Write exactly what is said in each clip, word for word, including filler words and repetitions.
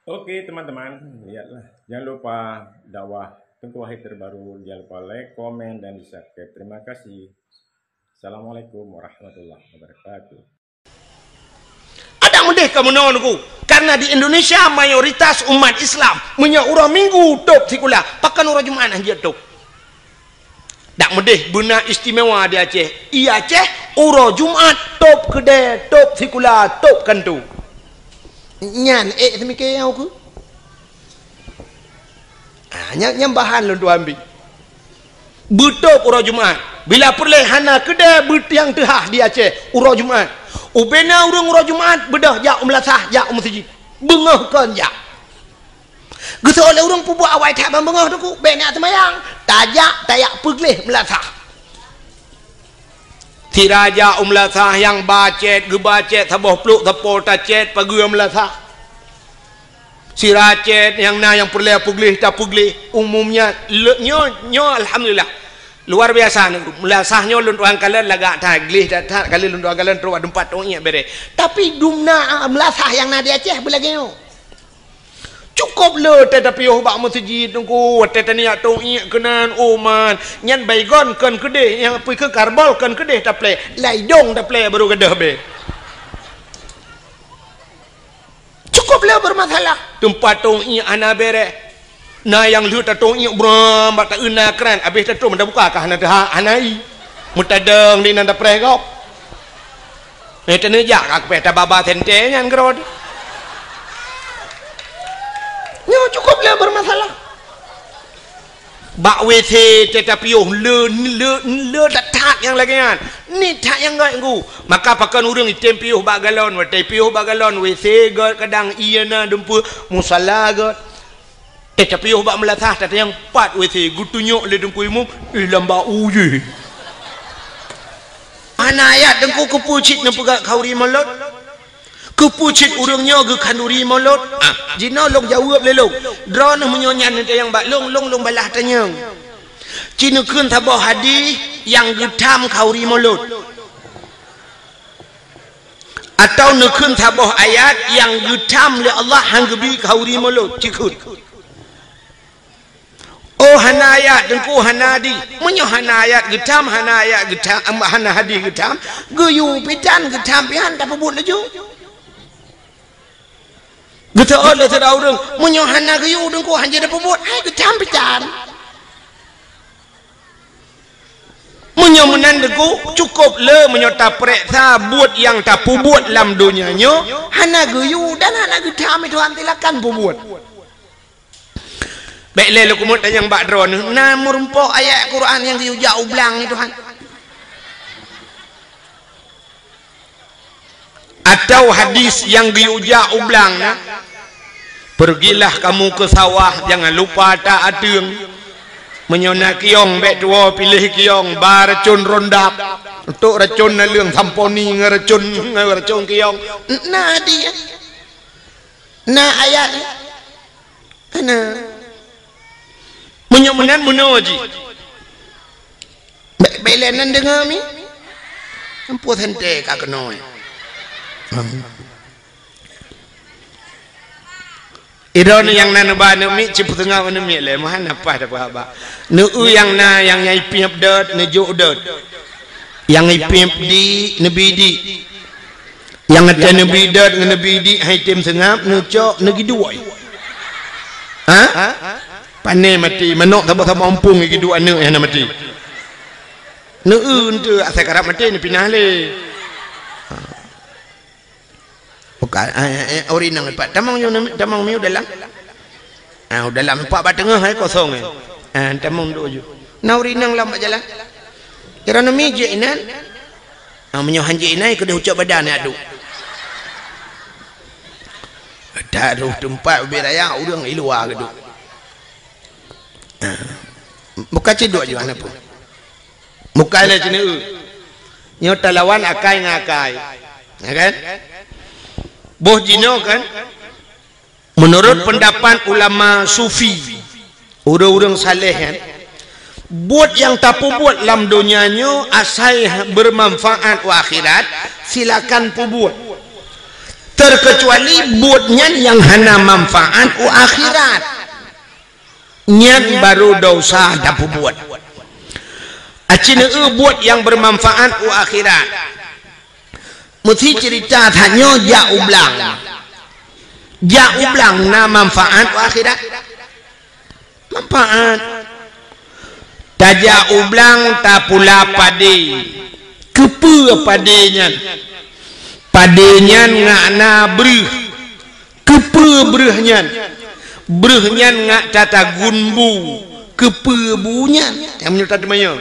Oke, teman-teman, lihatlah. Jangan lupa dakwah Teuku Wahid terbaru. Jangan lupa like, komen, dan di-subscribe. Terima kasih. Assalamualaikum warahmatullahi wabarakatuh. Adak meudeh ka meunoe, Teungku. Karena di Indonesia mayoritas umat Islam, meunyoe uroe Minggu tôb sikula, pakon uroe Jumat hana jeuet tôb. Dak meudeh beuna istimewa di Aceh. I Aceh, uroe Jumat tôb keudè, tôb sikula, tôb kantô. Nyan ék seumike nyang ukeue. Ah, nyan, nyan bahan lôn tuan bi. Beutôb uroe Jumat. Bila peureulée hana keudè beutiang teuhah di Aceh uroe Jumat. Ubena ureuëng uroe Jumat beudôh jak u meulasah, jak u meuseujid. Beungoh kon jak. Geusoe lé ureuëng peubuet awai that ban beungoh, Teungku, bék neujak seumayang. Tajak, tajak peugleh meulasah. Sira jak u meulasah nyang ba cét, geuba cét saboh plôk sapo tacét pageue meulasah. Sira cét nyang na nyang peureulée peugleh tapeugleh. Umumnya, le-, nyoe, nyoe alhamdulillah. Luar biasa, Teungku. Meulasah nyoe lôn tuan kalon lagak that, gleh that-that, kali lôn tuan kalon trok bak teumpat tong iék bereh. Tapi dumna, ah, meulasah nyang na di Aceh beulagée nyoe. Cukôp le watée tapiôh bak meuseujid, Teungku, watée taniyak tong iék keunan, oh man, nyan Baygon kon keudeh, nyang pih keu Karbol kon keudeh taplée, lam idong taplée barô gadôh bée. Cukôp le beureumasalah, teumpat tong iék hana bereh. Na nyang lheueh tatong iék bram bak taeu na kran, abéh tatrôn meuta buka ka hana teuhah, hana i. Meutadong di nan tapreh gob. Eh, teuneujak ka keupéh tababa sentée nyan keudroe. Nyoe cukôp le beureumasalah. Bak W C teuh tapiôh le, le, le that-that nyang lagée nyan. Ni that nyang gét, Teungku. Maka pakon ureuëng item piôh bak galon, watée piôh bak galon, W C gét kadang ié na dumpeue, musala gét. Teuh tapiôh bak meulasah, tatanyong pat W C, geutunyok lé Teungku Imum, eh, lam bak u jih. Hana ayat, Teungku, keupeue cit neupeugah khanduri mulod? Keupeue cit ureuëng nyoe geukhanduri mulod? Ah, jinoe lôn jaweueb lé lôn. Droeneuh meunyoe nyan neutanyong bak lôn, lôn, lôn balaih tanyong. Ci neukheun saboh hadih nyang geutham khanduri mulod. Atawa neukheun saboh ayat nyang geutham lé Allah han geubi khanduri mulod, ci kheun. Oh, hana ayat, Teungku, hana hadih. Meunyoe hana ayat geutham, hana ayat geutham, hana hadih geutham, geuyue pih tan geutham pih han tapeubuet laju. Geuteuôt lé sidroe ureuëng, meunyoe hana geuyue, Teungku, han jeuet tapeubuet, hai geutham pih tan. Meunyoe meunan, Teungku, cukôp le meunyoe tapareksa buet nyang tapeubuet lam donya nyoe hana geuyue dan hana geutham, Tuhan silakan peubuet. Bék lé lôn keumeung tanyong bak droeneuh, na meurumpok ayat Quran nyang geuyue jak u blang, Tuhan? Atawa hadis nyang geuyue jak u blang na, "Pergilah kamu ke sawah, jangan lupa tak ateueng. Meunyoe na kiyong, bék tuwoe piléh kiyong, ba racon rondap, untuk racon naleueng samponi ngon racon, ngon racon kiyong." Na hadis, na ayat. Hana. Meunyoe meunan meunoe jih. Bék, bék lé nan deungoe mi. Ampoe santée ka keunoe. Idroeneuh nyang na neuba aneuk miet, cit peuteungoh aneuk miet lé, meuhan na paih tapeuhaba. Neu-eu nyang na, nyang, nyang ipiep dot, neujok dot. Nyang ipiep di, neubi di. Nyang watée neubi dot ngon neubi di hai tem seungab, neucok, neugiduek. Ha? Pané maté, manok saboh-saboh umpung giduek aneuk nyang na maté. Neu-eu enteuk asai karab maté neupinah lé. Ha. Bukan, eh, eh, eh, ori nang pat. Tamong nyoe, tamong miu dalam. Ah, u dalam empat bak teungoh hai kosong, eh. Ah, tamong duk ju. Na ureuëng inong lam bak jalan. Kira nami jeuet inan. Ah, meunyoe han jeuet inan, keudeh ucok badan ya duk. Taruh teumpat ubit raya ureuëng i luwa keuduk. Ah. Buka ciduk ju aneuk pun. Buka lé ciduk. Nyoe talawan akai ngon akai. Ya kan? Boh jinoe kan? Menurut pendapat ulama sufi, ureuëng-ureuëng saleh kan, buet nyang tapeubuet lam donya nyoe asai bermanfaat u akhirat, silakan peubuet. Terkecuali buet nyan nyang hana manfaat u akhirat. Nyan baru desya tapeubuet. Aci neueu buet nyang bermanfaat u akhirat. Meusi cerita tanyoe jak u blang. Jak u blang na manfaat u akhirat? Manfaat. Tajak u blang tapula padé. Keupeue padé nyan? Padé nyan ngak na breuh. Keupeue breuh nyan? Breuh nyan ngak tatagun bu. Keupeue bu nyan? Nyang meunyoe tateumanyong.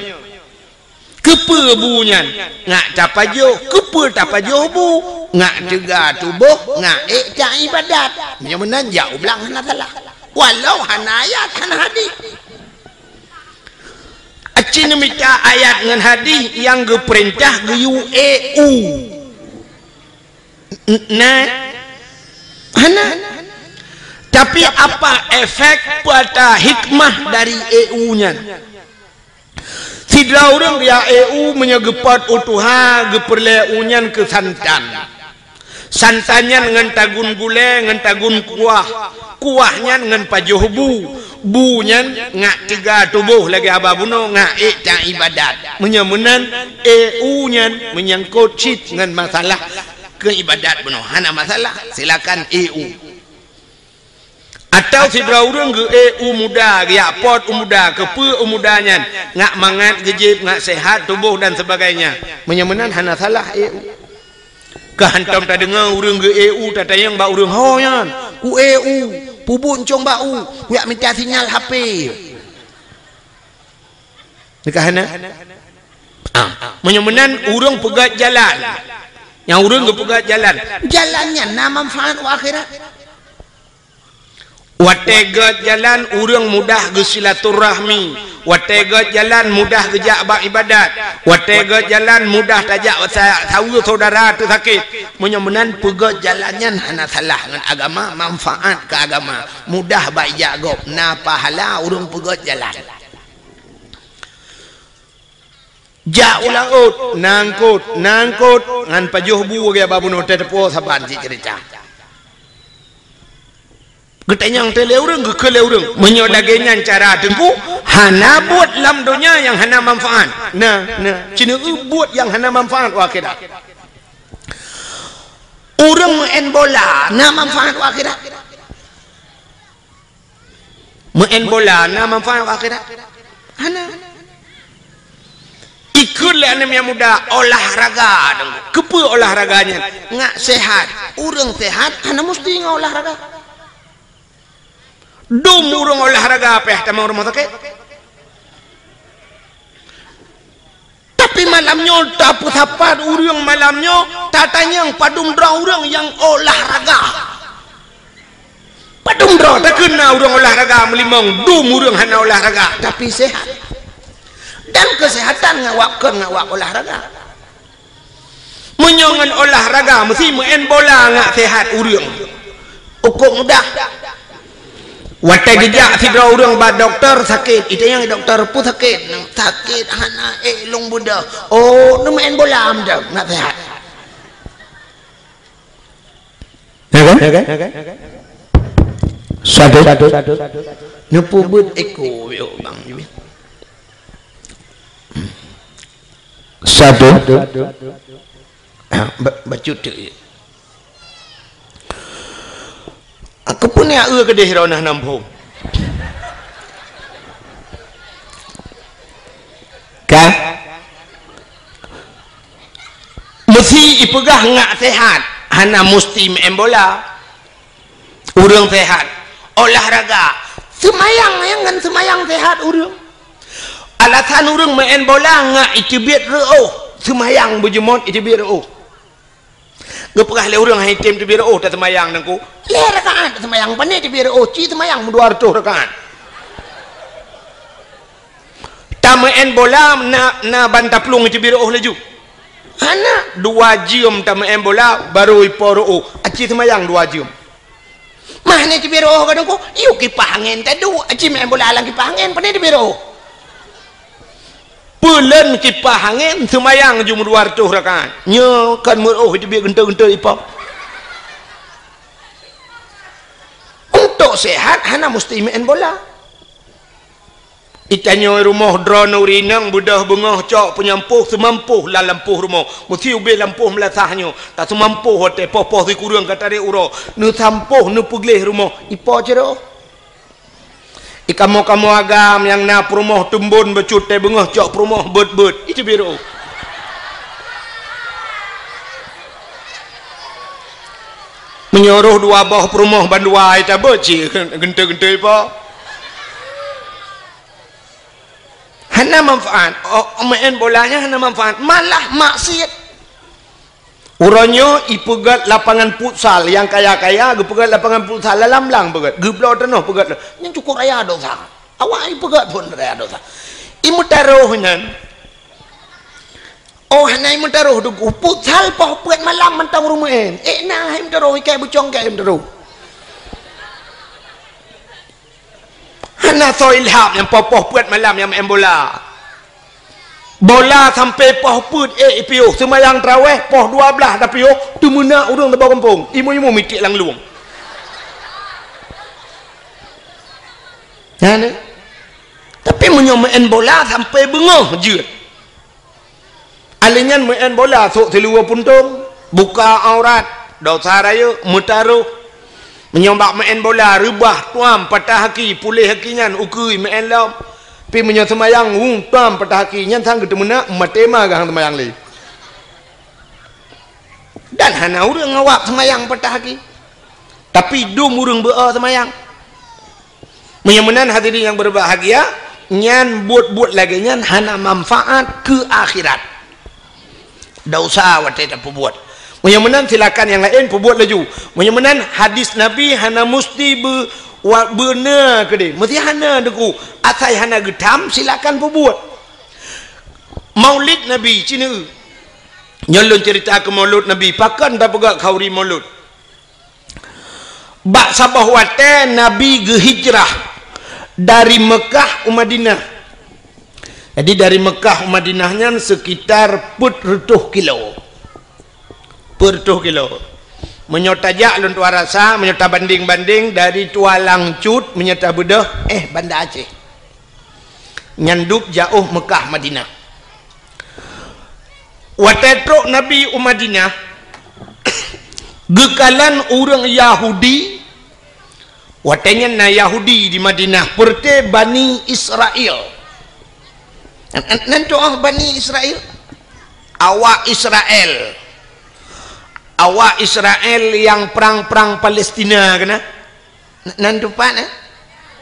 Keupeue bu nyan? Ngak tapajoh. Keupeue tapajoh bu? Ngak teuga tuboh, ngak ék taibadat. Meunyoe meunan jak u blang hana salah. Walau hana ayat, hana hadih. Aci neumita ayat ngon hadih nyang geupeurintah geuyue ék u. N-, na? Hana. Tapi apa efek, peue ata hikmah dari ék u nyan? Sidroe ureuëng geujak ék u meunyoe geupot u tuha, geupeureulée u nyan keu santan. Santan nyan ngon tagun gulée, ngon tagun kuah. Kuah nyan ngon pajoh bu. Bu nyan ngak teuga tuboh lagée haba bunoe, ngak ék taibadat. Meunyoe meunan, ék u nyan meunyangkot cit ngon masalah keu ibadat bunoe. Hana masalah, silakan ék u. Atawa sidroe ureuëng geuék u muda, geujak pot u muda, keupeue u muda nyan, ngak mangat geujieb, ngak sehat tuboh dan sebagainya. Meunyoe meunan hana salah ék u. Ka hantom tadeungoe ureuëng geuék u, tatanyong bak ureuëng, "Ho nyan, kuék u, peubuet cong bak u, kujak mita sinyal H P." Nyan ka hana? Ah, meunyoe meunan ureuëng peugét jalan. Nyang ureuëng geupeugét jalan. Jalan nyan na manfaat u akhirat. Watée gét jalan, ureuëng mudah geusilaturahmi. Watée gét jalan, mudah geujak bak ibadat. Watée gét jalan, mudah tajak sa-, saweue syedara teusakét. Meunyoe meunan peugét jalan nyan hana salah ngon agama, manfaat keu agama. Mudah bak ijak gob, na pahala ureuëng peugét jalan. Jak u laôt, na eungkôt, na eungkôt, ngon pajoh bu lagée haba bunoe, teupeue saban cit ceurita. Geutanyong teuh lé ureuëng, geukheun lé ureuëng. Meunyoe lagée nyan cara Teungku, hana buet lam donya nyang hana manfaat. Na, na, ci neueu buet nyang hana manfaat u akhirat. Ureuëng meu'en bola na manfaat u akhirat? Meu'en bola na manfaat u akhirat? Hana. Ikheun lé aneuk nyang muda olahraga dong. Keupeue olahraga nyan? Ngak sehat. Ureuëng sehat hana musti ngon olahraga. Dum ureuëng olahraga payah tamong rumoh sakét. Tapi malam nyoe tapeusapat ureuëng malam nyoe, tatanyong padum droe ureuëng nyang olahraga. Padum droe takheun na ureuëng olahraga meulimong, dum ureuëng hana olahraga, tapi sehat. Dan keusehatan ngawak kon ngawak olahraga. Meunyoe ngon olahraga meusti meu'en bola ngak sehat ureuëng. Ukok mudah. Watée geujak sidroe ureuëng bak dokto sakét, itanyong dokto peue sakét, sakét hana ék lôn beudôh. Oh, neumeu'en bola meudo ngak sehat. Ya kan? Satu. Neupeubuet eko yuk bang. Satu. Ha, ba-, bacut tu. Aku pun ya eu kedeh rona nampung. Ka? Meusti ipeugah ngak sehat, hana musti meu'en bola. Ureuëng sehat, olahraga, seumayang nyang ngon seumayang sehat ureuëng. Alasan ureuëng meu'en bola ngak iteubiet reuôh, seumayang beujeuet iteubiet reuôh. Geupeugah lé ureuëng hai tem teubiet reuôh taseumayang Teungku. Lhée rakaat taseumayang, pane teubiet reuôh, ci seumayang meudua reutôh rakaat. Tameu'en bola na, na ban taplueng teubiet reuôh laju. Hana, dua jeuem tameu'en bola baru ipo reuôh. Aci seumayang dua jeuem. Mah ni teubiet reuôh ka Teungku, yue kipah angén taduek, aci meu'en bola lam kipah angén, pane teubiet reuôh. Peulon kipah angén seumayang jeuem dua reutôh rakaat. Nyoe kan meureuôh iteubiet geuntôi-geuntôi ipo. sehat hana musti meu'en bola. Itanyoe rumoh droeneuh ureueng inong beudôh beungoh cok peunyampôh seumampoh lam lampôh rumoh. Meusti ubé lampôh meulasah nyoe. Taseumampoh watée poh-poh sikureueng ka tarek uroe. Neusampôh neupeugleh rumoh. Ipo cit rôh? Ikamoe-kamoe agam nyang na peurumoh teumbon bacut tée beungoh cok peurumoh beuet-beuet. Itu biru. Meunyoe rôh dua boh peurumoh bandua ita beuet cit genteu-genteu ipo. Hana manfaat. Oh, meu'en bola nyan hana manfaat, malah maksiet. Uroe nyoe ipeugét lapangan futsal, nyang kaya-kaya geupeugét lapangan futsal lam blang peugét, geubloe tanoh peugét. Nyan cukôp raya dosa. Awak ipeugét phon raya dosa. Imeutarôh nyan. Oh, hana imeutarôh deungon futsal poh peuet malam mantong ureueng meu'en. Eh, na hai meutarôh, ikai bucong kai meutarôh. Hana soe ilham nyang poh-poh peuet malam nyang main bola. Bola sampai poh peuet ék ipiôh, seumayang tarawih poh dua blaih tapiôh, teumeunak ureueng saboh gampông, imeum-imeum mitiek lam lueng. Nyan, eh. Tapi meunyoe main bola sampai beungoh jeuet. Alèh nyan meu'en bola sôk siluweue puntông, buka aurat, dosa rayeuk, meutarôh. Meunyoe bak meu'en bola reubah tuam patah aki, puléh aki nyan ukeue meu'en lom. Pi meunyoe seumayang, hu, tuam patah aki, nyan sang geuteumeunak, maté ma geuhang seumayang lé. Dan hana ureueng awak seumayang patah aki. Tapi dum ureueng beu-o seumayang. Meunyoe meunan hadirin nyang berbahagia, nyan buet-buet lagèe nyan hana manfaat keu akhirat. Dosa watèe tapeubuet. Meunyoe meunan silakan nyang laén peubuet laju. Meunyoe meunan hadis Nabi hana musti beu-, wa-, beuna keudeh. Meusti hana deungon. Asai hana geutam silakan peubuet. Maulid Nabi, ci neu. Nyoe lôn cerita keu Maulud Nabi, pakon tapeugah khauri Maulud. Bak saboh watèe Nabi geuhijrah dari Meukah u Madinah. Jadi dari Meukah u Madinah nyan sekitar peuet reutôh kilo. Peuet reutôh kilo. Meunyoe tajak lôn tuan rasa, meunyoe tabandeng-bandeng dari Tualang Cut, meunyoe tabeudôh, eh, Banda Aceh. Nyan dub jaôh Meukah Madinah. Watèe trok Nabi u Madinah, geukalon ureueng Yahudi, watèe nyan na Yahudi di Madinah, peureuté Bani Israel. Nan, nan, nan tu'oh Bani Israel? Awak Israel. Awak Israel nyang prang-prang Palestina keunan? N-, nan teumpat, eh?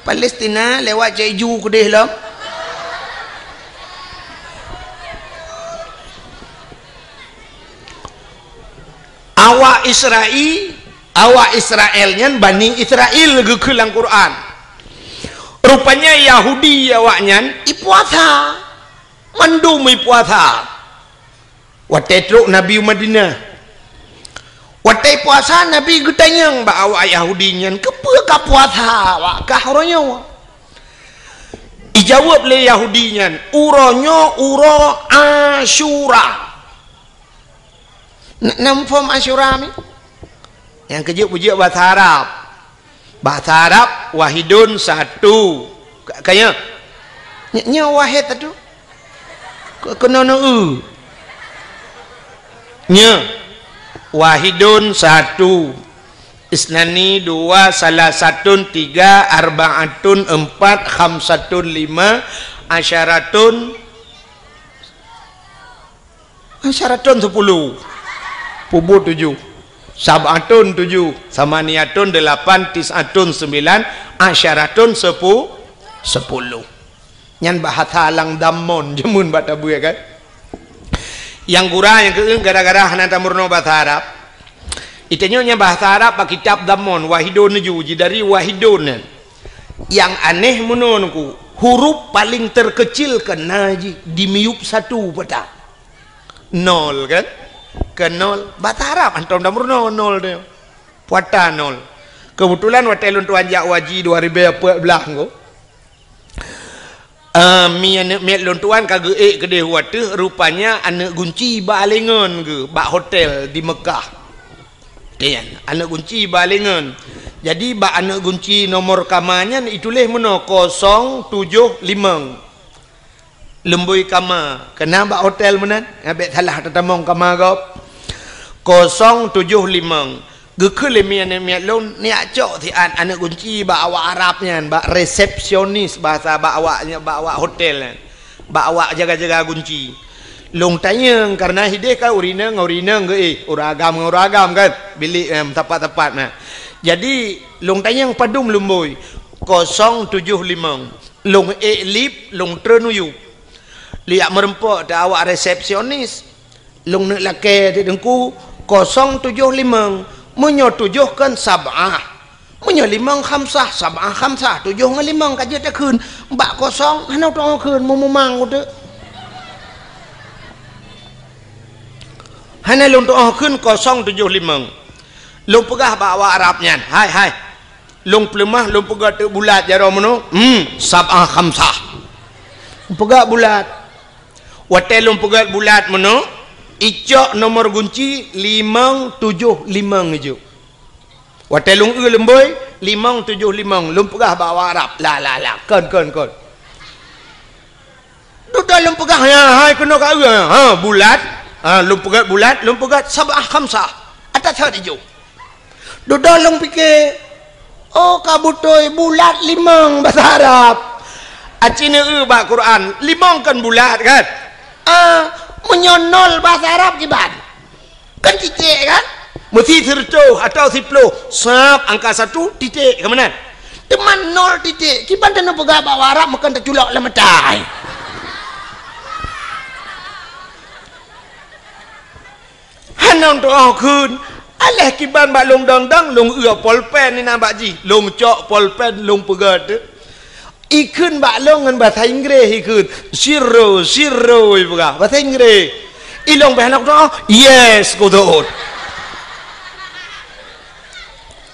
Palestina lewat Cek Ju keudeh lom. Awak Israel, awak Israel nyan Bani Israel geukheun lam Quran. Rupanya Yahudi awak nyan ipuasa. Mandum ipuasa. Watèe trok Nabi u Madinah. Watèe puasa, Nabi geutanyong bak awak Yahudi nyan, "Keupeue ka puasa awak kah uroe nyoe?" Ijaweueb lé Yahudi nyan, "Uroe nyoe uroe Asyura." N-, na muphom Asyura mi? Nyang keujeuet peujeuet basa Arab. Bahasa Arab, wahidun, satu. Ka, ka nyoe? Ny-, nyoe wahid satu. Ke-, keunoe neu-eu. Nyoe. Wahidun, satu. Isnani, dua, salasatun, tiga, arbaatun, empat, khamsatun, lima, asyaratun, Asyaratun, sepuluh. Peubuet tujoh. Sab'atun, tujoh. Samaniatun, delapan. Tis'atun, sembilan. Asyaratun, sepu-, sepuluh. Nyan bahasa lam Dhammon, jameun bak tabeue kan. Nyang gura nyang keu gara-gara hana tameurunoe bahasa Arab. Itanyoe nyan bahasa Arab bak kitab Dhammon, wahidun tujoh, jidari wahidun nyan. Nyang aneh meunoe nungku, huruf paling terkecil keunan jih dimiyueb satu peue ta. Nol kan? Ke nol. Bahasa Arab hantom tameurunoe nol tu. Puata nol. Keubeutulan watèe lôn tuan jak haji dua ribèe peuet blah nyoe. Eh, mi aneuk miet lôn tuan ka geuék keudeh u ateueh, rupanya aneuk gunci bak alengon geuh bak hotel di Meukah. Nyan, aneuk gunci bak alengon. Jadi, bak aneuk gunci nomor kama nyan ituléh meunoe kosong tujoh limong. Lumbôi kama, keunan bak hotel meunan, bèk salah tatamong kama gob. Kosong tujoh limong. Geukheun lé miet-miet lôn, neujak cok siat aneuk gunci bak awak Arab nyan, bak resepsionis bahasa bak awak, bak awak hotel nyan. Bak awak jaga-jaga gunci. Lôn tanyong, kareuna hideh kan ureueng inong ngon ureueng inong geuéh, ureueng agam ngon ureueng agam kan, bilék, eh, meusapat-sapat na. Jadi, lôn tanyong padum lumbôi, kosong tujoh limong. Lôn ék lip, lôn treun u yup. Lôn jak meureumpok teuh awak resepsionis. Lôn neuk lakèe di teungku, kosong tujoh limong. Meunyoe tujoh kan sab'ah. Meunyoe limong khamsah, sab'ah khamsah, tujoh ngon limong ka jeuet takheun. Bak kosong, hana tu'oh kheun, meumumang uteuk. Hana lôn tu'oh kheun kosong tujoh limong. Lôn peugah bak awak Arab nyan, "Hai, hai. Lôn peuleumah, lôn peugöt teuk bulat jaroe meunoe." "Hmm, sab'ah khamsah." Lôn peugöt bulat. Watèe lôn peugöt bulat meunoe, icok nomor gunci limong tujoh limong ijok. Watèe lôn eu lumbôi, limong tujoh limong, lôn peugah bak awak Arab. La, la, la, kon, kon, kon. Dudoe lôn peugah, ya, hai keunoe ka eu, ha, bulat. Ha, lôn peugöt bulat, lôn peugöt sab'ah khamsah. Ata that ijok. Dudoe lôn pike, oh, ka beutôi bulat limong bahasa Arab. Aci neueu bak Quran, limong kan bulat kan? Ah, meunyoe nol bahasa Arab kiban? Kan titik kan? Meusi sireutôh atawa siploh, sab angka satu titik, ka meunan? Teuma nol titik, kiban taneuk peugah bak awak Arab meukan taculok lam mata. Hana tu'oh kheun, aléh kiban bak lôn dong-dong, lôn eu polpen inan bak jih, lôn cok polpen, lôn peugöt. Ikheun bak lôn ngon bahasa Inggréh ikheun, "Zero, zero," ipeugah, bahasa Inggréh. Ilôn beh hana kutu'oh, "Yes," kutu'oh.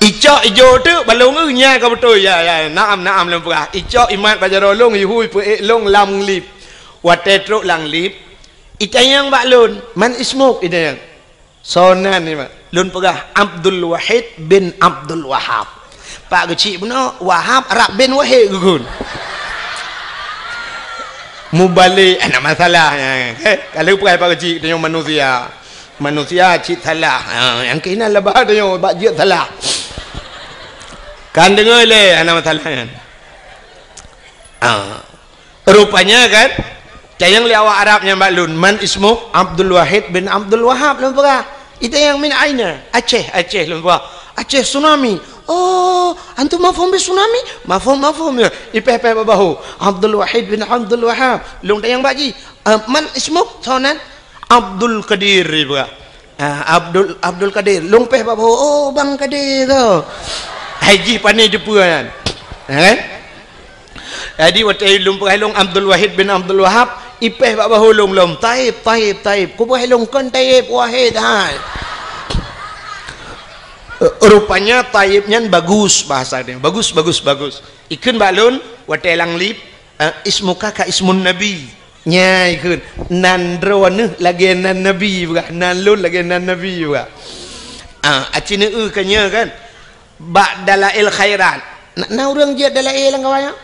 Icok ijok teuk bak lôn eu nyan ka beutôi. Ya, ya, naam, naam lôn peugah. Icok imat bak jaroe lôn, ihu ipeuék lôn lam lip. Watèe trok lam lip, itanyong bak lôn, "Man ismuk?" itanyong. "Soe nan nyan?" Lôn peugah, "Abdul Wahid bin Abdul Wahab." Pak Geuchik bunoe, Wahab Arab bin Wahid geukheun. Mubalek, hana masalah nyan. Eh, ka lheueh peugah Pak Geuchik, tanyoe manusia. Manusia cit salah. Ha, nyang keunan laba tanyoe bak jeuet salah. Kan deungö lé, hana masalah nyan. Ha. Rupanya kan, tanyong lé awak Arab nyan bak lôn, "Man ismuk?" "Abdul Wahid bin Abdul Wahab," lôn peugah. Itanyong, "Min aina?" "Aceh, Aceh," lôn peugah. "Aceh tsunami." "Oh, antum mafhum bi tsunami?" "Mafhum, mafhum." Ya, ipéh-péh bak bahô. "Abdul Wahid bin Abdul Wahab." Lôn tanyong bak jih, "Ah, man ismuk?" "Soe nan?" "Abdul Qadir," lôn peugah. Ah, Abdul, Abdul Qadir. Lôn péh bak bahô, "Oh, Bang Qadir tu." Hai jih pané jeupeue nyan. Ha, kan? Jadi, watèe lôn peugah lôn Abdul Wahid bin Abdul Wahab, ipéh bak bahô lôn lom, "Taib, Taib, Taib." Kupeugah lôn, "Kon Taib, Wahid hai." Rupanya Taib nyan bagus bahasa dia. Bagus, bagus, bagus. Ikheun bak lôn, watèe lam lip, eh, "Ismuka ka ismun Nabi." Nyan ikheun, "Nan droeneuh lagèe nan Nabi," peugah, "nan lôn lagèe nan Nabi," peugah. Ah, aci neueu ka nyoe kan. Bak Dalail Khairat. Na, na ureueng jeuet Dalail lam kawan nyoe?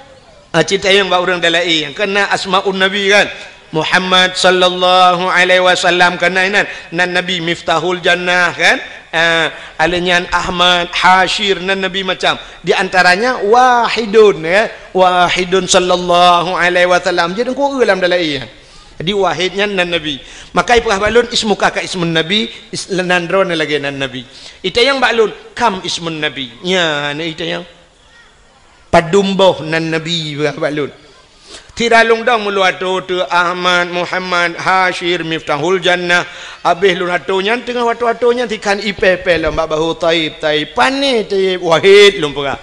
Ah, cit tanyong bak ureueng Dalail nyang keunan Asmaun Nabi kan. Muhammad sallallahu alaihi wasallam keunan inan, nan Nabi Miftahul Jannah kan. Ah, alèh nyan Ahmad, Hasyir, nan Nabi macam. Di antaranya Wahidun, ya. Wahidun sallallahu alaihi wasallam. Jadi, engkau lam Dalail. Jadi, Wahid nyan nan Nabi. Maka ipeugah bak lôn, "Ismuka ka ismun Nabi," is-, nan droeneuh lagèe nan Nabi. Itanyong bak lôn, "Kam ismun Nabi?" Nyan, itanyong. "Padum boh nan Nabi?" ipeugah bak lôn. Sira lôn dong meulôn atô teu Ahmad, Muhammad, Hasyir, Miftahul Jannah. Abéh lôn atô nyan, teungoh atô-atô nyan, sikhan ipéh-péh lom bak bahô, "Taib, Taib." "Pané Taib?" "Wahid," lôn peugah.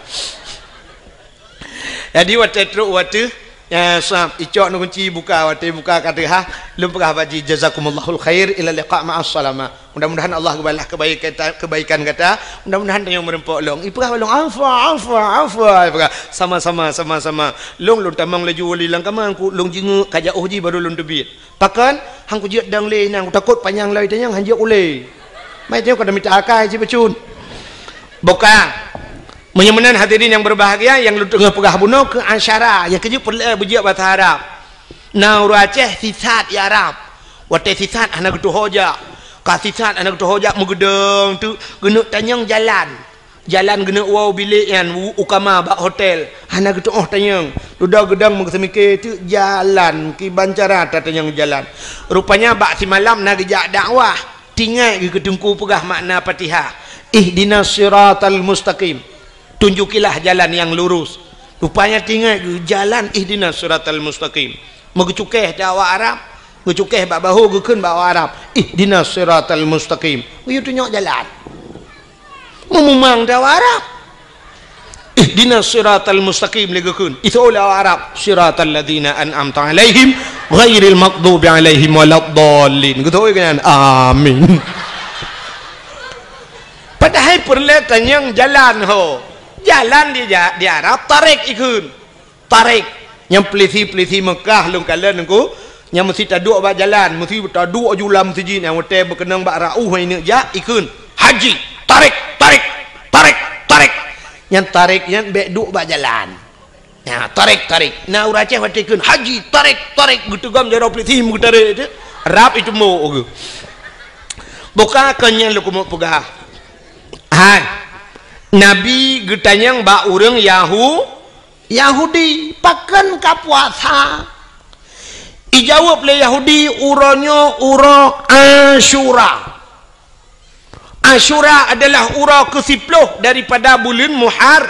Jadi, watèe trok watèe, ya, sab, icok neukunci buka, watèe buka ka teuhah, lôn peugah bak jih, "Jazakumullahul khair, ila liqa ma'as salamah." Mudah-mudahan Allah geubalah kebaikan, kebaikan gata. Mudah-mudahan tanyoe meureumpok lôn. Ipeugah bak lôn, "Afwa, afwa, afwa." Ipeugah, "Sama-sama, sama-sama." Lôn, lôn tamong laju wali lam kama, ku lôn jingeuk ka jiôh jih baru lôn teubiet. Pakon? Han kujeuet dong lé nyan, kutakot panyang lom itanyong han jeuet ulèe. Mai tanyoe ka mita akai cit bacut. Buka. Meunyoe meunan hadirin nyang berbahagia, nyang lôn teungoh peugah bunoe keu asyara, nyang keujeuet peureulée beujeuet basa Arab. Na ureuëng Aceh sisat i Arab. Watée sisat hana geutuho jak. Ka sisat hana geutuho jak meugeudong teuk geuneuk tanyong jalan. Jalan geuneuk woe bilék nyan u, u kama bak hotel. Hana geutuoh tanyong. Dudoe geudong meugeuseumiké teuk jalan kiban cara tatanyong jalan. Rupanya bak simalam na geujak dakwah. Tingai geuh keu teungku peugah makna Fatihah. Ihdinas siratal mustaqim. Tunjukilah jalan yang lurus. Rupanya tingai geuh jalan ihdinas siratal mustaqim. Meugeucukeh di awak Arab, geucukeh bak bahu geukheun bak awak Arab. Ihdinas siratal mustaqim. Geuyue tunyok jalan. Meumumang di awak Arab. Ihdinas siratal mustaqim lé geukheun. Itu oleh awak Arab. Siratal ladzina an'amta alaihim ghairil maghdubi alaihim waladdallin. Geutôi keunan. Amin. Padahai peureulée tanyong jalan ho. Jalan di ja-, di Arab tarik ikheun. Tarik. Nyang peulisi-peulisi Mekah lôn kalon nungku, nyang meusi taduek bak jalan, meusi taduek ju lam sijin nyang watée beukeunong bak rauh hai neuk jak ikheun, "Haji, tarik, tarik, tarik, tarik." Nyang tarik nyan bék duek bak jalan. Nah, tarik, tarik. Na ureuëng Aceh watée kheun, "Haji, tarik, tarik." Geuteugom jaroe peulisi meugeutarék teuh. Rab itu mo geuh. Buka kon nyan lôn keumeuk peugah. Hai. Nabi geutanyong bak ureuëng Yahu-, Yahudi, "Pakon ka puasa?" Ijaweueb lé Yahudi, "Uroe nyoe uroe Asyura." Asyura adalah uroe keusiploh daripada buleuen Muhar-,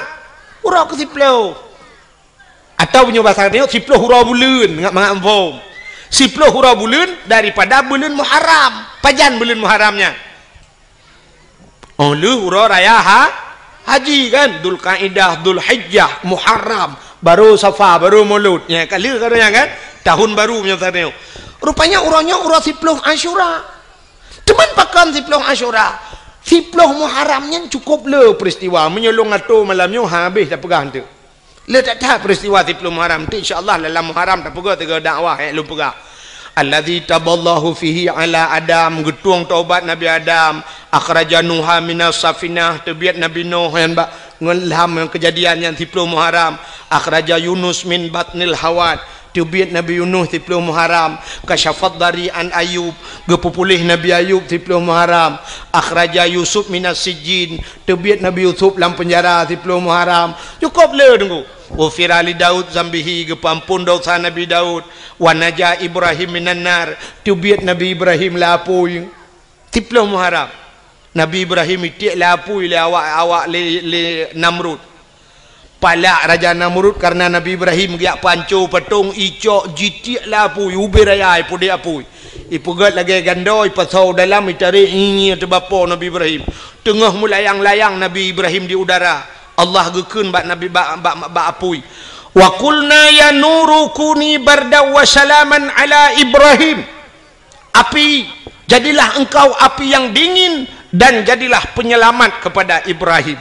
uroe keusiploh. Atawa meunyoe basa tanyoe, siploh uroe buleuen, mangat-mangat muphom. Siploh uroe buleuen daripada buleuen Muharram. Pajan buleuen Muharram nyan? Oh, lheueh uroe raya ha-, haji kan, Dzulkaidah, Dzulhijjah, Muharram, baru Safar, baru Maulud. Nya, ka lheueh ka nyan kan? Tahun baru meunyoe basa tanyoe. Rupanya uroe nyoe uroe siploh Asyura. Teuma pakon siploh Asyura? Siploh Muharram nyan cukup le peristiwa. Meunyoe lôn atur malam nyoe, habéh tapeugah teuk. Le that-that peristiwa siploh Muharram. Teuk insya Allah dalam Muharram tapeugah tiga dakwah nyang lôn peugah. Allazi taballahu fihi ala Adam, geutueng taubat Nabi Adam, akhraja Nuha minas safinah, teubiet Nabi Nuh nyan bak ngon lam Kejadian nyan siploh Muharram, akhraja Yunus min batnil hawat, teubiet Nabi Yunus siploh Muharram, kasyafad dari an Ayub, geupeupuléh Nabi Ayub siploh Muharram, akhraja Yusuf minas sijjin, teubiet Nabi Yusuf lam penjara siploh Muharram. Cukup le teungku. Ghufira li Daud zambihi, geupeuampon dosa Nabi Daud. Wa naja Ibrahim minan nar, teubiet Nabi Ibrahim lam apui. Siploh Muharram. Nabi Ibrahim itiek lam apui lé awak, awak lé, lé Namrud. Palak Raja Namrud karena Nabi Ibrahim geujak panco patong, icok jitiek lam apui, ubé raya ipudek apui. Ipeugét lagée gandô, ipasoe dalam, itarek, ngieng teubapo Nabi Ibrahim. Teungoh meulayang-layang Nabi Ibrahim di udara, Allah geukheun bak Nabi, bak, bak, bak apui, "Wa qulna ya nuru kuni bardan wa salaman ala Ibrahim." Api, jadilah engkau api yang dingin dan jadilah penyelamat kepada Ibrahim.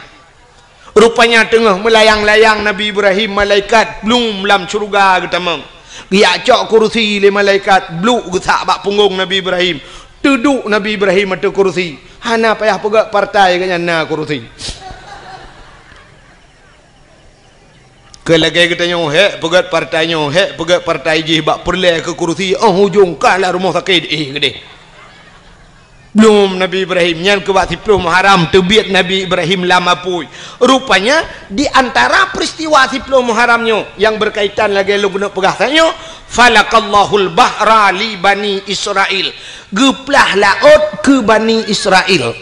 Rupanya teungoh meulayang-layang Nabi Ibrahim, malaikat blum lam syeuruga geutamong. Geujak cok kurusi lé malaikat, bluk geusak bak punggong Nabi Ibrahim. Teuduek Nabi Ibrahim ateueh kurusi. Hana payah peugét partai geuhnyan na kurusi. Keu lagée geutanyoe hék peugét partai nyoe, hék peugét partai jih bak peureulée keu kurusi, óh ujong ka lam rumoh sakét, éh, geudeh. Blum Nabi Ibrahim, nyan keu bak siploh Muharram teubiet Nabi Ibrahim lam apui. Rupanya, di antara peristiwa siploh Muharram nyoe nyang berkaitan lagée lôn keuneuk peugah tanyoe, "Falaqallahul bahra li Bani Israil." Geuplah laôt keu Bani Israil.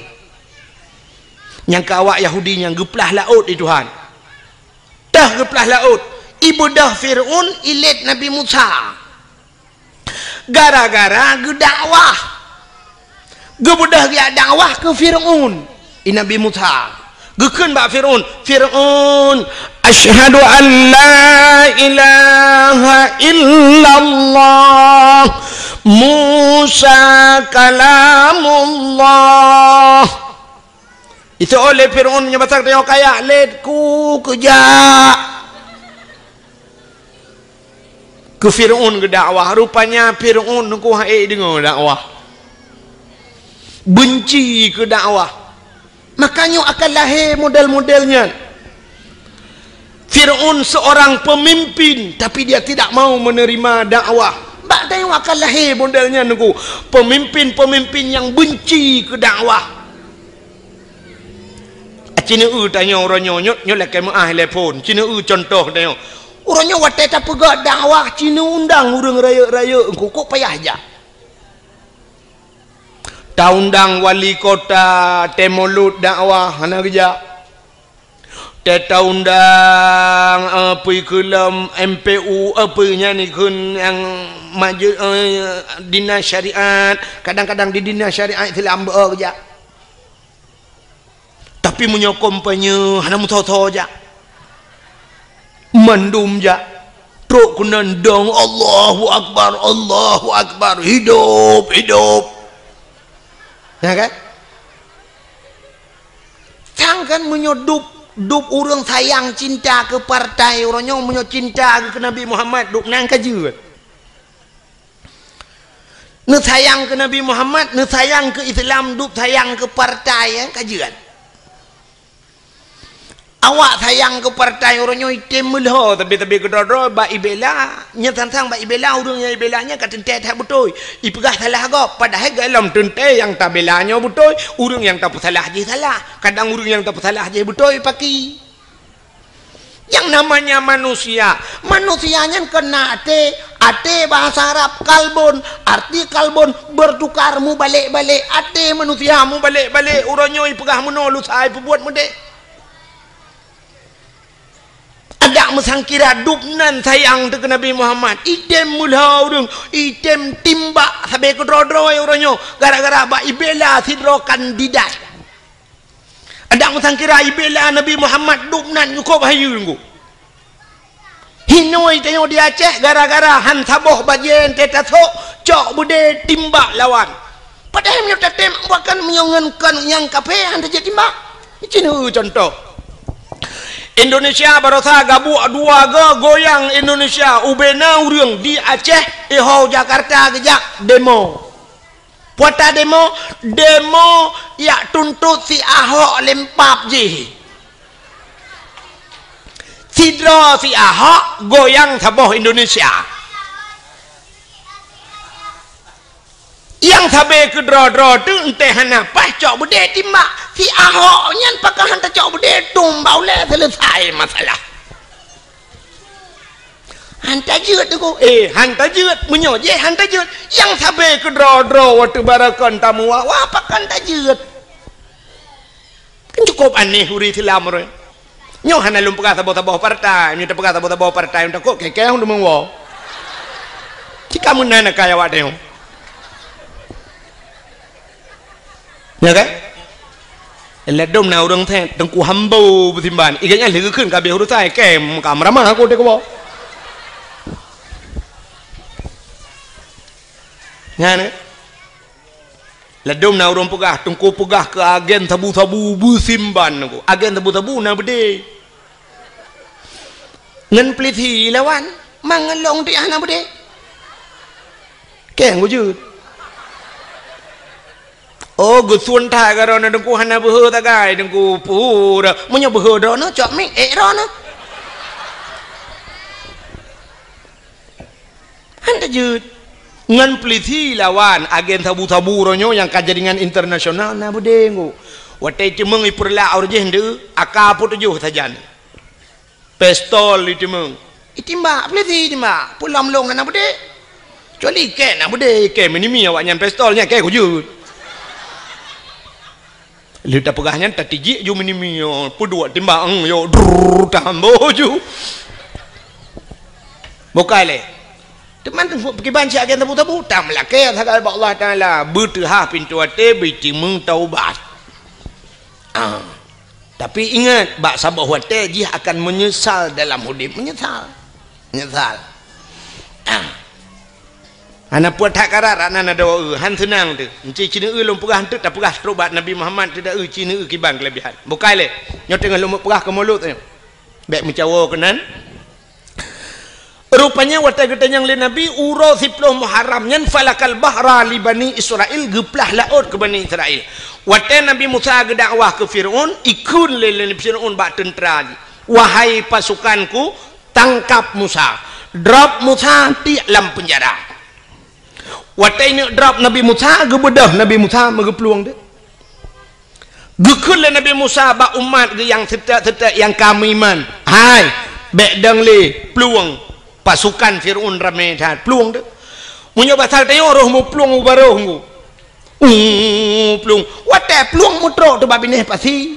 Nyang keu awak Yahudi nyan geuplah laôt lé Tuhan. Teuh geuplah laôt, ibeudôh Fir'aun ilét Nabi Musa. Gara-gara geudakwah. Geubeudôh geujak dakwah keu Fir'aun, i Nabi Musa. Geukheun bak Fir'aun, "Fir'aun, asyhadu an la ilaha illallah, Musa kalamullah." Itu oleh Fir'aun meunyoe basa tanyoe kaya, "Lét ku keujak." Keu Fir'aun geudakwah, rupanya Fir'aun teungku hana deungoe dakwah. Benci keu dakwah. Makanya akan lahé model-model nyan. Fir'aun seorang pemimpin, tapi dia tidak mau menerima dakwah. Bak tanyoe akan lahé model nyan, Teungku. Pemimpin-pemimpin nyang benci keu dakwah. Ci neueu tanyoe uroe nyoe, nyoe, nyoe lakée meuáh lé phon. Ci neueu cuntoh tanyoe. Uroe nyoe watée tapeugah dakwah, ci neuundang ureuëng rayeuk-rayeuk, Teungku, kok payah jak. Taundang wali kota, tée mulod dakwah, hana geujak. Tée taundang, eh, peue keu lom M P U, eh, peue nyan ikheun nyang maju, eh, dinas syariat, kadang-kadang di dinas syariat Islam beu geujak. Tapi meunyoe kampanye hana meusoe-soe jak. Mandum jak. Trok keunan dong, "Allahu Akbar, Allahu Akbar, hidup, hidup." Ya kan? Sang kan meunyoe dub, dub ureuëng sayang cinta keu partai uroe nyoe, meunyoe cinta keu Nabi Muhammad, dub nan ka jeuet. Neusayang keu Nabi Muhammad, neusayang keu Islam, dub sayang keu partai, eh, ka jeuet. Awak sayang keu partai uroe nyoe item meulhô, tapi-tapi keudroe-droe bak ibela, nyan sang-sang bak ibela, ureuëng nyang ibela nyan ka teuntée that beutôi. Ipeugah salah gob, padahai gohlom teuntée nyang tabela nyoe beutôi, ureuëng nyang tapeusalah jih salah. Kadang ureuëng nyang tapeusalah jih beutôi, paki. Nyang namanya manusia, manusia nyan keunan até, até bahasa Arab kalbun, arti kalbun bertukar, mubalek-balek, até manusia mubalek-balek, uroe nyoe ipeugah meunoe lusa ipeubuet meudeh. Adak meusangkira dub nan sayang teuh keu Nabi Muhammad, item meulhô ureuëng, item timbak sabe keudroe-droe uroe nyoe, gara-gara bak ibela sidroe kandidat. Adak meusangkira ibela Nabi Muhammad dub nan nyukôb hayeue, Teungku. Hinoe tanyoe di Aceh gara-gara han saboh bajée teuh tasok, cok beudé timbak lawan. Padahai meunyoe tatem bukan meunyoe ngon kon nyang kafé han tajak timbak. Ci neueu cuntoh. Indonesia barosa gabuek dua go goyang Indonesia, ubena ureuëng di Aceh, iho Jakarta geujak demo. Peue ta demo, demo jak tuntot si Ahok lempap jih. Sidroe si Ahok goyang saboh Indonesia. Nyang sabe keudroe-droe teuh enteuk hana paih cok beudé timbak. Si Ahok nyan pakon han tacok beudé, tom bak ulée, seuleusai masalah. Han tajeuet, Teungku. Eh, han tajeuet. Meunyoe jih han tajeuet, nyang sabe keudroe-droe watée barakon tamuwa, wah, pakon tajeuet. Kan cukup aneh ureuëng Islam ureuëng. Nyoe hana lôn peugah saboh-saboh partai, meunyoe tapeugah saboh-saboh partai, takot keu-keu ureuëng meuwoe. Cit ka meunan akai awak tanyoe. Ya kan? Ladom na ureuëng thét, Teungku Hambo beusimban. Iga nyan lheueh geukheun ka habéh urusan, kém ka meuramah aku teuka boh. Nyan, eh? Ladom na ureuëng peugah, Teungku peugah keu agen sabu-sabu beusimban Teungku. Agen sabu-sabu na beudé. Ngon peulisi lawan, mangat lôn tiah na beudé. Keng wujud. Oh, geusun that karoe na Teungku hana beuhe tagai, Teungku pura. Meunyoe beuhe droeneuh, cok mic ék droeneuh. Han tajeuet. Ngon peulisi lawan agen sabu-sabu uroe nyoe nyang ka jaringan internasional na beudé Teungku. Watée teumeung ipeurlak ureuëng jih ndeu, aka peutujoh sajan. Pistol iteumeung. Itimbak, peulisi itimbak. Peue lom lôn hana beudé. Kecuali ikée na beudé, ikée minimi awaknyan pistol nyan, ikée kujut. Lheueh tapeugah nyan, tatijik ju minimi nyoe, peuduek timbak, eng, yo, drrrr, tahambo ju. Bukai lé. Teuma teungku peukiban cit agen sabu-sabu, tameulakée sagai bak Allah Taala, beuteuhah pintoe até, beutimeung taubat. Ah. Tapi ingat, bak saboh watée jih akan meunyeusal dalam udeb, meunyeusal. Meunyeusal. Ah. Hana puet that karat, rak nan adoe, han seunang teuh. Enci cineue lôn peugah eunteuk tapeugah trok bak Nabi Muhammad teuh da, cineue kiban keulebihan. Bukai lé. Nyoe teungoh lôn peugah keu mulod nyoe. Bék meucawo keunan. Rupanya watée geutanyong lé Nabi uroe siplôh Muharram nyan falakal bahra li Bani Israil, geuplah laôt keu Bani Israil. Watée Nabi Musa geudakwah keu Fir'aun, ikheun lé, lé Fir'aun bak teuntra jih. "Wahai pasukanku, tangkap Musa. Drop Musa tiek lam peunjara." Watée neuk drop Nabi Musa, geubeudôh Nabi Musa meugeuplueng teuh. Geukheun lé Nabi Musa bak umat geuh nyang seutôt-seutôt nyang ka meuiman, "Hai, bék dong lé plueng, pasukan Fir'aun ramé that, plueng teuh. Meunyoe basa tanyoe roh meuplueng u barôh ngu." Uh, plueng. Watée plueng meutrok teuh bak binéh pasi.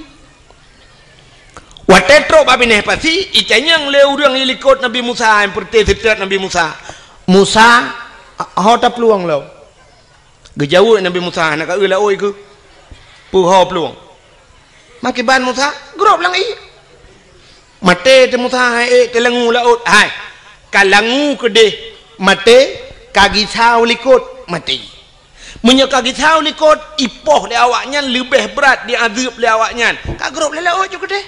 Watée trok bak binéh pasi, itanyong lé ureuëng likot Nabi Musa nyang peureute seutôt Nabi Musa, "Musa, ho taplueng lom?" Geujaweueb Nabi Musa, "Hana ka eu laôt keuh. Peue ho plueng?" Makiban Musa, grob lam ié. Maté teuh Musa, hai ék teulangu laôt. Hai, ka langu keudeh maté, ka gisau likot maté. Meunyoe ka gisau likot, ipoh lé awaknyan leubeh brat diazeueb lé awaknyan. Ka grob lé laôt ju keudeh.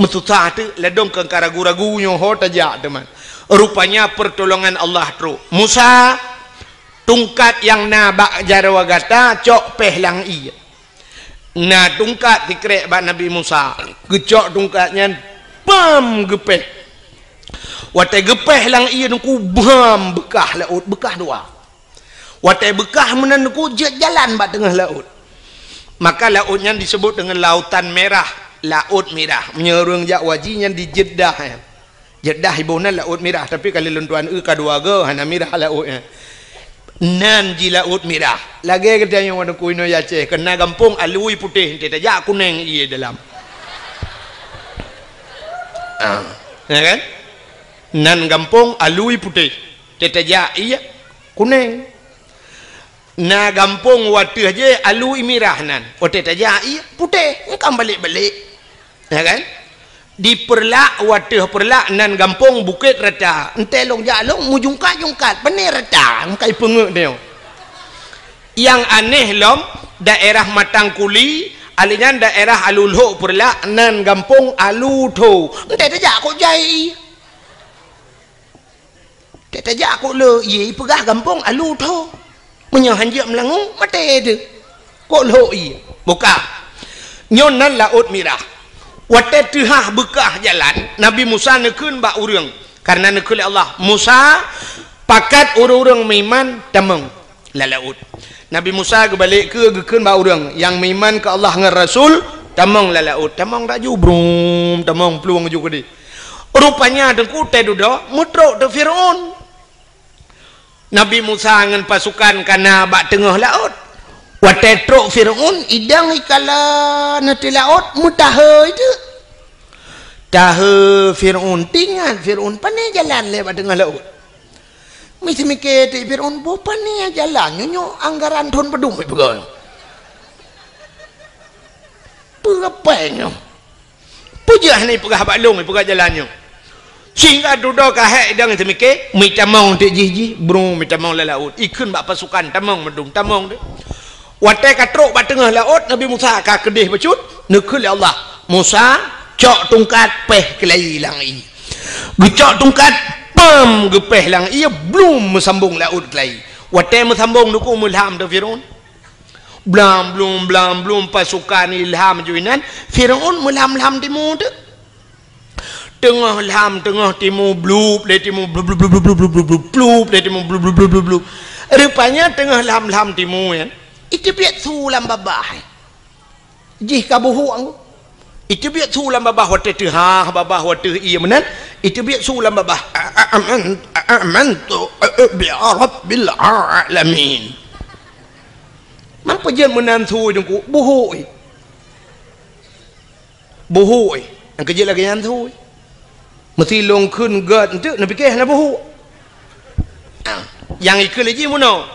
Meususah teuk, ladôm keu ka ragu-ragu nyoe ho tajak teuma. Rupanya pertolongan Allah trok. "Musa, tungkat nyang na bak jaroe gata cok péh lam ié." Na tungkat sikrek bak Nabi Musa. Geucok tungkat nyan, pam, geupéh. Watée geupéh lam ié nungku, bam, beukah laôt, beukah dua. Watée beukah meunan nungku, jeuet jalan bak teungoh laôt. Maka laôt nyan disebut deungon Lautan Merah, Laôt Mirah. Meunyoe ureuëng jak haji nyan di Jeddah, eh. Jeddah iboh nan Laôt Mirah, tapi ka lheueh lôn tuan eu ka dua goe, hana mirah laôt nyan. Nan ji Laôt Mirah. Lagée geutanyoe ngon keunoe Aceh, keu na gampông alui putéh, enteuk tajak kunéng ié dalam. Ah, ya kan? Nan gampông alui putéh, enteuk tajak ié kunéng. Na gampông wateueh jih alui mirah nan, watée tajak ié putéh, engkam balek-balek. Ya kan? Di Peureulak, wateueh Peureulak nan gampông Bukét Rata. Enteuk lôn jak lôn meujungkat-jungkat, pane rata, engkai peungeuet nyoe. Nyang aneh lom, daerah Matang Kuli, alèh nyan daerah Alu Lhok Peureulak nan gampông Alu Tho. Enteuk tajak kok jai ié. Tajak kok le ié, ipeugah gampông Alu Tho. Meunyoe hanjeuet meulangue, maté teuh. Kok lhok ié? Buka. Nyoe nan Laôt Mirah. Watée teuhah beukah jalan, Nabi Musa neukheun bak ureuëng, kareuna neukheun lé Allah, "Musa, pakat ureuëng-ureuëng meuiman tamong lam laôt." Nabi Musa geubalek keu geukheun bak ureuëng nyang meuiman keu Allah ngon Rasul, "Tamong lam laôt." Tamong laju, brum, tamong plueng ju keudeh. Rupanya teungku teududoe meutrok teuh Fir'aun. Nabi Musa ngon pasukan ka na bak teungoh laôt. Watée trok Fir'aun, idang ikala na teuh laôt, meutahe itu. Tahe Fir'aun, teuingat Fir'aun, pane jalan lé bak teungoh laôt. Miseumiké teuk Fir'aun, boh pane jalan nyoe, nyoe anggaran thon padum ipeugah. Peue rapai nyoe? Peue jeuet hana ipeugah bak lôn, ipeugah jalan nyoe? Sehingga dudoe ka hék idang teumiké, meutamong teuk jih-jih, bru meutamong lam laôt. Ikheun bak pasukan, tamong mandum, tamong teuk. Watée ka trok bak teungoh laôt, Nabi Musa ka keudeh bacut, neukheun lé Allah, "Musa, cok tungkat, péh keulayi lam ié." Geucok tungkat, pam, geupéh lam ié, blum, meusambong laôt keulayi. Watée meusambong, neukheun meulham teuh Fir'aun. Blam blum, blam blum, pasukan ilham ju inan, Fir'aun meulham-lham timu teuk. Teungoh lham, teungoh timu, blup lé timu, blup, blup, blup, blup lé timu, blup, blup, blup, blup, blup. Rupanya teungoh lham-lham timu nyan, iteubiet su lam babah. Jih ka buhuk anggô. Iteubiet su lam babah watée teuhah babah watée ié meunan, iteubiet su lam babah. A-, a-, aman-, a-, amantu bi rabbil alamin. Man peue jeuet meunan su teungku, buhuk ié. Buhuk ié. Nyang keujeuet lagée nyan su ié. Meusi lôn kheun gét enteuk, neupiké hana buhuk. Ah, nyang ikheun lé jih meunoe.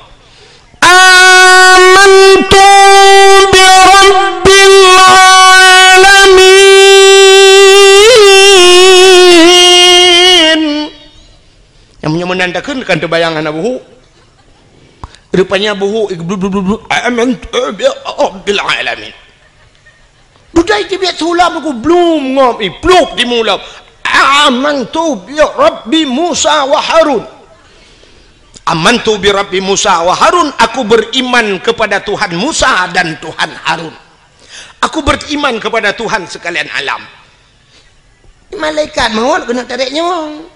Amantu bi rabbil alamin. Nyang meunyoe meunan takheun kan teubayang hana buhuk. Rupanya buhuk, blub, blub, blub, blub. Amantu bi rabbil alamin. Dudoe iteubiet su lam ku blum ngom, iplup timu lam. Amantu bi Rabbi Musa wa Harun. Amantu bi Rabbi Musa wa Harun, aku beriman kepada Tuhan Musa dan Tuhan Harun. Aku beriman kepada Tuhan sekalian alam. Malaikat maut keuneuk tarek nyawöng.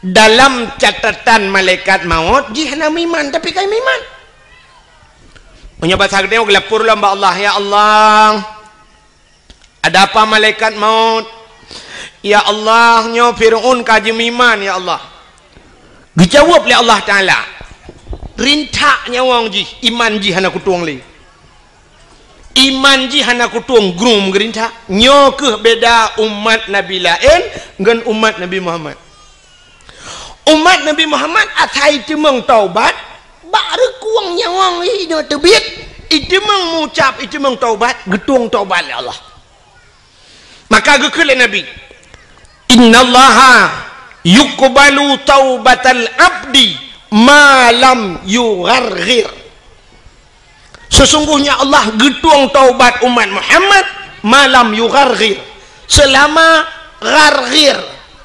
Dalam catatan malaikat maut, jih hana meuiman, tapi ka meuiman. Meunyoe basa geutanyoe geulapor lom bak Allah, "Ya Allah, ada apa malaikat maut? Ya Allah, nyoe Fir'aun ka jimeuiman, ya Allah." Geujaweueb lé Allah Taala, "Rintak nyawöng jih, iman jih hana kutueng lé." Iman jih hana kutueng, grum geurintak. Nyoe kheueh beda umat nabi laén ngon umat Nabi Muhammad. Umat Nabi Muhammad asai teumeung taubat, bak reukueng nyawöng inoe teubiet, iteumeung mucab, iteumeung taubat, geutueng taubat lé Allah. Maka geukheun lé Nabi, "Innallaha yuqbalu taubatal abdi ma lam yugharghir." Sesungguhnya Allah geutueng taubat umat Muhammad ma lam yugharghir, seulama gharghir.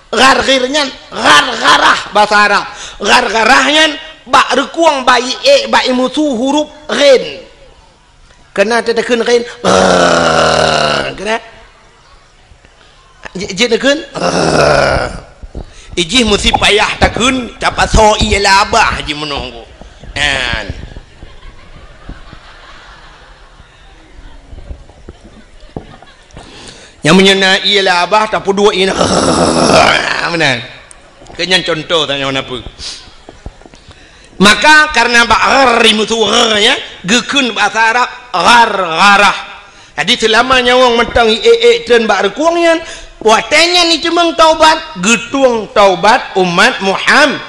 Gharghir nyan ghargharah basa Arab. Ghargharah nyan bak reukueng bak ié, bak imusu huruf ghin. Keunan takheun ghin, keunan. Jeuet, jeuet takheun. Ijih meusti payah takheun, tapasoe ié lam babah jih meunoe. Nyan. Nyang meunyoe na ié lam babah, tapeuduek ié na. Meunan. Keu nyan contoh tanyoe na peue. Maka karena bak gharri meusu gha, ya, geukheun basa Arab ghargharah. Jadi seulama nyawöng mantong ié-ié treun bak reukueng nyan, watée nyan iteumeung taubat, geutueng taubat umat Muhammad.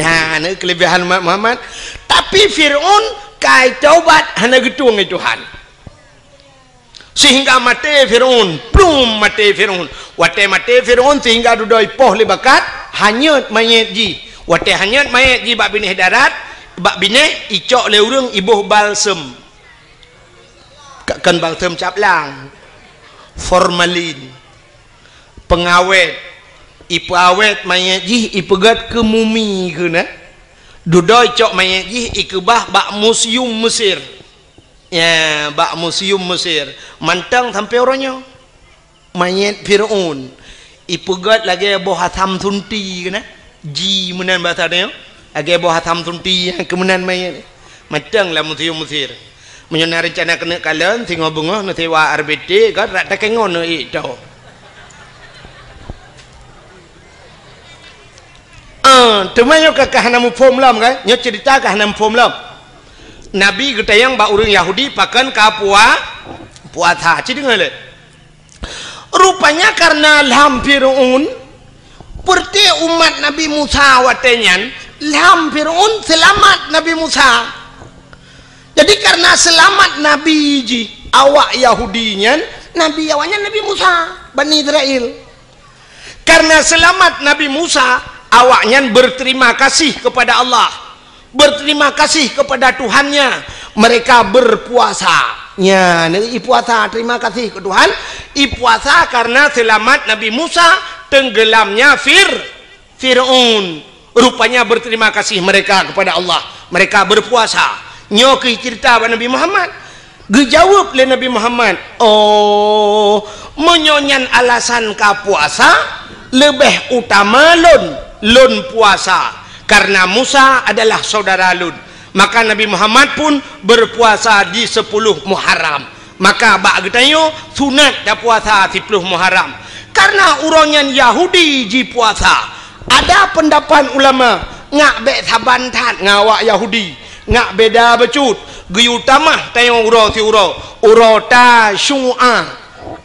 Ya, na keulebihan umat Muhammad. Tapi Fir'aun ka taubat hana geutueng lé Tuhan. Sehingga maté Fir'aun, plum maté Fir'aun. Watée maté Fir'aun sehingga dudoe ipoh lé bakat, hanyot manyét jih. Watée hanyot manyét jih bak binéh darat, bak binéh icok lé ureuëng iboh balsem. Ka-, kon balsem caplang, formalin, pengawét, ipeuawét manyét jih ipeugét keu mumi keunan. Dudoe icok manyét jih ikeubah bak museum Mesir. Ya, bak museum Mesir. Mantong sampoe uroe nyoe. Manyét Fir'aun. Ipeugét lagée boh asam sunti keunan. Ji meunan basa nyoe. Lagée boh asam sunti nyang keu meunan manyét. Mantong lam museum Mesir. Meunyoe na reuncana keuneuk kalon, singoh beungoh neusewa R B T, kan rak takengon neuék to. Ah, teuma nyoe ka, ka hana muphom lom, kan? Nyoe cerita ka hana muphom lom. Nabi geutanyong bak ureuëng Yahudi pakon ka pua-, puasa. Ci deungoe lé. Rupanya karena lham Fir'aun, peureuté umat Nabi Musa watée nyan, lham Fir'aun seulamat Nabi Musa. Jadi karena seulamat Nabi jih awak Yahudi nyan, Nabi awaknyan Nabi Musa, Bani Israel. Karena seulamat Nabi Musa, awaknyan berterima kasih kepada Allah, berterima kasih kepada Tuhannya. Mereka berpuasa. Nya, neuék ipuasa, terima kasih ke Tuhan. Ipuasa karena seulamat Nabi Musa tenggelamnya Fir-, Fir'aun. Rupanya berterima kasih mereka kepada Allah. Mereka berpuasa. Nyoe keuh cerita bak Nabi Muhammad. Geujaweueb lé Nabi Muhammad, "Oh, meunyoe nyan alasan ka puasa, leubeh utama lôn, lôn puasa, karena Musa adalah saudara lôn." Maka Nabi Muhammad pun berpuasa di sepuluh Muharram. Maka bak geutanyoe sunat tapuasa siploh Muharram. Karena uroe nyan Yahudi jipuasa. Ada peundapat ulama, ngak bék saban that ngon awak Yahudi. Ngak beda bacut, geuyue tamah tanyoe uroe siuroe, uroe Tasyu'a.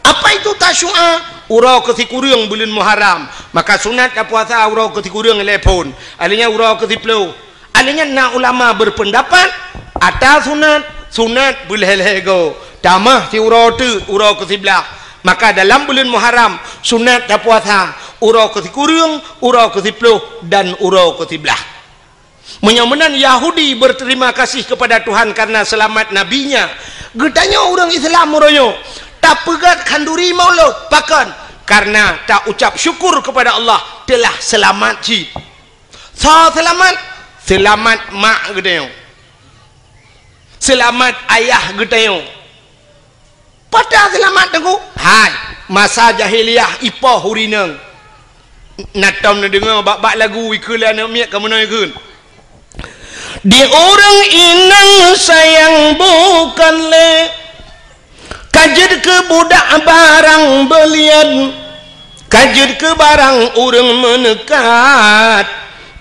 Apa itu Tasyu'a? Uroe keusikureueng buleuen Muharram. Maka sunat tapuasa uroe keusikureueng lé phon. Alheuh nyan uroe keusiploh. Alheuh nyan na ulama berpendapat, ata sunat, sunat beulhée-lhée goe. Tamah siuroe teuk uroe keusiblaih. Maka dalam buleuen Muharram, sunat tapuasa uroe keusikureueng, uroe keusiploh, dan uroe keusiblaih. Meunyoe meunan Yahudi berterima kasih kepada Tuhan karena selamat nabinya, geutanyoe ureuëng Islam uroe nyoe tapeugét khanduri Maulud, pakon? Karena taucap syukur kepada Allah telah selamat cit. Soe seulamat? Seulamat mak geutanyoe. Seulamat ayah geutanyoe. Peue ta seulamat, Teungku? Hai. Masa jahiliyah ipoh ureueng inong. Na tom neudeungoe bak-bak lagu ikheun lé aneuk miet ka meunoe kheun. Di ureueng inong sayang bukan lé, ka jeuet keu budak barang beulian, ka jeuet keu barang ureueng meuneukat.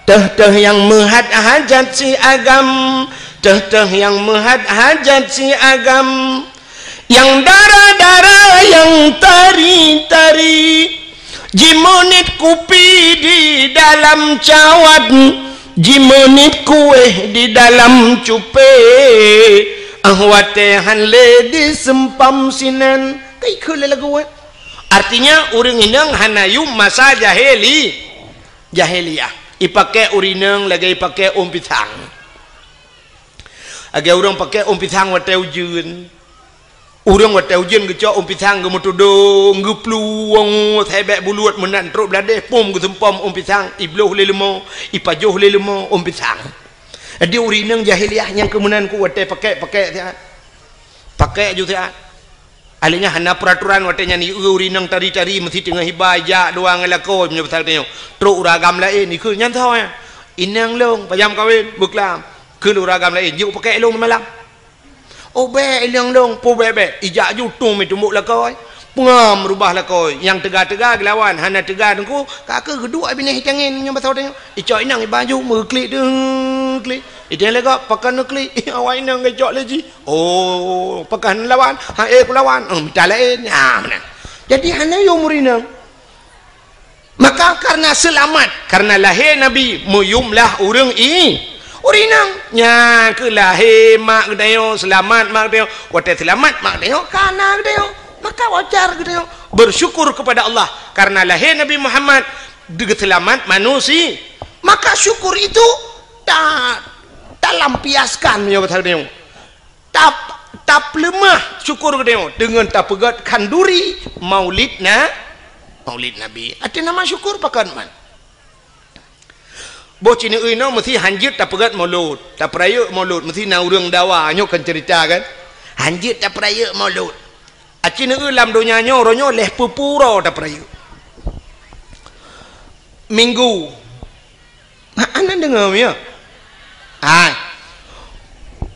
Teuh-teuh nyang meuhat hajat si agam, teuh-teuh nyang meuhat hajat si agam. Nyang dara-dara, nyang tari-tari, jimeunit kupi di dalam cawat, jimeunit kuéh di dalam cupé, ah watée han lé diseumpam sinan. Ka ikheun lé lagu, eh? Artinya, ureueng inong hana yum masa jahili-, jahiliyah. Ipaké ureueng inong lagée ipaké ôn pisang. Lagée ureueng paké ôn pisang watée ujeuen. Ureueng watée ujeuen geucok ôn pisang geumeutudong, geuplueng, sabé buleuen meunan trok bladeh, pom geuseumpom ôn pisang, ibloh lé leumo, ipajoh lé leumo ôn pisang. Jadi ureueng inong jahiliyah nyang keu meunan ku watée paké-paké siat. Paké ju siat. Akhé nyan hana peuraturan watée nyan, ureueng inong tari-tari meusi teungoh hiba ijak dua ngon lakoe meunyoe pasal tanyoe. Trok ureueng agam laén ikheun nyan soe nyan. Inong lôn, pajan kawen, beuklam. Kheun ureueng agam laén, jeuet paké lôn malam. Oh, bék inong lôn, peue bék-bék. Ijak ju tueng meutumbok lakoe. Peungam rubah lakoe. Nyang teuga-teuga geulawan, hana teuga teungku, ka keuh geuduek binéh itangen nyoe pasal tanyoe. Icok inong iba ju meuklik deuh klik. Ideh lé gob pakon neuklik, awai inong geucok lé jih. Oh, pakon lawan, ha, eh, kulawan. Oh, mita laén. Ha, meunan. Jadi hana yum ureueng inong. Maka karena seulamat, karena lahé Nabi, meuyumlah ureueng i-, ureueng inong. Nyan keuh lahé mak geutanyoe, seulamat mak geutanyoe. Watée seulamat mak geutanyoe, ka na geutanyoe. Maka wajar geutanyoe bersyukur kepada Allah karena lahé Nabi Muhammad, geuseulamat manusi-, maka syukur itu ta-, talampiaskan meunyoe bahasa geutanyoe. Tap-, tapeuleumah syukur geutanyoe deungon tapeugét khanduri Maulid na-, Maulid Nabi. Até nama syukur pakon man. Boh ci neueu inoe meusi hanjeuet tapeugét Maulud, tapeurayeuk Maulud, meusi na ureueng dawa, nyoe kan ceurita kan. Hanjeuet tapeurayeuk Maulud. Aci neueu lam donya nyoe, uroe nyoe lheuh peue-peue uroe tapeurayeuk. Minggu. Hana deungoe, ya? Hai.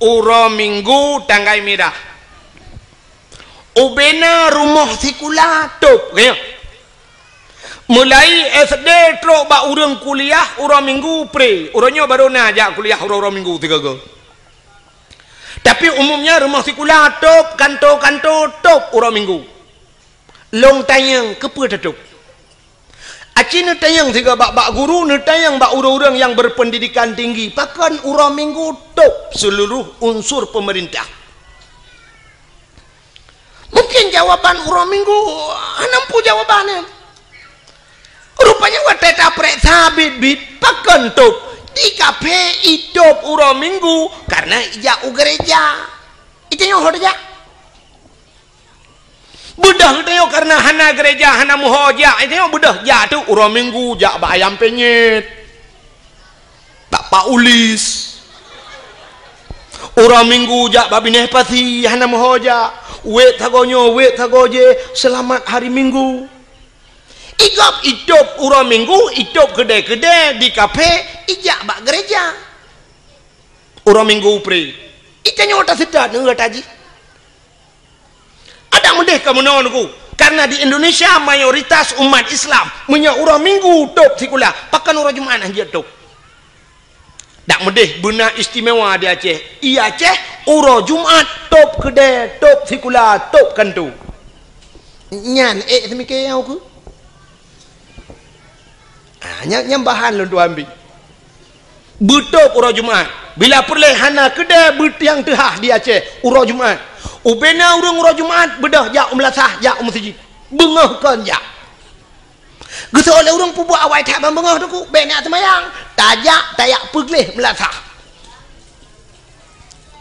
Uroe Minggu tanggai mirah. Ubena rumoh sikula tôb, ya. Mulai S D trok bak ureueng kuliah uroe Minggu pre. Uroe nyoe barô na jak kuliah uroe-uroe Minggu sigoe-goe. Tapi umumnya rumoh sikula tôb, kanto-kanto tôb uroe Minggu. Lôn tanyong, keupeue tatôb? Aci neutanyong sigoe bak, bak guru, neutanyong bak ureueng-ureueng nyang berpendidikan tinggi, pakon uroe Minggu tôb seluruh unsur pemerintah? Mungkin jawaban uroe Minggu hana muphom jawaban nyan. Rupanya watée taprek sabit-bit, pakon tôb? Di kaphé itôb uroe Minggu karena ijak u gereja. Itanyoe ho tajak. Beudôh geutanyoe karena hana gereja, hana meuho jak. Itanyoe beudôh jak tu uroe Minggu jak bak Ayam Penyet. Bak Pak Ulis. Uroe Minggu jak bak Binéh Pasi, hana meuho jak. Wék sagoe nyoe, wék sagoe jéh, seulamat hari Minggu. Igob itôb uroe Minggu, itôb keudée-keudée di kaphé, ijak bak gereja. Uroe Minggu pre. Itanyoe taseutôt ngon gata jih. Adak meudeh ka meunoe Teungku, karena di Indonesia mayoritas umat Islam meunyoe uroe Minggu tôb sikula, pakon uroe Jumat hanjeuet tôb. Dak meudeh beuna istimewa di Aceh. I Aceh uroe Jumat tôb keudée, tôb sikula, tôb kanto. Nyan ék seumike nyang ukeue. Ah, nyan, nyan bahan lôn tuan bi. Beutôb uroe Jumat. Bila peureulée hana keudée beutiang teuhah di Aceh uroe Jumat. Ubena ureuëng uroe Jumat beudôh jak u meulasah, jak u meuseujid. Beungoh kon jak. Geuseuôt lé ureuëng peubuet awai that ban beungoh Teungku, bék neujak seumayang. Tajak, tajak peugleh meulasah.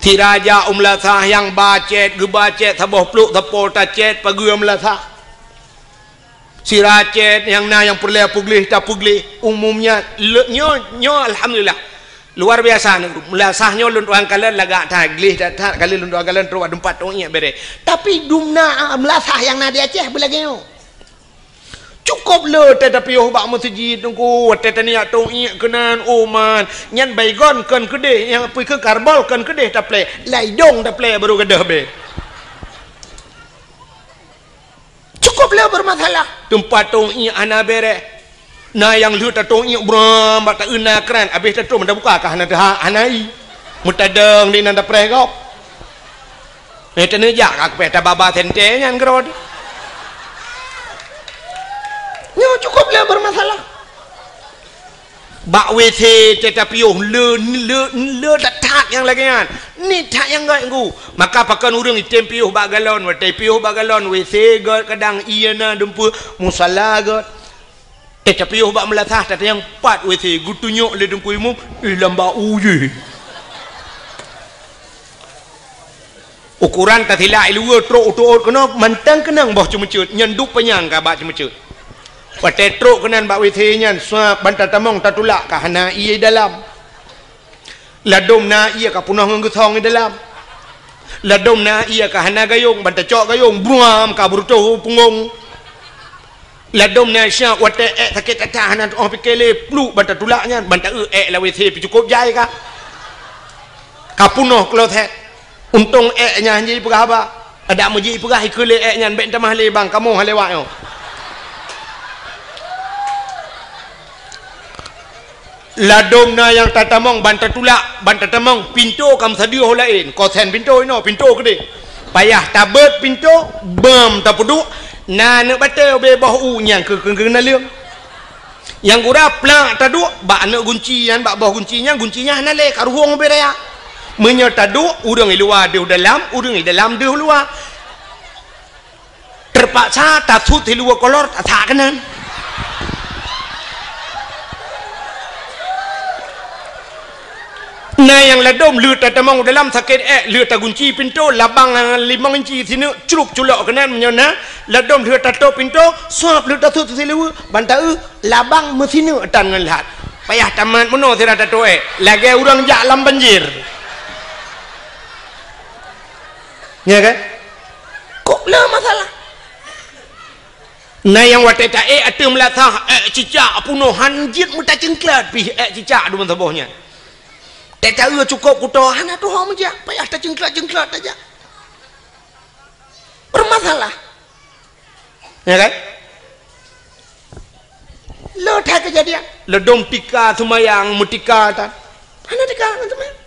Sira jak u meulasah nyang ba cét, geuba cét saboh plôk sapo tacét pageue meulasah. Sira cét nyang na nyang peureulée peugleh tapeugleh. Umumnya le-, nyoe, nyoe alhamdulillah. Luar biasa Teungku. Meulasah nyoe lôn tuan kalon lagak that, gleh that, that, kali lôn tuan kalon trok bak teumpat tong iék béré. Tapi dumna, ah, meulasah nyang na di Aceh beulagée nyoe. Cukôp le watèe tapiôh bak meuseujid, Teungku, watèe taniyak tông iék keunan, oh man, nyan Baygon kon keudeh, nyang peue keu Karbol kon keudeh taplè, lam idông taplè barô gadôh bèe. Cukôp le beurmasalah. Teumpat tông iék hana bèrèh. Na nyang lheueh tatông iék bram bak taeu na kran, abéh tatrôn tabuka ka hana teuhah, hana ie. Meutadong di nan tapreh gob. Eh, taneujak ka keupèe tababa sentée nyan keudroe. Nyoe cukôp le beurmasalah. Bak W C teuh tapiôh le, le, le that-that nyang lagèe nyan. Nyan that nyang gèt, Teungku. Maka pakon ureueng item piôh bak galon, watèe piôh bak galon, W C gèt, kadang ie na dumpeue, musala gèt. Eh, tapiôh bak meulasah, tatanyong pat W C, geutunyok lé Teungku Imum, eh, lam bak u jih. Ukoran tasilak i luwa trôk u teuôt keunoe, mantong keunong boh ceumeuceuet, nyan duek panyang ka bak ceumeuceuet. Watèe trôk keunan bak W C nyan, suap ban tatamong tatulak ka hana ie dalam. Ladôm na ie ka peunoh ngon geusong i dalam. Ladôm na ie ka hana gayông, ban tacok gayông, buam ka beureutoh u punggông. Ladôm na syah watèe èk sakét that-that hana tu'oh pike lé, pluek ban tatulak nyan, ban taeu èk lam W C pih cukôp jai ka. Ka peunoh kloset. Untông èk nyan han jipeugah haba. Adak meujih ipeugah ikheun lé èk nyan, "Bèk tamah lé bang, kamoe han lewat nyoe." Ladôm na nyang tatamong ban tatulak, ban tatamong, pintoe ka meusadeue ho laén, kosen pintoe inoe, pintoe keudeh. Payah tabeuet pintoe, beuem tapeuduek, na aneuk batèe ubé boh u nyang keu, keu, keu naleueng. Nyang gura plak taduek bak aneuk gunci nyan, bak boh gunci nyan, gunci nyan hana lé, ka ruhueng ubé raya. Meunyoe taduek, ureueng i luwa deuh dalam, ureueng i dalam deuh luwa. Teupaksa tasut siluweue kolor, tasak keunan. Na nyang ladôm lheueh tatamong u dalam sakét èk, lheueh tagunci pintoe, labang limong inci sineuk, crup culok keunan meunyoe na, ladôm lheueh tatôp pintoe, suap lheueh tasut siluweue, ban taeu, labang meusineuk tan ngon lhat. Payah tamat meunoe sira tatôp èk, lagèe ureueng jak lam banjir. Ya kan? Kok le masalah? Na nyang watèe taék ateueh meulasah, ék cicak peunoh, han jeuet meutacengklat pih ék cicak deungon saboh nyan. Teuka cukôp kuto, hana tuho meujak, payah tacengklat-cengklat tajak. Bermasalah. Ya kan? Le that keujadian. Ladôm tika seumayang meutika tan. Hana tika ngon seumayang.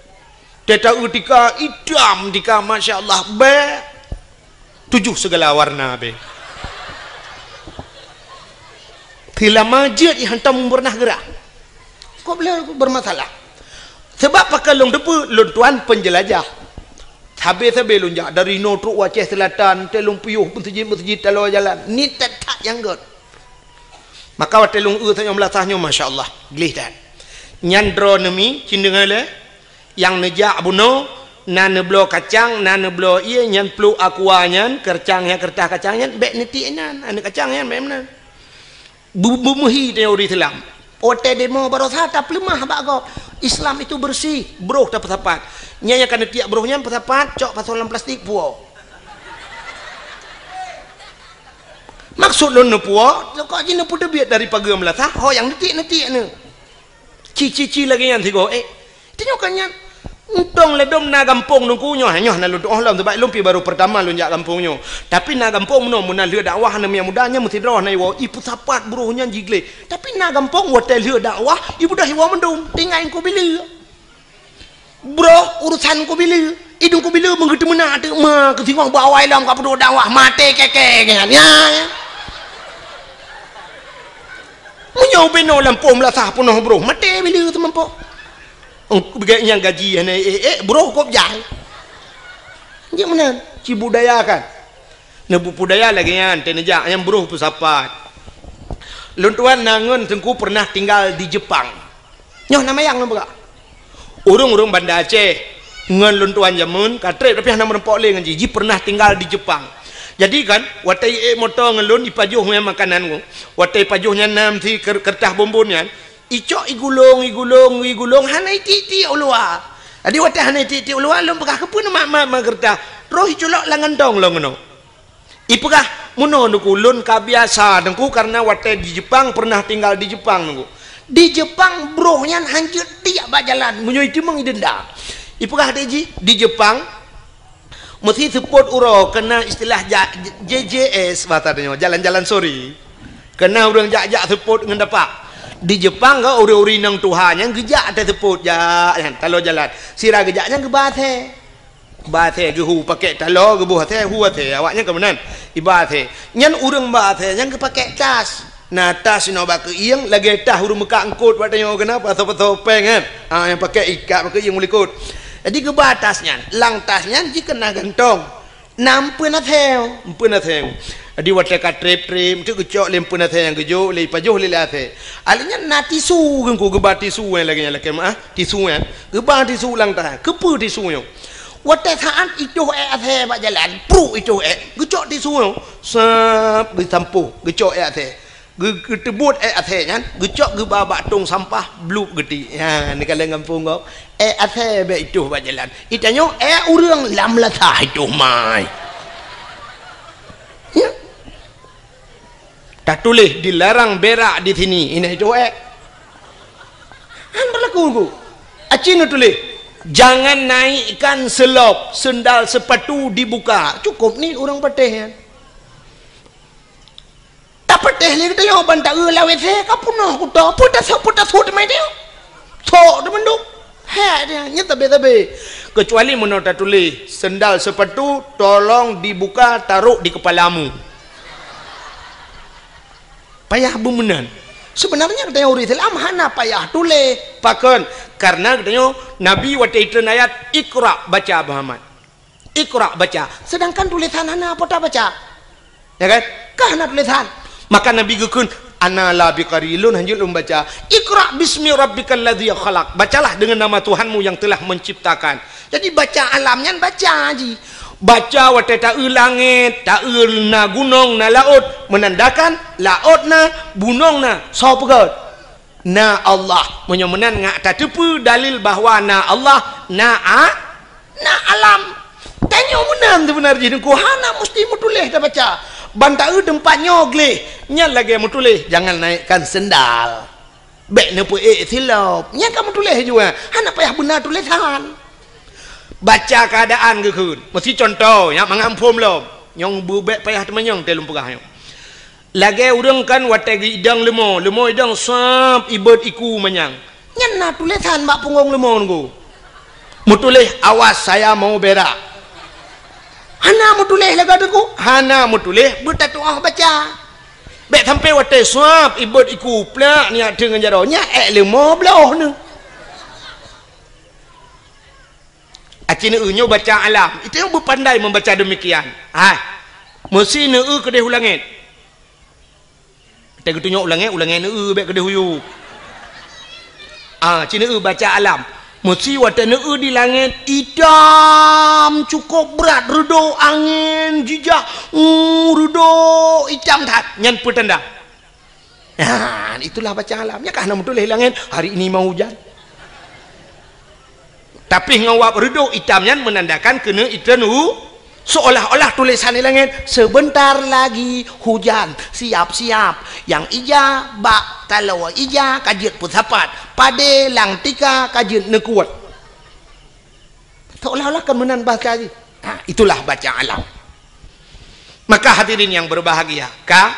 Teuka tika itam tika, masya Allah, bèk. Tujoh sigala warna bèk. Teulama jeuet i hantom peureunah geurah. Kok beu le bermasalah? Sabab pakon lôn teupeu, lôn tuan penjelajah. Sabé-sabé lôn jak dari noe trok u Aceh Selatan, teuh lôn piôh meuseujid-meuseujid taloe jalan. Ni that-that nyang gèt. Maka watèe lôn eu tanyoe meulasah nyoe, masya Allah, gleh that. Nyan droeneuh mi, cit deungö lé, nyang neujak bunoe, na neubloe kacang, na neubloe ié, nyan pluek aqua nyan, keureutah nyan, keureutah kacang nyan, bèk neutiek nyan, aneuk kacang nyan bèk meunan. Bu-, bu-, meuhi teori Islam. Watèe demo baroesa tapeuleumah bak gob. Islam itu bersih, broh tapeusapat. Nyan nyang ka neutiek broh nyan peusapat, cok pasoe lam plastik, puwoe. Maksud lôn neupuwoe, kok jih neupeuteubiet dari pageue meulasah, ho nyang neutiek-neutiek nyoe. Ci-ci-ci lagèe nyan sigoe, eh. Tanyoe ka nyan. Untông ladôm na gampông Teungku nyoe, nyoe na lôn tu'oh lom, sabab lôn pih baru peurtama lôn jak gampông nyoe. Tapi na gampông meunoe, meunan lheueh dakwah aneuk muda nyan meusidroe na iwoe, ipeusapat broh nyan jigleh. Tapi na gampông watèe lheueh dakwah, ibeudôh iwoe mandum, tinggai Teungku Bileu. Broh urosan Teungku Bileu, idong Teungku Bileu meungeuteumeuna teuk ma keusingoh bak awai lom ka peuduek dakwah, maté kèe-kèe nyan. Ya, ya. Meunyoe binoe lampôh meulasah peunoh broh, maté Bileu teumampo. Ong, beugai nyang gaji hana ék-ék, broh kop jai. Jeuet meunan, ci budaya kan. Neubudaya lagèe nyan, teuneujak nyang broh peusapat. Lôn tuan na ngon Teungku pernah tinggal di Jepang. Nyoe na mayang lôn peugah. Ureueng-ureueng Banda Aceh ngon lôn tuan jameun ka trép, tapi hana meurumpok lé ngon jih. Jih pernah tinggal di Jepang. Jadi kan, watèe iék moto ngon lôn, ipajoh nyan makanan nyoe. Watèe ipajoh nyan na meusi ker-, keureutah bonbon nyan, icok igulong, igulong, igulong, hana itiek-tiek u luwa. Jadi watèe hana itiek-tiek u luwa, lôn peugah, "Keupeue neumat-mat ma keureutah?" Troh iculok lam gantong lôn keunoe. Ipeugah, Meunoe Teungku, lôn ka biasa Teungku, karena watèe di Jepang, pernah tinggal di Jepang Teungku. Di Jepang broh nyan hanjeuet tiek bak jalan, meunyoe iteumeung idenda. Ipeugah deh jih, di Jepang, meusi seupôt uroe keunan istilah ja-, J J S, bahasa tanyoe, jalan-jalan sore. Keunan ureueng jak-jak seupôt ngon dapak. Di Jepang ka ureueng-ureueng inong tuha nyan geujak ateueh seupôt jak nyan, taloe jalan. Sira geujak nyan geuba asèe. Ba asèe geuhu pakèk taloe, geuboh asèe, hu asèe, awaknyan ka meunan. Iba asèe. Nyan ureueng ba asèe nyan geupakèk tas. Na tas inoe bak keuieng, lagèe tas ureueng meukat eungkôt bak tanyoe keunan, pasoe-pasoe pèng kan. Ha, nyang pakèk ikat bak keuieng u likôt. Jadi geuba tas nyan, lam tas nyan jih keunan gantong. Na empeuen asèe, empeuen asèe. Jadi watèe ka trép-trép, teuk geucok lé empeuen asèe nyang geujok, lé ipajoh lé, lé asèe. Alèh nyan na tisu, Teungku geuba tisu nyang lagèe nyan lakèe meu'ah, tisu nyan. Geuba tisu lam tas, keupeue tisu nyoe? Watèe saat itoh èk asèe bak jalan, pruek itoh èk, geucok tisu nyoe, sab, geusampôh, geucok èk asèe. Geu-, geuteubuet èk asèe nyan, geucok geuba bak tông sampah, blueb geutiek. Nyan, neukalon gampông gob. Èk asèe bèk itoh bak jalan. Itanyoe èk ureueng lam lasah itoh mai. Ya. Tatuléh dilarang berak di sini. Inan itoh èk. Han berlaku Teungku. Aci neutuléh, "Jangan naikkan selop, sendal sepatu dibuka." Cukup ni ureueng patéh nyan. Tapatéh lé geutanyoe ban taeu lam W C ka peunoh kuto, peue tasôk, peue tasôk teuma geutanyoe. Sok teumandum. Hèk dia, nyan tabé-tabé. Kecuali meunoe tatuléh, "Sendal sepatu tolong dibuka, taruh di kepalamu." Payah beumeunan. Sebenarnya geutanyoe ureueng Islam hana payah tuléh. Pakon? Karena geutanyoe Nabi watèe itreun ayat, "Iqra," baca, Muhammad. "Iqra," baca. Sedangkan tulésan hana po tabaca. Ya kan? Ka hana tulésan. Maka Nabi geukheun, "Ana la biqari, lôn hanjeuet lôn baca. Iqra bismi rabbikal ladzi khalaq. Bacalah dengan nama Tuhanmu yang telah menciptakan." Jadi baca alam nyan baca jih. Baca watèe taeu langèt, taeu na gunong, na laôt, meunandakan laôt na, gunong na, soe peugöt? Na Allah. Meunyoe meunan ngat tateupeue dalil bahwa na Allah, na a-, na alam. Tanyoe meunan seubeuna jih Teungku, hana musti meutuléh tabaca. Ban taeu teumpat nyoe gleh, nyan lagèe meutuléh, "Jangan naikkan sendal." Bèk neupeuék silop. Nyan ka meutuléh jua. Hana payah beuna tulésan. Baca keuadaan geukheun. Meusi cuntoh, nyak mangat muphom lom. Nyang beu bèk payah teumanyong teuh lôn peugah nyoe. Lagèe ureueng kan watèe geuidong leumo, leumo idong sab ibot iku manyang. Nyan na tulésan bak punggong leumo Teungku. Meutuléh, "Awas, saya mau berak." Hana meutuléh lagèe Teungku, hana meutuléh beutatu'oh baca. Bèk sampai watèe sab ibot iku plak nyak teuh ngon jaroe, nyak èk leumo bloh neuh. Aci neueu nyoe baca alam, itu nyang beupandai membaca demikian. Hai, meusi neueu keudeh u langèt. Watèe geutunyok u langèt, u langèt neueu bèk keudeh u yup. Ah, ci neueu baca alam. Meusi watèe neueu di langèt, itam cukôp brat, reudôk angén jijak, uh, reudôk itam that. Nyan peutanda. Nah, itulah baca alam. Nyan ka hana meutuléh langèt, "Hari ini mau hujan." Tapi ngon wab reudôk itam nyan meunandakan keuneuk itreun u-, seolah-olah tulésan di langèt, "Sebentar lagi hujan, siap-siap." Nyang ija bak taloe ija ka jeuet peusapat, padé lam tika ka jeuet neukuet. Seolah-olah kan meunan bahasa jih. Ha, itulah baca alam. Maka hadirin yang berbahagia, ka,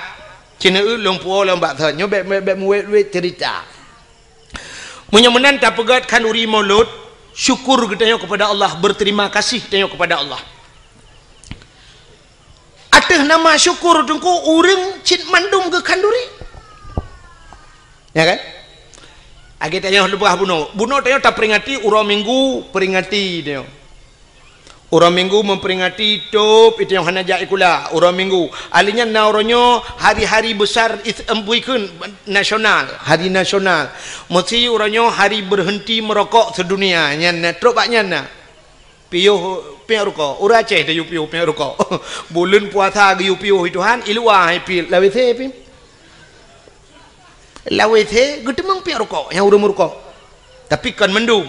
ci neueu lôn puwoe lôn bak thon, nyoe bèk, bèk, bèk meuwét-wét cerita. Meunyoe meunan tapeugöt khanduri Maulud, syukur geutanyoe kepada Allah, berterima kasih geutanyoe kepada Allah. Ateueh nama syukur Teungku, ureueng cit mandum geukhanduri. Ya kan? Lagèe tanyoe leubeh bunoe. Bunoe tanyoe taperingati uroe Minggu, peringati tanyoe. Uroe Minggu memperingati tôb, itu nyang hana jak sikula, uroe Minggu. Ahli nyan na uroe nyoe hari-hari besar is-, em, bukan nasional, hari nasional. Meusi uroe nyoe hari berhenti merokok sedunia. Nyan na, trok bak nyan na. Piôh piep rukok. Ureueng Aceh tayue piôh piep rukok. Buleuen puasa geuyue piôh Tuhan, i luwa hai piep lam W C pih. Lam W C geuteumeung piep rukok nyang ureueng meurukok. Tapi kon mandum.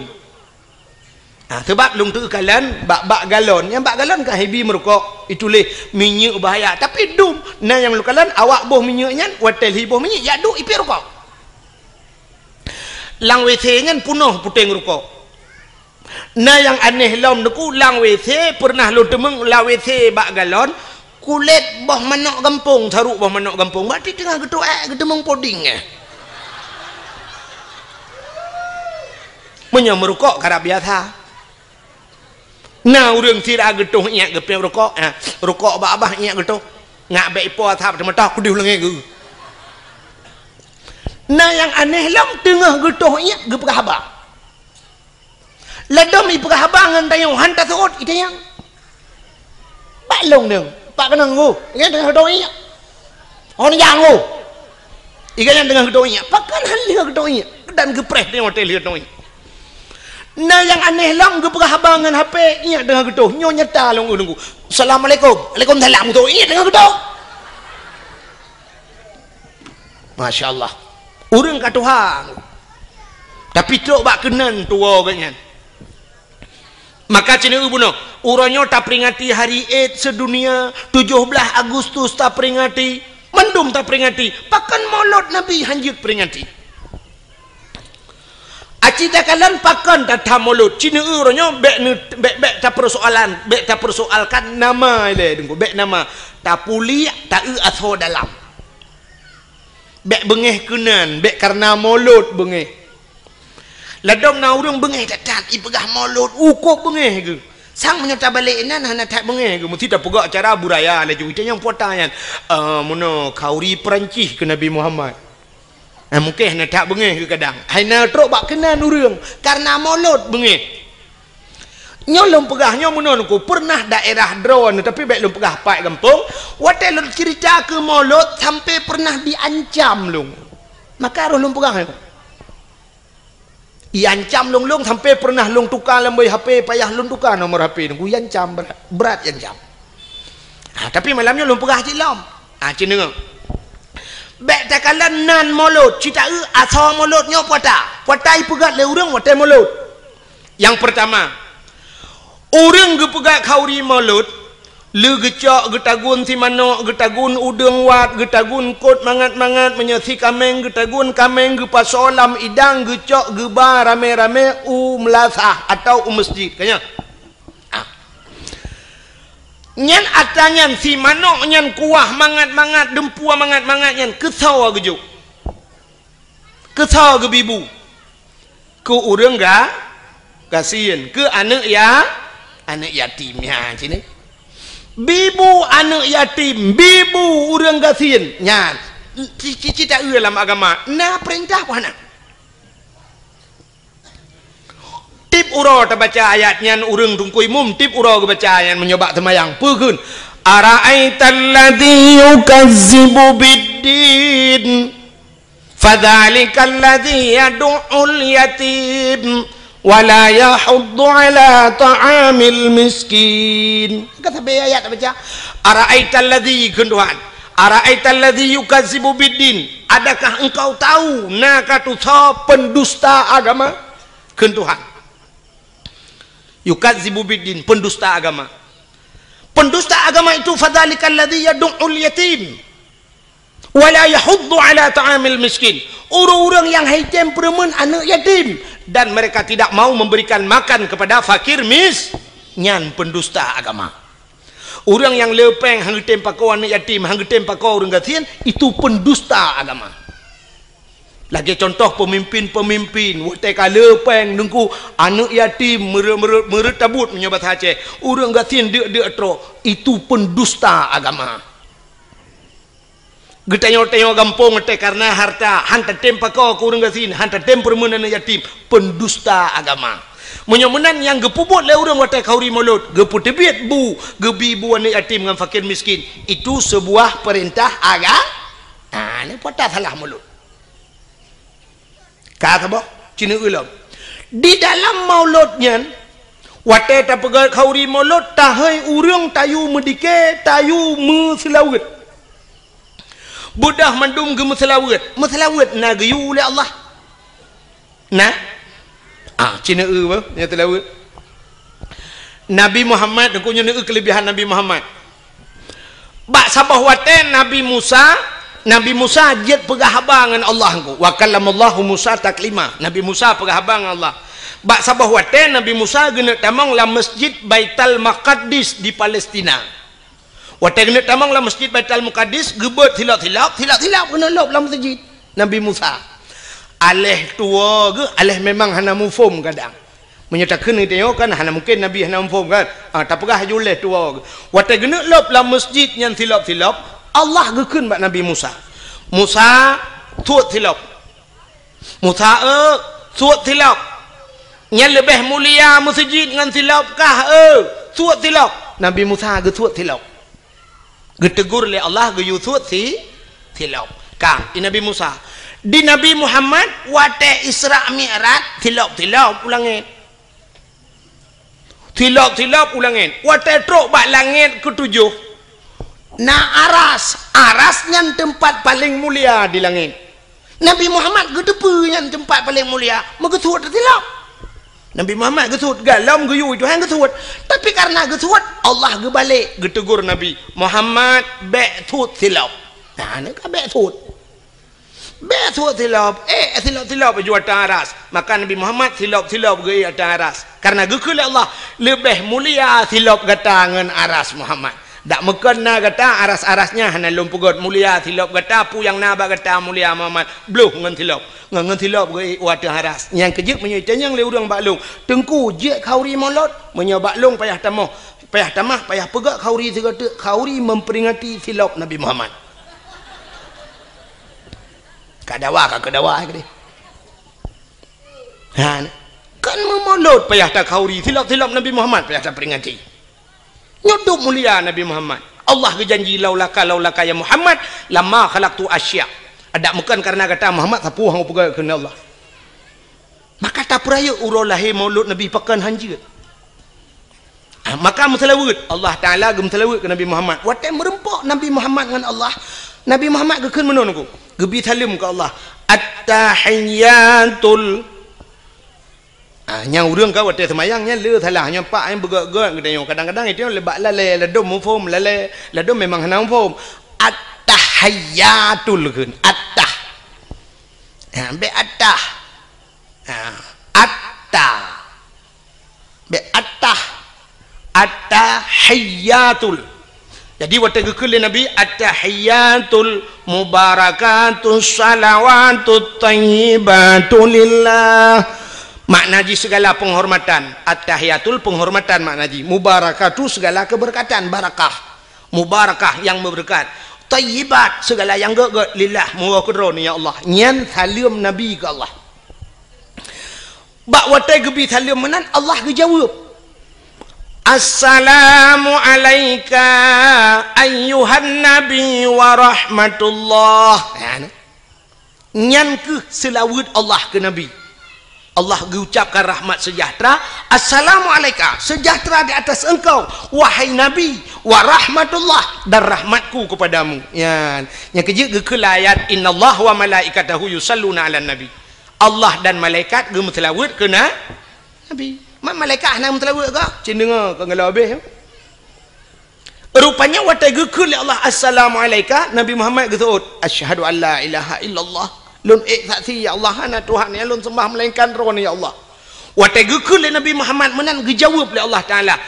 Ha, seubab lôn teukalon bak, bak galon. Nyang bak galon kan hibi meurukok, ituléh minyeuk bahaya. Tapi dum, na nyang lôn kalon awak boh minyeuk nyan, watée lhi boh minyeuk, jak duek ipiep rukok. Lam W C nyan peunoh puténg rukok. Na nyang aneh lom Teungku, lam W C peureunah lôn teumeung lam W C bak galon, kulét boh manok gampông, saruk boh manok gampông. Berarti teungoh geutoh ék geuteumeung poding, eh. Meunyoe meurukok karab biasa. Na ureuëng sira geutoh iék geupiep rukok, eh, rukok bak babah iék geutoh. Ngak bék ipo asap teumeutah kudeuh leungée geuh. Na nyang aneh lom teungoh geutoh iék geupeugah haba. Ladom ipeugah haba ngon tanyoe han taseuôt itanyong. Bak lôn deueng, bak keunong geuh, nyan teungoh geutoh iék. Hon nyang geuh. Iga nyan teungoh geutoh iék. Pakon han lheueh geutoh iék. Dan geupreh teungoh watée lheueh geutoh iék. Na nyang aneh lom geupeugah haba ngon H P iék teungoh geutoh. Nyoe nyata lôn ureuëng geuh. Assalamualaikum. Waalaikumsalam geutoh iék teungoh geutoh. Masya Allah. Ureuëng ka tuha. Tapi trok bak keunan tuwoe geuh nyan. Maka ceuneuk bunoe, uroe nyoe taperingati Hari AIDS sedunia, tujoh blaih Agustus taperingati, mandum taperingati. Pakon molot Nabi hanjeuet peringati? Aci takalon pakon that-that molot? Ceuneuk uroe nyoe bék ne-, bék, bék tapeursoalan, bék tapeursoalkan nama ilée Teungku, bék nama. Tapuliek, taeu asoe dalam. Bék beungéh keunan, bék kareuna molot beungéh. Ladom na ureuëng beungéh that-that, ipeugah molot, ukôb beungéh geuh. Sang meunyoe tabalek inan hana that beungéh geuh, meusti tapeugah cara budaya laju. Itanyong puta nyan, "Eh, meunoe khauri Peurancih keu Nabi Muhammad." Eh, mungken hana that beungéh geuh kadang. Hai na trok bak keunan ureuëng, kareuna molot beungéh. Nyoe lôn peugah nyoe meunoe Teungku, peureunah daerah droeneuh, tapi bék lôn peugah pat gampông, watée lôn ceurita keu molot sampai peureunah diancam lôn. Maka roh lôn peugah nyoe. Iancam lôn, lôn sampai peureunah lôn tuka lam boh H P, payah lôn tuka nomor H P Teungku, iancam brat, brat iancam. Ha, tapi malam nyoe lôn peugah cit lom. Ha, cit deungoe. Bék takalon nan molot, cit taeu asoe molot nyoe puta. Puta ipeugét lé ureuëng watée molot. Nyang peurtama, ureuëng geupeugét khauri molot, lé geucok, geutagun simanok, geutagun udeueng wat, geutagun kot mangat-mangat, meunyoe si kaméng geutagun kaméng, geupasoe lam idang, geucok geuba ramé-ramé u meulasah atawa u meusjid. Ka nyan? Ah. Nyan atra nyan, simanok nyan kuah mangat-mangat, deumpue mangat-mangat nyan, keusoe geujok. Keusoe geubi bu? Keu ureuëng ga-, gasien, keu aneuëk ya-, aneuëk yatim nyan cit. Bi bu aneuëk yatim, bi bu ureuëng gasien nyan. Ci-, ci-, cit taeu lam agama, na peurintah peue hana? Tiep uroe tabaca ayat nyan ureuëng Teungku Imum, tiep uroe geubaca nyan meunyoe bak seumayang. Peue kheun? "Ara'aital ladzi yukazzibu biddin, fadzalikal ladzi yadu'ul yatim, wa la yahuddu 'ala ta'amil miskin." Ka sabe ayat tabaca. "Ara'aital ladzi," kheun Tuhan. "Ara'aital ladzi yukazzibu biddin." Adakah engkau tahu na ka tusoe pendusta agama? Kheun Tuhan. Yukazzibu biddin, pendusta agama. Pendusta agama itu, fadzalikal ladzi yadu'ul yatim, wa la yahuddu 'ala ta'amil miskin. Ureuëng-ureuëng nyang haitem peureumeun aneuëk yatim, dan mereka tidak mau memberikan makan kepada fakir mis-, nyan pendusta agama. Ureuëng nyang le péng han geutem pakoe aneuëk yatim, han geutem pakoe ureuëng gasien, itu pendusta agama. Lagée contoh peumimpin-peumimpin, watée ka le péng Teungku, aneuëk yatim, meureuet-meureuet, meureuet tabot meunyoe basa Aceh, ureuëng gasien deuk-deuk trok, itu pendusta agama. Geutanyoe-tanyoe gampông watée kareuna harta, han tatem pakoe keu ureuëng gasien, han tatem peureumeun aneuëk yatim, pendusta agama. Meunyoe meunan nyang geupeubuet lé ureuëng watée khauri molot, geupeuteubiet bu, geubi bu aneuëk yatim ngon fakir miskin, itu seubuah peurintah aga-, ah, nyan peue salah molot. Ka saboh, ceuneuk ulôn. Di dalam molot nyan, watée tapeugét khauri molot, tahôi ureuëng tayue meudike, tayue meuseulaweuet. Beudôh mandum geumeuseulaweuet. Meuseulaweuet na geuyue lé Allah. Na? Ah, ceuneuk eu bah, nyan seulaweuet. Nabi Muhammad, Teungku, nyoe keulebihan Nabi Muhammad. Bak saboh watée Nabi Musa, Nabi Musa jeuet peugah haba ngon Allah, Teungku. Wa kallamallahu Musa taklima. Nabi Musa peugah haba ngon Allah. Bak saboh watée Nabi Musa geuneuk tamong lam Masjid Baitul Maqdis di Palestina. Watée geuneuk tamong lam Masjid Baitul Maqdis, geubeuet silop-silop, silop-silop geuneuk lop lam masjid. Nabi Musa. Aléh tuwoe geuh, aléh memang hana muphom kadang. Meunyoe takheun geutanyoe kan hana mungken Nabi hana muphom kan? Ah, tapeugah laju lé tuwoe geuh. Watée geuneuk lop lam masjid nyan silop-silop, Allah geukheun bak Nabi Musa, "Musa, suet silop." "Musa, eu, suet silop. Nyan leubeh mulia meuseujid ngon silop kah, eu, suet silop." Nabi Musa geusuet silop. Geutegur lé Allah geuyue suet si, silop. Ka, di Nabi Musa. Di Nabi Muhammad, watée Isra Mi'raj, silop-silop u langét. Silop-silop u langét. Watée trok bak langét keutujoh, na aras. Aras nyan teumpat paleng mulia di langét. Nabi Muhammad geuteupeue nyan teumpat paleng mulia, meugeusuet silop. Nabi Muhammad geusuet, galom geuyue Tuhan geusuet. Tapi kareuna geusuet, Allah geubalek geutegur Nabi, "Muhammad, bék suet silop." Nah, nyan ka bék suet. Bék suet silop, eh, silop-silop aju ateueh aras. Maka Nabi Muhammad silop-silop geuék ateueh aras. Kareuna geukheun lé Allah, "Leubeh mulia silop gata ngon aras, Muhammad." Dak meukon na gata aras-aras nyan hana lôn peugét mulia silop gata, peue nyang na bak gata mulia Muhammad, bloh ngon silop. Ngon, ngon silop geuék u ateueh aras. Nyang keujeuet meunyoe itanyong lé ureuëng bak lôn, "Teungku, jeuet khauri mulod?" Meunyoe bak lôn payah tamoh, payah tamah, payah peugét khauri sigoe teuk, khauri memperingati silop Nabi Muhammad. Ka dawa, ka keu dawa, eh, keudeh. Ha, kan meumulod payah takhauri, silop-silop Nabi Muhammad payah taperingati. Nyoe dum mulia Nabi Muhammad. Allah geujanji, "Laulaka, laulaka ya Muhammad, lama khalaqtu asya." Adak meukon kareuna gata Muhammad, sapeue hana peugah keunan Allah. Maka tapeurayeuk uroe lahé maulud Nabi pakon hanjeuet. Ah, maka meuseulaweuet, Allah Taala geumeuseulaweuet keu Nabi Muhammad. Watée meureumpok Nabi Muhammad ngon Allah, Nabi Muhammad geukheun meunoe, Teungku. Geubi saleuem keu Allah. At-tahiyyatul Ah, nyang ureuëng ka watée seumayang nyan le salah, nyan pak nyang beugét-gét geutanyoe. Kadang-kadang itu le bak lalée, ladom muphom lalée, ladom memang hana muphom. At-tahiyyatul kheun, at-tah. Ha, bék at-tah. Ha, at-tah. Bék at-tah. At-tahiyyatul. Jadi watée geukheun lé Nabi, "At-tahiyyatul mubarakatus shalawatut thayyibatu lillah." Makna jih segala penghormatan. At-tahiyyatul penghormatan makna jih. Mubarakatu segala keberkatan, barakah. Mubarakah yang berkat. Thayyibat segala yang gét-gét, lillah, meuwoe keudroe, ya Allah. Nyan saleuem Nabi keu Allah. Bak watée geubi saleuem meunan, Allah geujaweueb, "Assalamu alaika ayyuhan nabi wa rahmatullah." Nyan, nyan kheueh seulaweuet Allah keu Nabi. Allah geuucapkan rahmat seujahteura, "Assalamu alaika, seujahteura di atas engkau, wahai Nabi, wa rahmatullah, dan rahmatku kepadamu." Nyan, nyang keujeuet geukheun lam ayat, "Innallaha wa malaikatahu yusalluna 'alan nabi." Allah dan malaikat geumeuseulaweuet keu na-, Nabi. Ma-, malaikat hana meuseulaweuet kah? Cit deungoe keu ngeulawa beh. Rupanya watée geukheun lé Allah, "Assalamu alaika," Nabi Muhammad geuseuôt, "Asyhadu an la ilaha illallah." Lôn ék saksi, ya Allah, hana Tuhan nyang lôn seumbah melainkan Droeneuh, ya Allah. Watée geukheun lé Nabi Muhammad meunan, geujaweueb lé Allah Taala,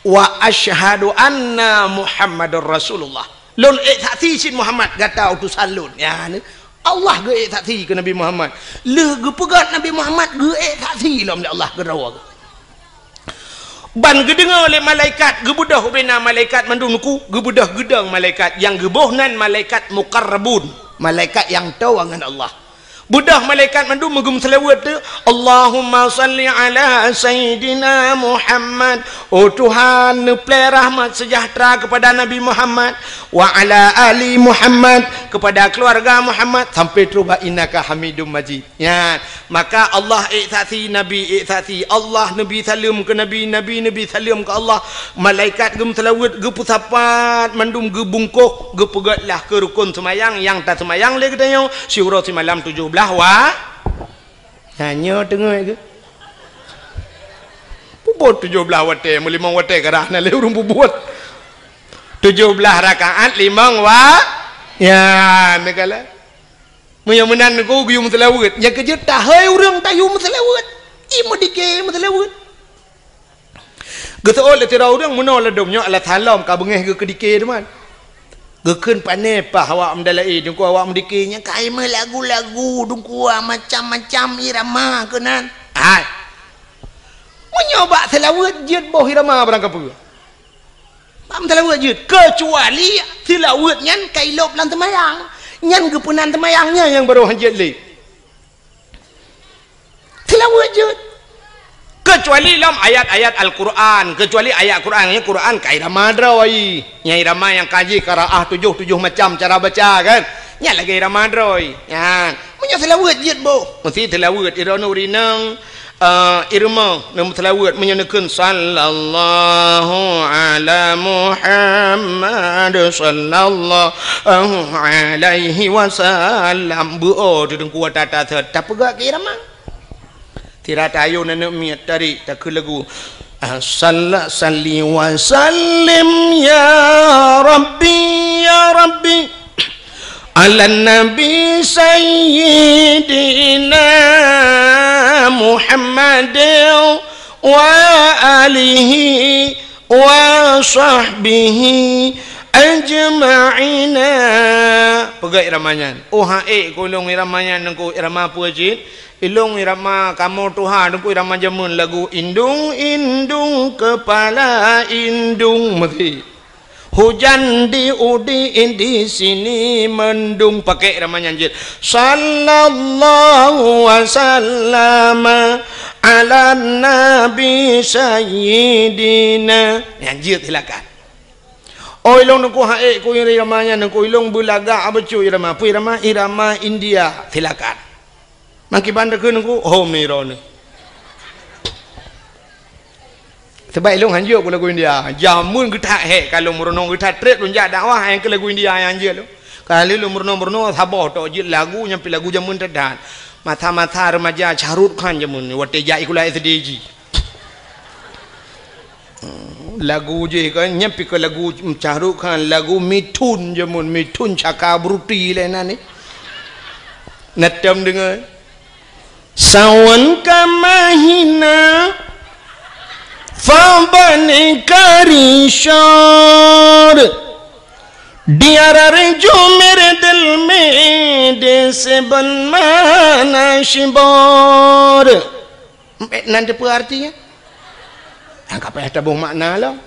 "Wa asyhadu anna Muhammadar Rasulullah." Lôn ék saksi cit Muhammad gata utosan lôn. Ya, ni. Allah geuék saksi keu Nabi Muhammad. Lheueh geupeugét Nabi Muhammad geuék saksi lom lé Allah keudroe. Ban geudeungoe lé malaikat, geubeudôh ubena malaikat mandum nuku, geubeudôh geudong malaikat, nyang geuboh nan malaikat muqarrabun, malaikat nyang toe ngon Allah. Beudôh malaikat mandum meugeumeuseulaweuet tu, "Allahumma shalli ala Sayyidina Muhammad." Oh Tuhan, neuplée rahmat seujahteura keupada Nabi Muhammad, "wa ala ali Muhammad," keupada keuluwarga Muhammad, sampai trok bak "innaka Hamidum Majid." Nyan, maka Allah ék saksi, Nabi ék saksi, Allah neubi saleuem keu Nabi, Nabi neubi saleuem keu Allah, malaikat geumeuseulaweuet, geupeusapat, mandum geubungkôh, geupeugét lah keu rukon seumayang nyang taseumayang lé geutanyoe siuroe simalam tujoh blaih wa-, nyan nyoe teungoh geuh. Oh, tujoh blaih watée, meulimong watée karah na lé ureuëng peubuet. Tujoh blaih rakaat limong wa-, ya, neugala. Meunyoe meunan nunggu geuyue meuseulaweuet, nyang keujeuet tahôi ureuëng tayue meuseulaweuet. I meudike meuseulaweuet. Geuseuôt lé sidroe ureuëng meunoe ladôm nyoe alasan lom ka beungéh geukeudike teuma. Geukheun pané paih awak meudalaé, teungku awak meudike nyang ka i meulagu-lagu, teungku macam-macam irama keunan. Hai. Meunyoe bak seulaweuet jeuet boh irama barang kapeue. Bak seulaweuet jeuet, keucuali seulaweuet nyan ka ilôb lam teumayang. Nyan geupeunan teumayang nyan nyang barô hanjeuet lé. Seulaweuet jeuet. Keucuali lom ayat-ayat Al-Quran, keucuali ayat Quran, nyang Quran ka irama droe. Nyang irama nyang kaji qiraah tujoh, tujoh macam cara baca kan. Nyan lagée irama droe. Nyan. Meunyoe seulaweuet jeuet boh. Meusti seulaweuet iroe nuri nang, eh, irama nang seulaweuet meunyoe neukheun sallallahu ala Muhammad sallallahu alaihi wasallam. Beu-o teudengku tata-tata tapeugah keu irama. Sira tayue aneuk miet tarék takheun lagu. Salla salli wa sallim ya Rabbi, ya Rabbi, ala Nabi Sayyidina Muhammad wa alihi wa sahbihi ajma'ina. Peugah irama nyan. Oh, han ék keu lôn irama nyan, nungku irama peue cit? Ilôn irama kamoe tuha, nungku irama jameun lagu indung-indung kepala indung meusi. Hujan di udi di sini mendung, pakai irama nyan jeuet. Sallallahu wasallama ala nabi sayyidina. Nyan jeuet silakan. Oh, ilôn nungku han ék keu irama nyan, nungku ilôn beulagak beutôi irama. Peue irama? Irama India. Silakan. Makiban takheun nungku, oh, mirone. Sebab ilôn hanjeuet keu lagu India. Jameun geuthat hék ka lôn meurunoe, geuthat trép lôn jak dakwah nyang keu lagu India nyang hanjeuet lôn. Ka lheueh lôn meurunoe-meurunoe saboh tok jeuet lagu nyang pih lagu jameun that-that. Masa-masa remaja Shah Rukh Khan jameun watée jak sikula S D jih. Lagu jih kan, nyan pih keu lagu Shah Rukh Khan, lagu Mithun jameun, Mithun Chakraborty lé nan ni. Na tom deungoe. Sawan ka mahina, fa bani karishor. Diarar jumer delme de seben mana shibor. Nan teupeue artinya? Ka payah taboh makna lom.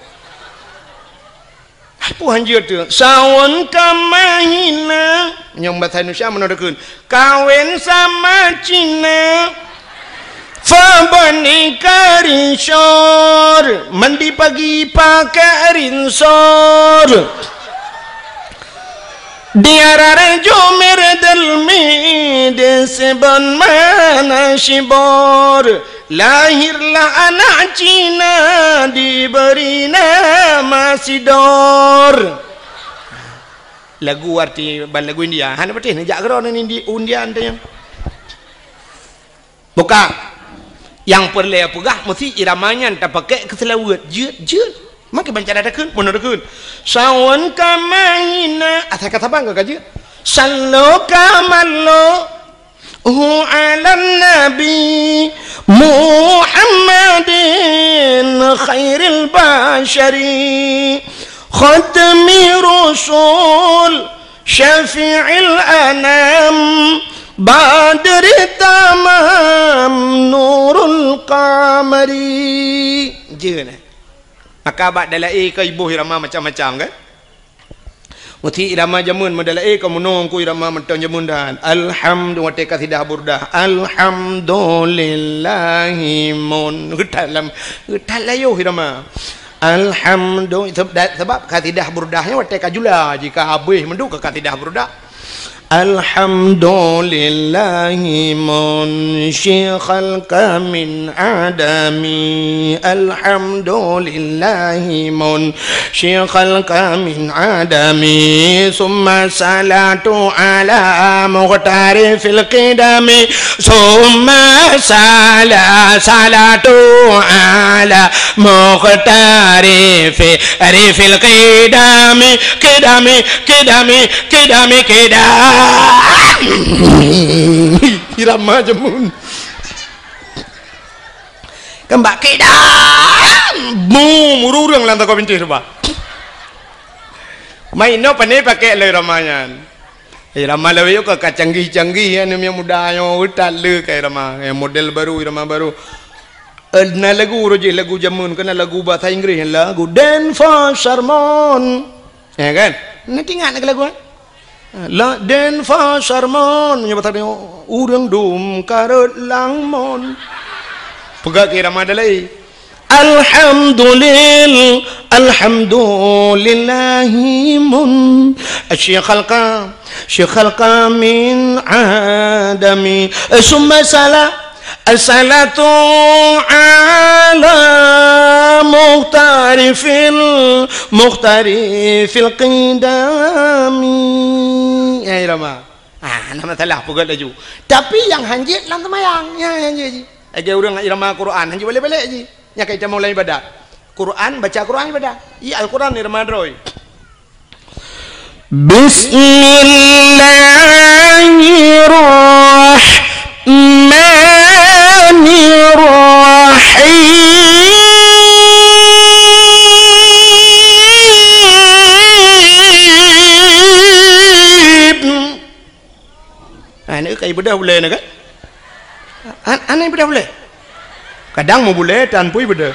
Peue hanjeuet tu? Sawan ka mahina. Nyang bahasa Indonesia meunoe takheun. Kawin sama Cina. Fa bani karishor. Mandi pagi pakai rinsor. Diarar jumer delme de seben mana shibor. Lahirlah anak Cina diberi nama Sidor. Lagu arti ban lagu India. Hana patéh neujak keudroe ngon Indi-, India teuh nyan. Bukan. Nyang peureulée peugah meusti irama nyan tapakék keu seulaweuet. Jeuet, jeuet. Makai banca takheun, meunoe takheun. Sawan ka mahina. Asai ka saban ka jeuet. Sallo ka mallo. Hu ala nabi Muhammadin khairil basyari. Khatmi rusul. Syafi'il anam, badri tamam, nurul qamari. Jeuet, eh? Maka bak dalai ka iboh irama macam-macam, kan? Meusti irama jameun meudalai ka meunoe ku irama mantong jameun dan. Alhamdu-, watée kasidah burdah. Alhamdulillahi mun. Geutat lam, geutat layoh irama. Alhamdu-, seb-, da-, sebab kasidah burdah nyoe watée ka jula, jika habéh mandum ka kasidah burdah. Alhamdulillahi munshi khalqa min adami. Alhamdulillahi munshi khalqa min adami. Summa salatu ala mukhtari fil qidami. Summa sala-, salatu ala mukhtari fi Arifil qidami, qidami, qidami, qidami, qidami. Irama jameun. Keumbak qidam. Mu, muru ureueng lam takwa bincih rupa. Main no pane pakai lé irama nyan. Irama lawét ka, ka canggih-canggih, ya, aneuk muda nyoe utat le ka irama. Ya, model baru, irama baru. Eh, na lagu roh jih, lagu jameun, keu na lagu bahasa Inggris, lagu Dance for Sermon. Ya kan? Na ingat lagu, eh? La Dance for Sermon. Meunyoe bahasa Inggris, ureueng dum karot lam mon. Peugah keu irama dalai. Alhamdulil-, alhamdulillahi mun-, syi khalqa, syi khalqa min adami. Summa sala-, As-salatu ala mukhtari fil, mukhtari fil qidami. Ya, irama. Ah, hana masalah, peugah laju. Tapi nyang hanjeuet lam seumayang, ya, hanjeuet jih. Lagèe ureueng irama Quran, hanjeuet balek-balek jih. Nyang ka itamong lam ibadat. Quran, baca Quran ibadat. Iya, Al-Quran irama droe. Bismillahirrahmanirrahim. Ah, ni kai beudôh bulèe ni kan? An-, aneh beudôh bulèe. Kadang meu bulèe tan pui beudôh.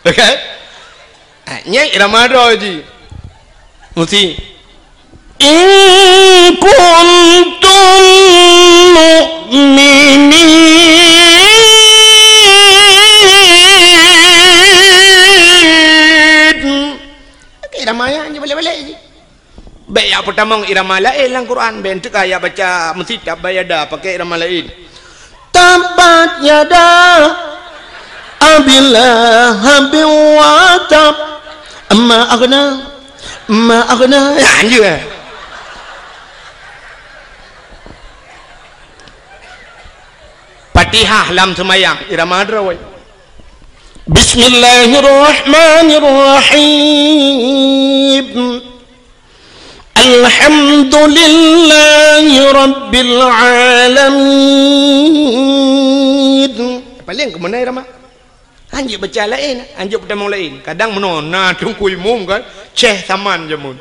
Okey? Ah, nyan irama droe jih. Mesti. In kuntum mu'minin. Okey, irama nyan jih balek-balek jih. Bèk jak peutamong irama laén lam Quran, bèk teuka jak baca meusitab bak yada pakai irama laén. Tabbat yada Abi Lahabin wa tab. Ma aghna, ma aghna. Ya, anjeuet. Fatihah lam seumayang, irama droe. Bismillahirrahmanirrahim. Alhamdulillahi rabbil alamin. Paléng keumeunai ramah. Hanjeuet baca laén, hanjeuet peutamong laén. Kadang meunoe na teungku imum kan, ceh saman jameun.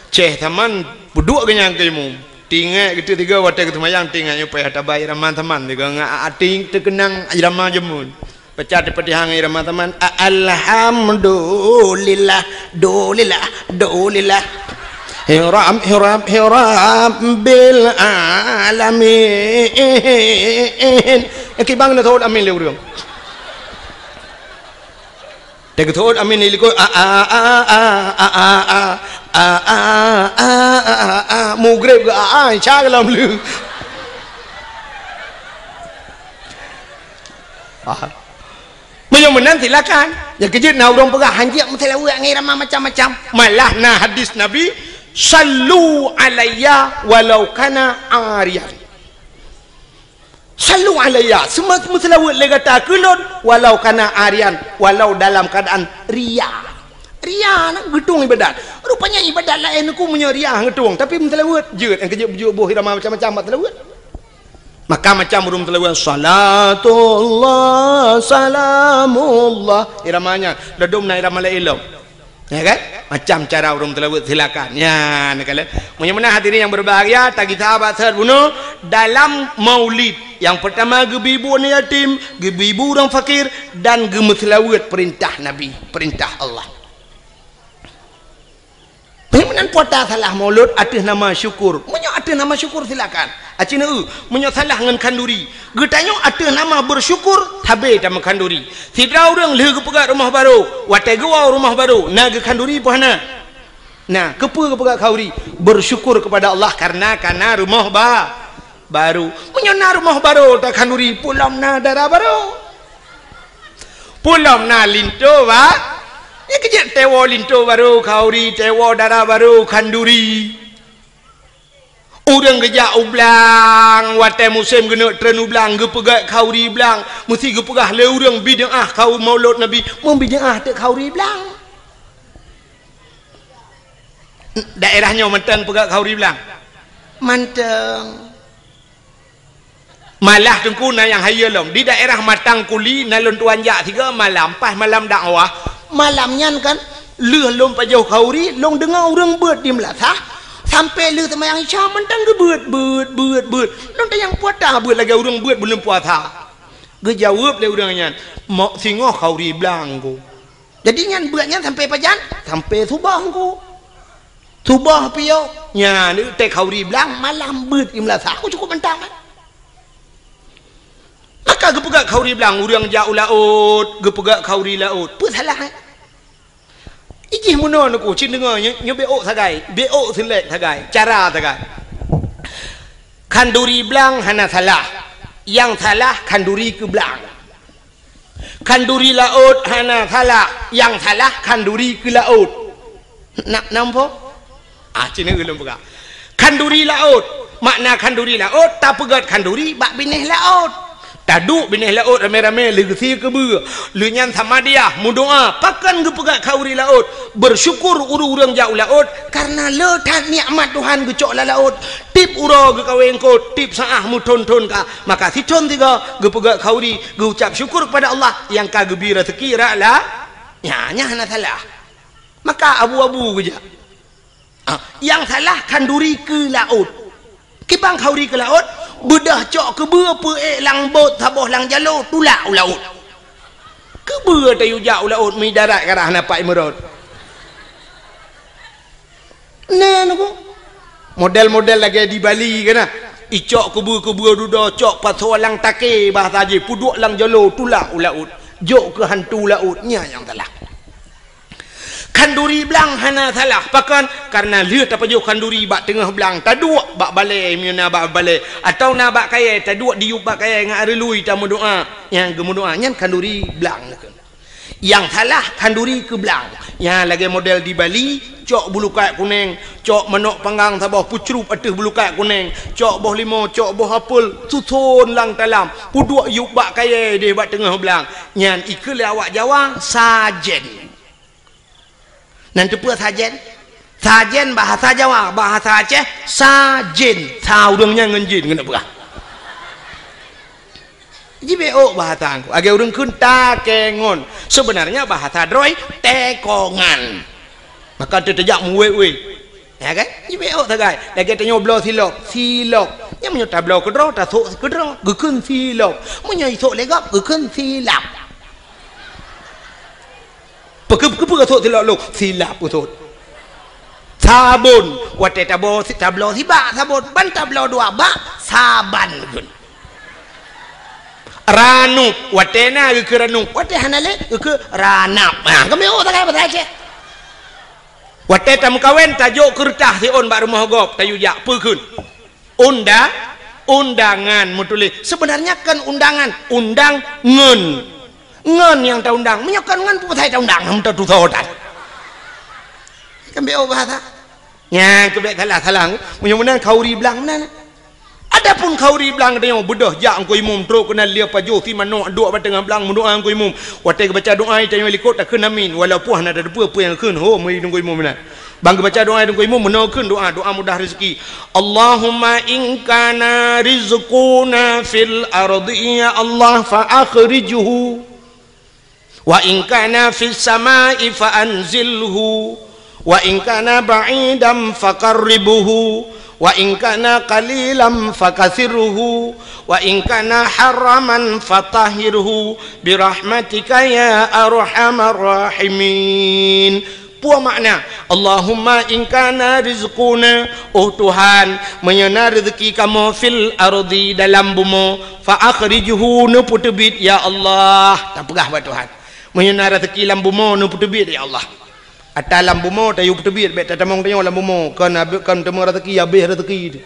Ceh saman peuduek geuh nyan keu imum. Tinggai geuteuk tiga watèe geuseumayang tinggai nyoe payah tabai ramah saman tiga ngon até teukeunang ramah jameun. Baca Al-Fatihah ngon irama saman. A-, alhamdulillah, dulillah, dulillah. Hirab, hirab, hirab bil alamin. Eh, kibang na thot amin lé ureueng. Teugeutôt amin lé likot. A, a, a, a, a, a, a. Mugreb geu a, a, insya Allah lom lé. Ah. Meunyoe meunan silakan. Nyang keujeuet na ureueng peugah hanjeuet meuseulaweuet ngon irama macam-macam. Malah na hadis Nabi, "Sallu alayya walau kana ariyan." Sallu alayya, seuma-, meuseulaweuet lé gata keu lôn, walau kana ariyan, walau dalam keuadaan riya. Riya na geutueng ibadat. Rupanya ibadat laén ku meunyoe riya geutueng, tapi meuseulaweuet jeuet, nyang keujeuet beujeuet boh irama macam-macam bak seulaweuet. Maka macam ureueng meuseulaweuet, salatullah, salamullah. Irama nyan, ladôm na irama laén lom. Ya kan? Macam cara ureueng meuseulaweuet, silakan. Ya, neukalon. Meunyoe meunan hadirin yang berbahagia, tagisa bak seuhat bunoe dalam maulid. Yang pertama geubi bu aneuk yatim, geubi bu ureueng fakir, dan geumeuseulaweuet perintah Nabi, perintah Allah. Meunan puasa salah maulud ateueh nama syukur. Meunyoe ateueh nama syukur silakan. Aci neu, meunyoe salah ngon khanduri. Geutanyoe ateueh nama bersyukur, sabe tameu khanduri. Sidroe ureuëng lheueh geupeugah rumoh barô, watée geuwoe rumoh barô, na geukhanduri peue hana? Nah, keupeue geupeugah khanduri? Bersyukur kepada Allah karena kana rumoh ba-, barô. Meunyoe na rumoh barô takhanduri, peue lom na dara barô. Peue lom na linto ba-, nyan keuh jeuet teuwoe linto barô khanduri, teuwoe dara barô khanduri. Ureuëng geujak u blang, watée musém geuneuk treun u blang, geupeugét khanduri blang, meusti geupeugah lé ureuëng bid'ah khanduri maulud Nabi, meubid'ah teuk khanduri blang. Daerah nyoe mantong peugét khanduri blang? Mantong. Malah teungku na nyang hayeue lom. Di daerah Matang Kuli na lôn tuan jak sigoe malam, pas malam dakwah. Malam nyan kan, lheueh lôn pajoh khanduri, lôn deungoe ureuëng beuet di meulasah, sampoe lheueh seumayang Isya mantong geubeuet, beuet, beuet, beuet. Lôn tanyong peue ata beuet lagée ureuëng beuet buleuen puasa. Geujaweueb lé ureuëng nyan, "Mok singoh khanduri blang ku." Jadi nyan beuet nyan sampoe pajan? Sampoe suboh ku. Suboh piôh, nyan teuk khanduri blang malam beuet di meulasah. Aku cukup mantong, kan? Maka geupeugét khanduri blang, ureuëng jak u laôt, geupeugét khanduri laôt. Peue salah, eh? Ijih meunoe neuku, cit deungoe, nyo-, nyoe bék ôk sagai, bék ôk seulék sagai, cara sagai. Khanduri blang hana salah. Nyang salah khanduri keu blang. Khanduri laôt hana salah, nyang salah khanduri keu laôt. Na, na muphom? Ah, cit neu lôn peugah. Khanduri laôt, makna khanduri laôt, tapeugét khanduri bak binéh laôt. Taduek binéh laôt ramé-ramé lheueh geusie keubeue. Lheueh nyan samadiyah, meudoá, pakon geupeugét khanduri laôt? Bersyukur ureuëng-ureuëng jak u laôt, karena le that nikmat Tuhan geucok lam laôt. Tieb uroe geukawén eungkôt, tieb saát meuthon-thon ka. Maka sithon sigoe geupeugét khanduri, geuucap syukur kepada Allah nyang ka geubri raseuki rot la-, nyan, nyan hana salah. Maka abu-abu geujak. Ah, nyang salah khanduri keu laôt. Kiban khanduri keu laôt, beudôh cok keubeue peuék lam bot saboh lam jaloe tulak u laôt. Keubeue tayue jak u laôt meuidarat ka rhah na pat imeurot. Na neuku. Model-model lagée di Bali kan na. Icok keubeue-keubeue dudoe cok pasoe lam takée bahasa jih peuduek lam jaloe tulak u laôt. Jok keu hantu laôt nyan nyang salah. Khanduri blang hana salah. Pakon? Karena lheueh tapajoh khanduri bak teungoh blang, taduek bak balée meunyoe na bak balée, atawa na bak kayée, taduek diyueb bak kayée ngon areului tameudoá. Nyang geumeudoá nyan khanduri blang. Nyang salah khanduri keu blang. Nyan lagée model di Bali, cok bulukat kuneng, cok manok panggang saboh peucrup ateueh bulukat kuneng, cok boh limo, cok boh apel, suson lam talam, peuduek yueb bak kayée deh bak teungoh blang. Nyan ikeu lé awak Jawa sajen. Nan teupeue sajen? Sajen bahasa Jawa, bahasa Aceh sajen. Sa ureuëng nyan ngon jin keuneuk peugah. Jibeuôk bahasa angku. Lagée ureuëng kheun takengon. Sebenarnya bahasa droe tekongan. Maka teuteujak muwét-wét. Ya kan? Jibeuôk sagai. Lagée tanyoe bloe silop, silop. Nyang meunyoe tabloe keudroe, tasok keudroe, geukheun silop. Meunyoe isok lé gob, geukheun silap. Peukeu-, peukeu-, peukeu sot silop lôn? Silap peusot. Sabon. Watée tabloe si-, tabloe sibak sabon, ban tabloe dua bak, saban geukheun. Ranup. Watée na geukheun ranup. Watée hana lé geukheun ranap. Ha, kami oh sagai bahasa Aceh. Watée tameukawen, tajok keureutah siôn bak rumoh gob, tayue jak, peue kheun? Unda-, undangan meutuléh. Sebenarnya kon undangan, undang ngon. Ngon nyang taundang. Meunyoe kon ngon, peue pasai taundang? Hana tatusoe that. Kan bék bahasa. Nyan keuh bék salah-salah. Meunyoe meunan khanduri blang meunan. Adapun khanduri blang tanyoe beudôh jak Teungku Imum trok keunan lheueh pajoh si manok duek bak teungoh blang meudoá Teungku Imum. Watée geubaca doá tanyoe likot takheun amin. Walaupun hana tateupeue peue nyang kheun ho meunyoe Teungku Imum meunan. Ban geubaca doa Teungku Imum meunoe kheun doa, doa mudah rezeki. Allahumma in kana rizquna fil ardi, ya Allah, fa akhrijhu. Wa in kana fis samai fa anzilhu. Wa in kana ba'idan fa qarribhu. Wa in kana qalilan fa kathirhu. Wa in kana haraman fa tahhirhu. Bi rahmatika ya arhamar rahimin. Peue makna? "Allahumma in kana rizquna," oh Tuhan, meunyoe na reuzeuki kamoe, "fil ardi," dalam bumoe, "fa akhrijhu," neupeuteubiet, ya Allah. Tapeugah bak Tuhan. Meunyoe na reuzeuki lam bumoe, neupeuteubiet, ya Allah. Ata lam bumoe tayue peuteubiet, bèk tatamong tanyoe lam bumoe, kon abéh, kon teuma reuzeuki, abéh reuzeuki teuh.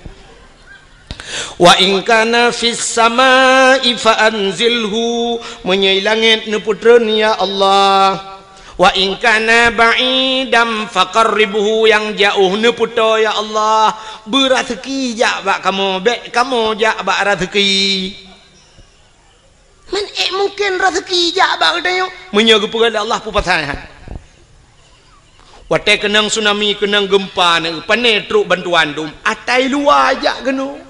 "Wa in kana fis samai fa anzilhu," meunyoe i langét neupeutreun, ya Allah. "Wa in kana ba'idan faqarribhu," nyang jaoh neupeutoe, ya Allah. Beureuzeuki jak bak kamoe, bèk kamoe jak bak reuzeuki. Man ék mungken reuzeuki jak bak geutanyoe? Meunyoe geupeugah lé Allah, peue pasai han? Watèe keunong tsunami, keunong geumpa, na pane trok bantuan dum, ata i luwa jak keunoe.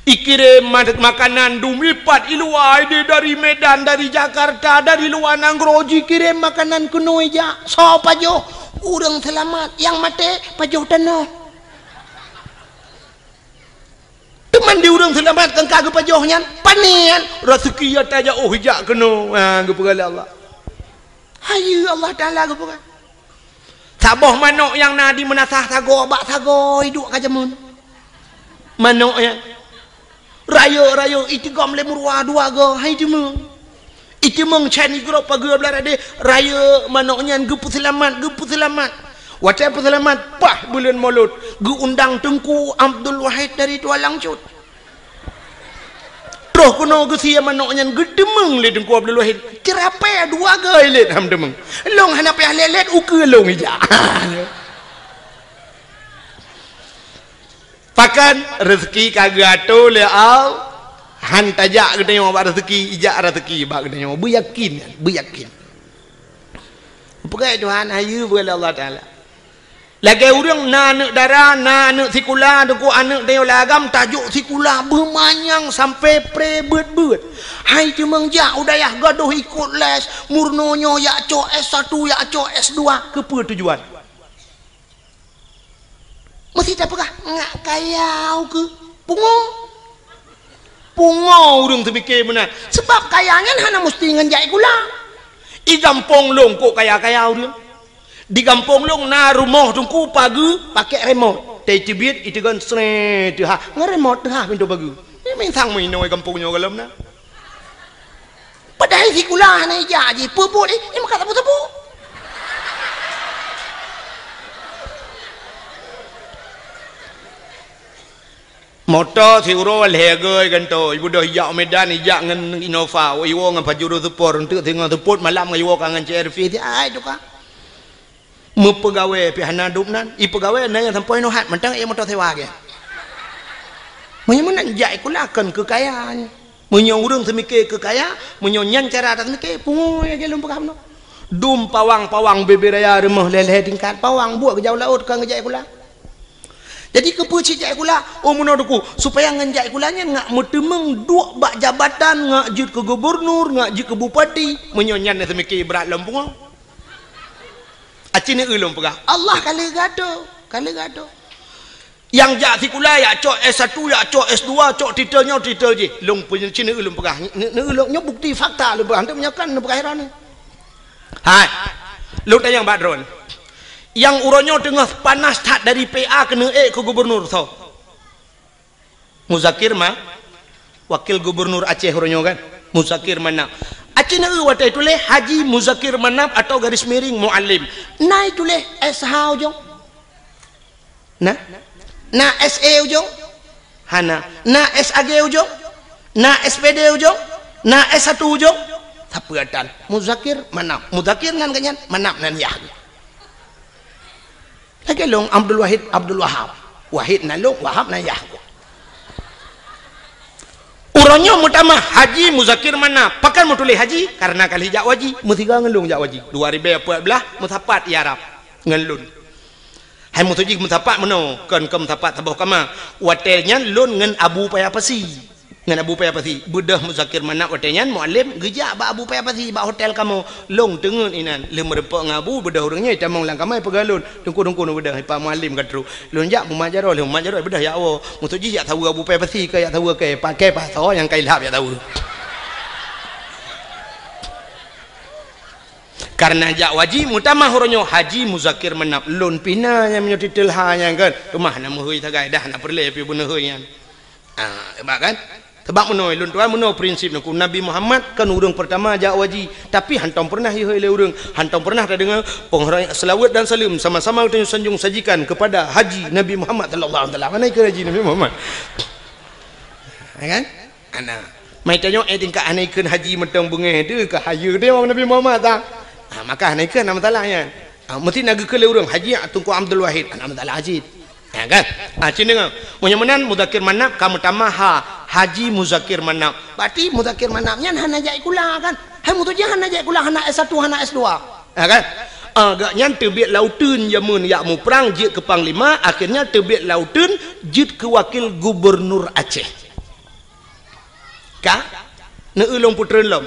Ikirém ma-, makanan dum ipat i luwa, idéh dari Medan, dari Jakarta, dari luwa nanggroe jikirém makanan keunoe jak. Soe pajoh? Ureueng seulamat. Nyang maté pajoh tanoh. Teuma di ureueng seulamat nyang ka geupajoh nyan, pane nyan, reuzeuki ata jak oh jak keunoe, ha, geupeugah lé Allah. Hayeue Allah Taala geupeugah. Saboh manok nyang na di meunasah sagoe bak sagoe iduek ka jameun. Manok nyan. Rayeuk-rayeuk iteugom lé meuruwa dua goe, hai teumeung. Iteumeung chan igrob pageue blah radeh, rayeuk manok nyan geupeuseulamat, geupeuseulamat. Watèe peuseulamat, paih buleuen Molot, geuundang Teungku Abdul Wahid dari Tualang Cut. Troh keunoe geusie manok nyan geuteumeung lé Teungku Abdul Wahid. Ceurapée dua goe ilét han teumeung. Lôn hana payah lé-lét, ukeue lôn ijak. Pakon reuzeuki ka geuatoe lé Allah, han tajak geutanyoe bak reuzeuki, ijak reuzeuki bak geutanyoe. Beuyakin, beuyakin. Peugah Tuhan, hayeue peugah lé Allah Taala. Lagèe ureueng na aneuk dara, na aneuk sikula, teungku aneuk tanyoe lam agam tajok sikula beumanyang sampai pré beuet-beuet. Hai teumeung jak u dayah gadôh ikot les, meurunoe nyoe jak cok S satu, jak cok S dua, keupeue tujuan? Meusti tapeugah, ngak kaya ukeue. Pungo. Pungo ureueng teupike meunan. Sabab kaya nyan hana meusti ngon jak sikula. I gampông lôn kok kaya-kaya ureueng. Di gampông lôn na rumoh teungku pageue pakèk remote. Teubiet iteugon sré teuhah. Ngon remote teuhah pintoe pageue. Nyan mantong meuinoe gampông nyoe gohlom na. Padahai sikula hana ijak jih, peue buet, eh, eh, maka sapeue-sapeue. Moto siuroe lhèe goe gantoe, ibeudôh ijak u Medan, ijak ngon Innova, iwoe ngon Pajero Sport, eunteuk singoh seupôt malam ngon iwoe ka ngon C R V, ai tuka. Meupeugawée pih hana dum nan, ipeugawée na nyang sampoe inoe hat, mantong ék moto sewa gét. Meunyoe meunan jak sikula kon keu kaya nyan. Meunyoe ureueng seumike keu kaya, meunyoe nyan cara taseumike, pungo lagèe lôn peugah bunoe. Dum pawang-pawang bubé raya rumoh lhèe-lhèe tingkat, pawang buet geujak u laôt kon geujak sikula. Jadi keupeue cit jak sikula? Oh meunoe teungku, supaya ngon jak sikula nyan ngak meuteumeung duek bak jabatan, ngak jeuet keu gubernur, ngak jeuet keu bupati. Meunyoe nyan na seumike brat lom pungo. Aci neueu lôn peugah, Allah ka lheueh geuatoe, ka lheueh geuatoe. Nyang jak sikula, jak cok S satu, jak cok S dua, cok titel nyoe, titel jih. Lôn peunyeucina ulôn peugah. Neu-, neu-, ulôn nyoe bukti fakta lôn peugah. Hana meunyoe kon lôn peugah droeneuh. Hai. Lôn tanyong bak droeneuh. Nyang uroe nyoe teungoh panas that dari P A keuneuk ék keu gubernur soe? Muzakir Ma-, Wakil Gubernur Aceh uroe nyoe kan? Muzakir Manaf. Aci neu watèe tuléh Haji Muzakir Manaf atau garis miring Muallim. Na tuléh S H ujong? Na? Na S E ujong? Hana. Na S A G ujong? Na S P D ujong? Na S satu ujong? Sapeue tan? Muzakir Manaf. Muzakir nan geuh nyan, Manaf nan yah. Lagèe lôn Abdul Wahid, Abdul Wahab. Wahid nan lôn, Wahab nan yah. Uroe nyoe meutamah Haji Muzakir Manaf. Pakon meutuléh Haji? Karena ka lheueh jak u haji. Meusigoe ngon lôn jak u haji. Dua ribèe peuet blah meusapat i Arab ngon lôn. Hai meutuju meusapat meunoe, kon, kon meusapat saboh kama. Watèe nyan lôn ngon Abu Paya Pasi. Ngon Abu Paya Pasi. Beudôh Muzakir Manaf watèe nyan Muallim geujak bak Abu Paya Pasi bak hotel kamoe. Lôn teungeut inan. Lheueh meureumpok ngon Abu, beudôh ureueng nyoe tamong lam kama peugah lôn. Teungku-teungku neubeudôh, i Pak Muallim ka trôk. Lôn jak Muhammad Jarot, lheueh Muhammad Jarot beudôh jak woe. Meutuju jak saweue Abu Paya Pasi keu jak saweue kèe, pakèe pasoe nyang ka ilhab jak saweue. Karena jak haji, meutamah uroe nyoe Haji Muzakir Manaf. Lôn pih na nyang meunyoe titel ha nyan kan. Teuma hana meuhôi sagai dah, hana peureulée pih beuneuhôi nyan. Ah, hebat kan? Sebab meunoe, lôn tuan, meunoe prinsip Teungku. Nabi Muhammad kan ureuëng pertama jak haji, tapi hantom pernah ihôi lé ureuëng, hantom pernah tadeungoe penghormatan, selawat dan salam sama-sama geutanyoe sanjong sajikan kepada Haji Nabi Muhammad sallallahu alaihi wasallam. Mana ikut Haji Nabi Muhammad? Ya kan? Ana. Mai tanyoe, eh, tingkat hana ikheun haji mantong beungéh teuh, ka hayeue teuh Nabi Muhammad ta. Ha, maka hana ikheun, hana masalah nyan. Ha, meusti na geukheun lé ureuëng, Haji Teungku Abdul Wahid, hana masalah cit. Ya kan? Ha, cit deungoe. Meunyoe meunan Muzakir Manaf ka meutamah ha, Haji Muzakir Manaf. Berarti Muzakir Manaf nyan hana jak sikula kan? Hai meutuju hana jak sikula, hana S satu, hana S dua. Ha kan? Ah, gobnyan teubiet lam uteuen jameun jak muprang jeuet keu panglima, akhirnya teubiet lam uteuen jeuet keu wakil gubernur Aceh. Ka? Neu-eu lôn peutreun lom.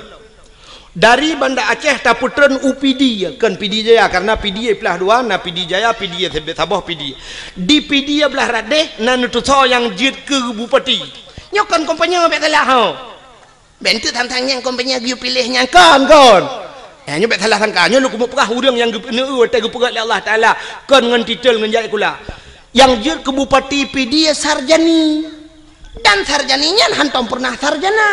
Dari Banda Aceh tapeutreun u Pidie, kon Pidie Jaya, karena Pidie plah dua, na Pidie Jaya, Pidie Saboh, Pidie. Di Pidie blah radeh na neutusoe nyang jeuet keu bupati. Nyoe kon kompanye bék salah ho. Bék teuk tantang nyang kompanye geuyue piléh nyang kon, kon. Ya, nyoe bék salah sangka. Nyoe lôn keumeung peugah ureuëng nyang geupeuneu watée geupeugah lé Allah Taala kon ngon titel ngon jak sikula. Nyang jeuet keu bupati Pidie Sarjani. Dan Sarjani nyan hantom pernah sarjana.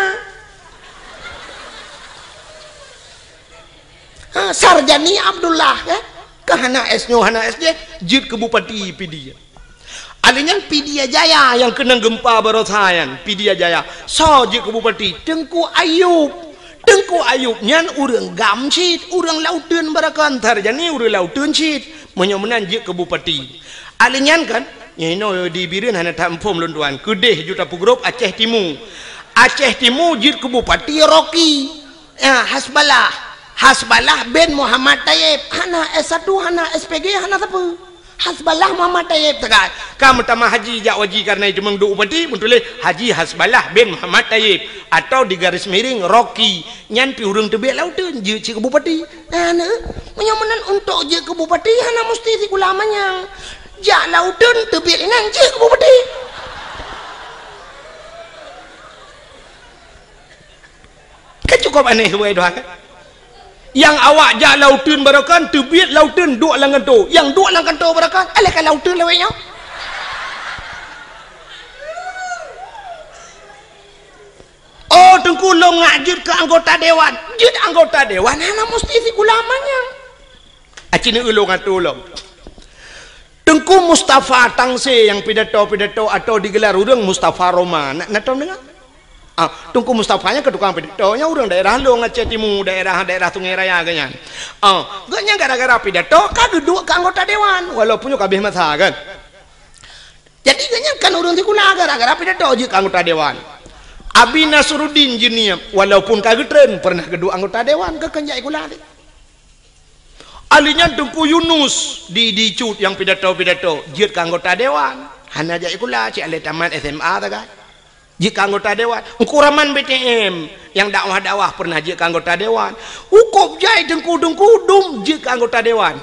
Ha, Sarjani Abdullah, ya. Ka hana S nyoe, hana S jih, jeuet keu bupati Pidie. Alèh nyan Pidie Jaya nyang keunong geumpa baroesa nyan, Pidie Jaya. Soe jeuet keu bupati? Teungku Ayub. Teungku Ayub nyan ureuëng GAM cit, ureuëng lam uteuen baroekon, sarjani ureuëng lam uteuen cit. Meunyoe meunan jeuet keu bupati. Alèh nyan kan, nyoe inoe di Bireuen hana that muphom lôn tuan. Keudeh ju tapeugrôp Aceh Timu. Aceh Timu jeuet keu bupati Rocky. Ya, Hasballah. Hasballah bin Muhammad Tayyib. Hana S satu, hana S P G, hana sapeue. Hasballah Muhammad Tayyib teuka. Ka meutamah haji jak haji karena itu meuduek bupati, meutuléh Haji Hasballah bin Muhammad Tayyib atau di garis miring Rocky. Nyan pih ureuëng teubiet lam uteuen jeuet cit keu bupati. Nah, neu, meunyoe meunan untuk jeuet keu bupati hana musti sikula manyang. Jak lam uteuen teubiet inan jeuet keu bupati. Kan cukup aneh, wahai Tuhan, kan? Nyang awak jak lam uteuen baroekon, teubiet lam uteuen duek lam kantô. Nyang duek lam kantô baroekon, alah ka lam uteuen lawét nyoe. Oh, Teungku lôn ngak jeuet keu anggota dewan. Jeuet anggota dewan hana musti sikula manyang. Aci neu ulôn atô lom. Teungku Mustafa Tangse nyang pidato-pidato atau digelar ureuëng Mustafa Roma. Na, na tom deungoe? Ah, Teungku Mustafa nyan keu tukang pidato, nyan ureuëng daerah lôn Aceh Timu, daerah, daerah Sungai Raya geuh nyan. Ah, geuh nyan gara-gara pidato ka geuduek keu anggota dewan, walaupun nyoe ka habéh masa kan. Jadi geuh nyan kan ureuëng sikula gara-gara pidato jeuet keu anggota dewan. Abi Nasruddin Juniab, walaupun ka geutreun, pernah geuduek anggota dewan, keu keunjai sikula tadi. Alèh nyan Teungku Yunus di, di Cut nyang pidato-pidato, jeuet keu anggota dewan. Hana jak sikula, cit alèh tamat S M A sagai. Jeuet keu anggota dewan. Teungku Rahman B T M nyang dakwah-dakwah pernah jeuet keu anggota dewan. Ukôb jai teungku-teungku dum jeuet keu anggota dewan.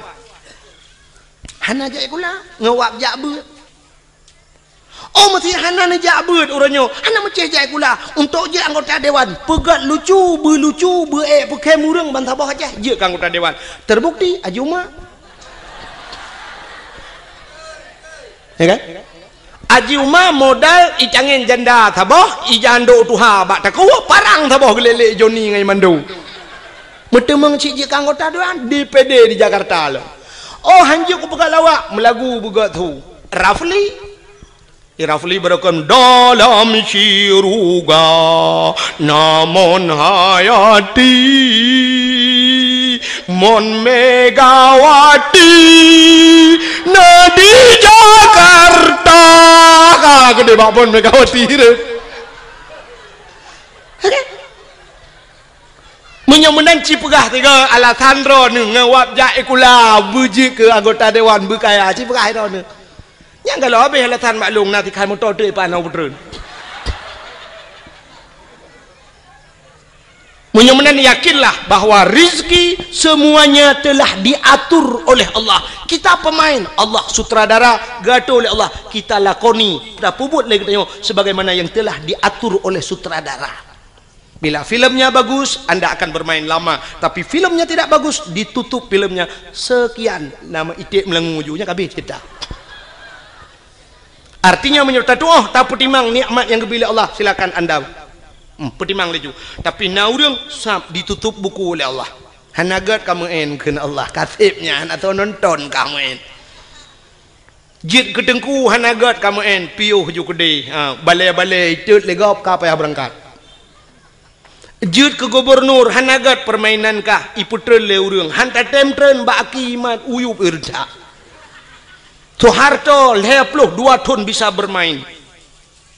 Hana jak sikula, ngon wab jak beuet. Oh, meusé hana neujak beuet uroe nyoe, hana meucéh jak sikula. Untuk jeuet anggota dewan, peugét lucu, beulucu, beuék peukhém ureuëng ban saboh Aceh, jeuet keu anggota dewan. Terbukti, Haji Uma. Ya kan? Haji Uma modal icangén janda saboh, ijandô tuha bak takue, parang saboh geulélé Joni ngon Mando. Meuteumeung cit jeuet keu anggota dewan, D P D di Jakarta lom. Oh, hanjeuet kupeugah lawak, meulagu beugét su. Rafli. Di Rafli beureukom dalam syeuruga, na Mon Hayati, Mon Megawati, na di Jakarta. Ka keudéh bak Mon Megawati tu. Meunyoe meunan ci peugah tiga alasan droeneuh ngon wab jak sikula beujeuet keu anggota dewan beukaya, ci peugah droeneuh. Nyang galak habéh alasan maklum na tikhan moto teuk ipan hana peutreun. Meunyoe meunan yakinlah bahwa rezeki semuanya telah diatur oleh Allah. Kita pemain, Allah sutradara, geuatur oleh Allah. Kita lakoni, kita peubuet lé geutanyoe sebagaimana yang telah diatur oleh sutradara. Bila filmnya bagus, anda akan bermain lama. Tapi filmnya tidak bagus, ditutup filmnya. Sekian, nama iték meulangô ju, nyan ka abéh cerita. Artinya, meunyoe tatuoh, tapeutimang nikmat nyang geubri lé Allah, silakan anda, hmm, peutimang laju. Tapi na ureuëng sab ditutup buku lé Allah. Hana gét kamoe, kheun Allah, ka seb nyan, hana soe nonton kamoe. Jeuet keu teungku hana gét kamoe, piôh ju keudeh. Ha, balée-balée itot lé gob ka payah beurangkat. Jeuet keu gubunur hana gét, peurmainan kah ipeutreun lé ureuëng, han tatem treun bak aki mat uyueb ireuntak. Soeharto lhée ploh dua thon bisa beurmain.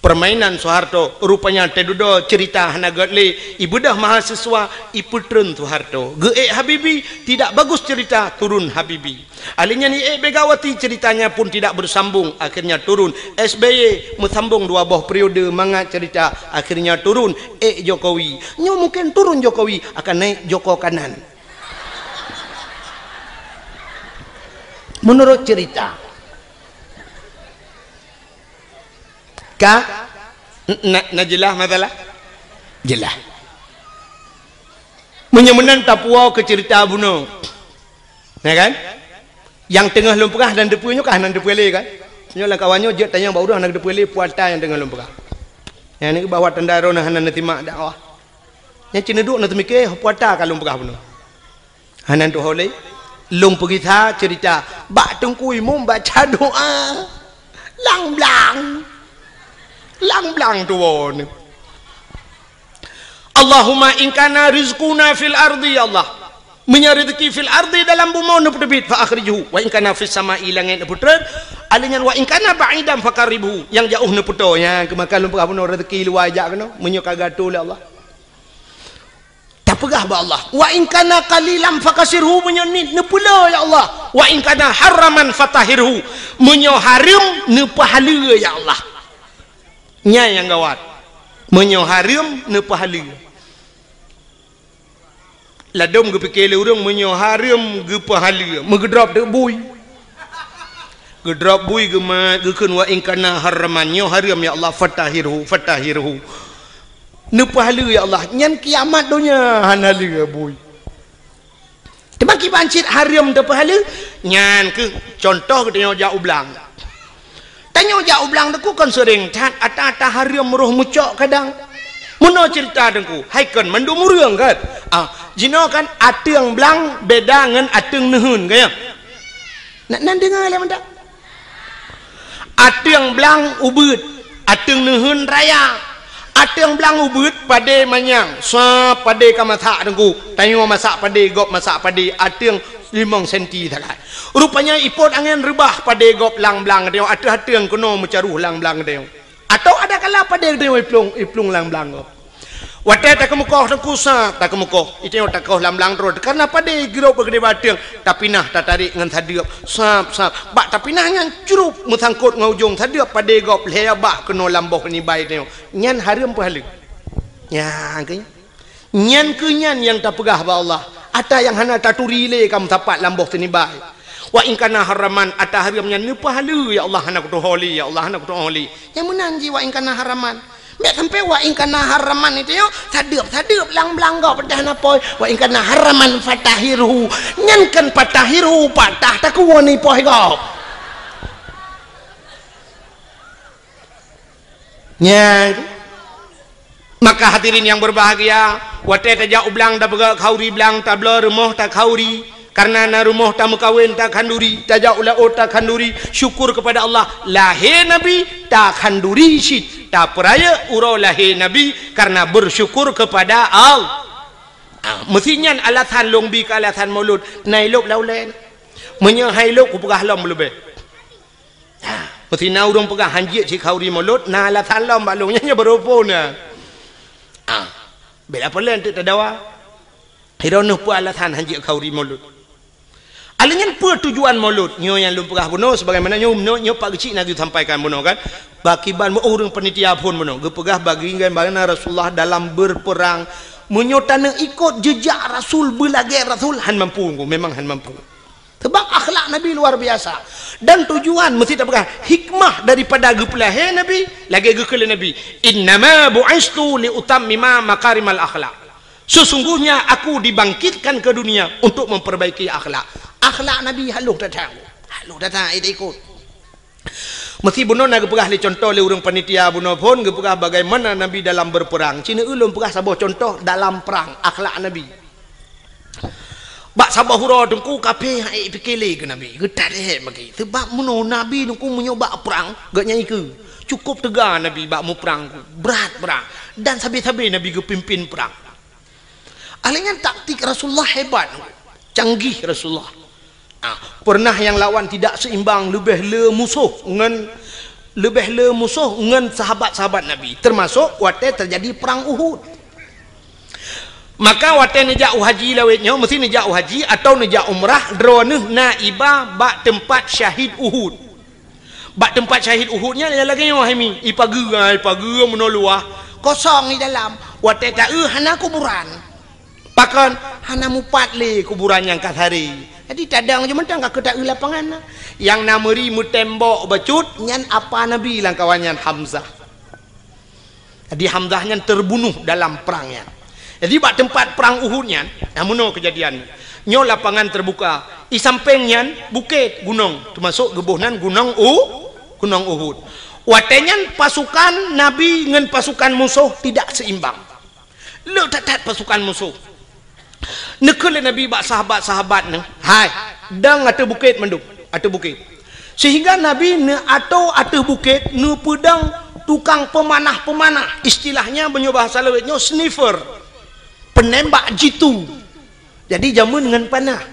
Peurmainan Soeharto, rupanya teududoe ceurita hana gét lé, ibeudôh mahasiswa, ipeutreun Soeharto. Geuék Habibie, tidak bagus cerita, turun Habibie. Ahli nyan iék Megawati, ceritanya pun tidak bersambung, akhirnya turun. S B Y meusambong dua boh periode mangat cerita, akhirnya turun. Ék Jokowi. Nyoe mungkin turun Jokowi, akan naik Joko Kanan. Menurut cerita. Ka? Na, na jeulaih masalah? Jeulaih. Meunyoe meunan tapuwoe keu ceurita bunoe. Ya kan? Nyang teungoh lôn peugah hana teupeue nyoe ka hana teupeue lé kan? Nyoe lam kawan nyoe jeuet tanyong bak ureuëng hana teupeue lé puata nyang teungoh lôn peugah. Nyang nyoe bahwa tanda droeneuh hana neusimak dakwah. Nyang cit neuduek na teumike puata ka lôn peugah bunoe. Hana tuho lé. Lôn peugisa ceurita bak Teungku Imum baca doa. Lang blang. Lang blang tuwoe nyoe. Allahumma in kana rizquna fil ardi, ya Allah. Meunyoe rezeki fil ardi, dalam bumoe, neupeuteubiet, fa akhrijhu. Wa in kana fis sama'i, langét, neupeutreun. Alèh nyan, wa in kana ba'idan faqarribhu. Nyang jaoh neupeutoe. Nyan keumakan lôn peugah bunoe rezeki luwa jak keunoe. Meunyoe ka geuatoe lé Allah. Tapeugah bak Allah, "Wa in kana qalilan fakasirhu," meunyoe niet neupeule, ya Allah. "Wa in kana haraman fatahhirhu," meunyoe hareuem neupeuhaleue, ya Allah. Nyan nyang gawat. Meunyoe hareuem neupeuhaleue. Ladôm geupike lé ureuëng meunyoe hareuem geupeuhaleue, meugeudrop teuk bui. Geudrop bui geumat, geukheun, "Wa in kana haraman," nyoe hareuem, ya Allah, "fatahhirhu, fatahhirhu." Neupeuhaleue, ya Allah, nyan kiamat donya hana lé bui. Teuma kiban cit hareuem teupeuhaleue, nyan keuh contoh geutanyoe jak u blang. Tanyoe jak u blang Teungku kon seuréng that, ata-ata hareuem roh meucok kadang. Meunoe ceurita Teungku, hai kon mandum ureuëng kan? Ah, jinoe kan ateueng blang beda ngon ateueng neuheun, kan ya? Nak nan deungoe lé mantap. Ateueng blang ubeuet, ateueng neuheun raya. Ateueng blang ubeuet padé manyang, sa padé ka masak Teungku. Tanyoe masak padé, gob masak padé, ateueng limong senti sagai. Rupanya ipot angén reubah padé gob lam blang tanyoe, ateueh ateueng keunoe meucaroh lam blang tanyoe. Atau ada kala padé tanyoe iplueng, iplueng lam blang gob. Watée takeumeukoh Teungku sa, takeumeukoh. Itanyoe takoh lam blang droe, karna padé girok bak keudéh bak ateueng, tapinah tatarek ngon sadeueb, sab, sab. Bak tapinah nyan crup meusangkot ngon ujong sadeueb padé gob lhée bak keunoe lam boh nibai tanyoe. Nyan hareuem peuhaleue. Nyan keuh nyan. Nyan keuh nyan nyang tapeugah bak Allah. Ata nyang hana taturi lé ka meusapat lam boh teunibai. Wa in kana haraman, ata hareuem nyan neupeuhaleue, ya Allah, hana kutuho lé, ya Allah, hana kutuho lé. Nyang meunan jih wa in kana haraman. Bék sampoe wa in kana haraman itu yo, sadeueb-sadeueb lam blang gob peudah na poi. Wa in kana haraman fatahhirhu. Nyan kan fatahhirhu patah takuwoe ni poi gob. Nyan. Maka hadirin yang berbahagia, watée tajak u blang tapeugah khanduri blang, tabloe rumoh takhanduri, karna na rumoh tameukawen takhanduri, tajak u laôt takhanduri, syukur kepada Allah, lahé Nabi takhanduri cit, tapeurayeuk uroe lahé Nabi karna bersyukur kepada Allah. Ah, meusi nyan alasan lôn bi keu alasan Maulud, na ilôb lam ulée. Meunyoe hai lôb kupeugah lom leubeh. Ha, meusi na ureuëng peugah han jeuet cit khanduri Maulud, na alasan lom bak lôn, nyan nyoe beuruphon na. Ha, bela peue lé teuk tadawa. Droeneuh peue alasan han jeuet khanduri Maulud? Alèh nyan peue tujuan Maulud? Nyoe nyang lôn peugah bunoe, sebagaimana nyoe, nyoe, nyoe Pak Geuchik na geusampaikan bunoe kan. Bak kiban meu ureuëng panitia phon bunoe, geupeugah bagi ngon bagaimana Rasulullah dalam berperang. Meunyoe taneuk ikot jejak Rasul, beulagée Rasul, han mampu, memang han mampu. Sebab akhlak Nabi luar biasa. Dan tujuan mesti tapeugah hikmah daripada geupeulahé Nabi, lagée geukheun lé Nabi, "Innama bu'istu li utammima makarimal akhlak." Sesungguhnya aku dibangkitkan ke dunia untuk memperbaiki akhlak. Akhlak Nabi halôh that-that. Halôh that-that, eh, ikot. Mesti bunoe na geupeugah lé contoh lé ureuëng panitia bunoe phon geupeugah bagaimana Nabi dalam berperang. Cina ulôn peugah saboh contoh dalam perang, akhlak Nabi. Bak saboh uroe teungku kafé han ék pike lé keu Nabi, geutat ék maki. Sebab meunoe Nabi teungku meunyoe bak prang, geuhnyan ikeue. Cukup teuga Nabi bak muprang, brat-brat. Dan sabe-sabe Nabi geupimpin prang. Akhirnya taktik Rasulullah hebat, canggih Rasulullah. Ah, pernah nyang lawan tidak seimbang, leubeh le musoh ngon, leubeh le musoh ngon sahabat-sahabat Nabi, termasuk watée terjadi perang Uhud. Maka watée neujak u haji lawét nyoe, mesti neujak u haji atau neujak umrah, droeneuh na iba bak teumpat syahid Uhud. Bak teumpat syahid Uhud nyan lagée nyoe hai mi, ipageue, ipageue meunoe luwah, kosong di dalam. Watée taeu hana kuburan. Pakon? Hana mupat lé kuburan nyang ka saré. Jadi tadong jeuet mantong ka keu taeu lapangan na. Nyang na meuri meutembok bacut nyan apa Nabi lam kawan nyan Hamzah. Jadi Hamzah nyan terbunuh dalam perang nyan. Jadi bak teumpat perang Uhud nyan, nah meunoe keujadian. Nyoe lapangan terbuka. I sampéng nyan bukét, gunong, termasuk geuboh nan gunong U, gunong Uhud. Watée nyan pasukan Nabi ngon pasukan musoh tidak seimbang. Le that-that pasukan musoh. Neukheun lé Nabi bak sahabat-sahabat neuh, "Hai, dong ateueh bukét mandum, ateueh bukét." Sehingga Nabi neuatoe ateueh bukét neupeudong tukang peumanah-peumanah, istilahnya meunyoe bahasa lawét nyoe sniper, penembak jitu. Jadi jameun ngon panah.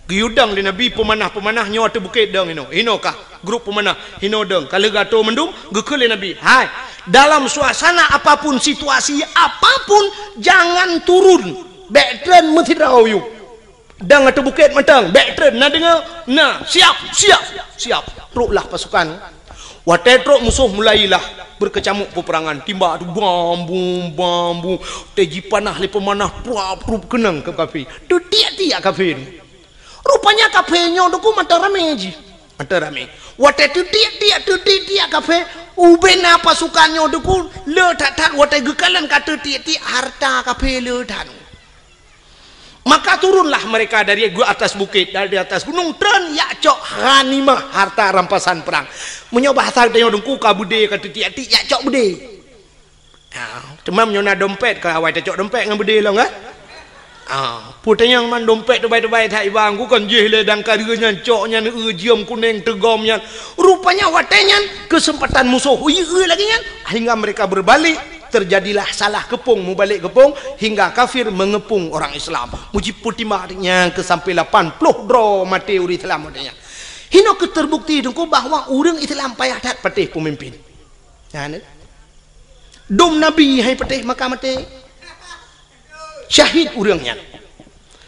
Geuyudong lé Nabi peumanah-peumanah nyoe ateueh bukét dong inoe. Inoe kah grup peumanah, inoe dong. Ka lheueh geuatoe mandum, geukheun lé Nabi, "Hai, dalam suasana apapun, situasi apapun, jangan turun. Bék treun meusidroe yue." Dong ateueh bukét mantong, bék treun, na deungoe? Na, siap, siap, siap. Troklah pasukan. Watée trok musoh mulailah beukeucamuk peperangan, timbak tu bam bum, bam bum, watée jipanah lé peumanah, pruap prup keunong keu kafé. Teutiek-tiek kafé. Rupanya kafé nyoe teungku mantong ramé jih. Mantong ramé. Watée teutiek-tiek, teutiek-tiek kafé, ubena pasukan nyoe teungku le that-that watée geukalon ka teutiek-tiek harta kafé le that. Maka turunlah mereka dari atas bukét, dari atas gunong, treun jak cok ghanimah, harta rampasan perang. Meunyoe bahasa geutanyoe teungku ka beudé ka teutiek-tiek jak cok beudé. Ha, teuma meunyoe na dompet ka awai tacok dompet ngon beudé lom kan? Ha, peue tanyong man dompet teubai-teubai that iba ku kon jih lé dan ka lheueh nyan cok nyan eu jeuem kuneng teugom nyan. Rupanya watée nyan keuseumpatan musoh ie lagée nyan hingga mereka berbalik. Terjadilah salah keupông mubalek keupông hingga kafir mengepung orang Islam. Mujib peutimang nyang keu sampai lapan ploh droe maté ureuëng Islam watée nyan. Hinoe keuh terbukti teungku bahwa ureuëng Islam payah that patéh peumimpin. Nyan. Dum Nabi hai patéh maka maté. Syahid ureuëng nyan.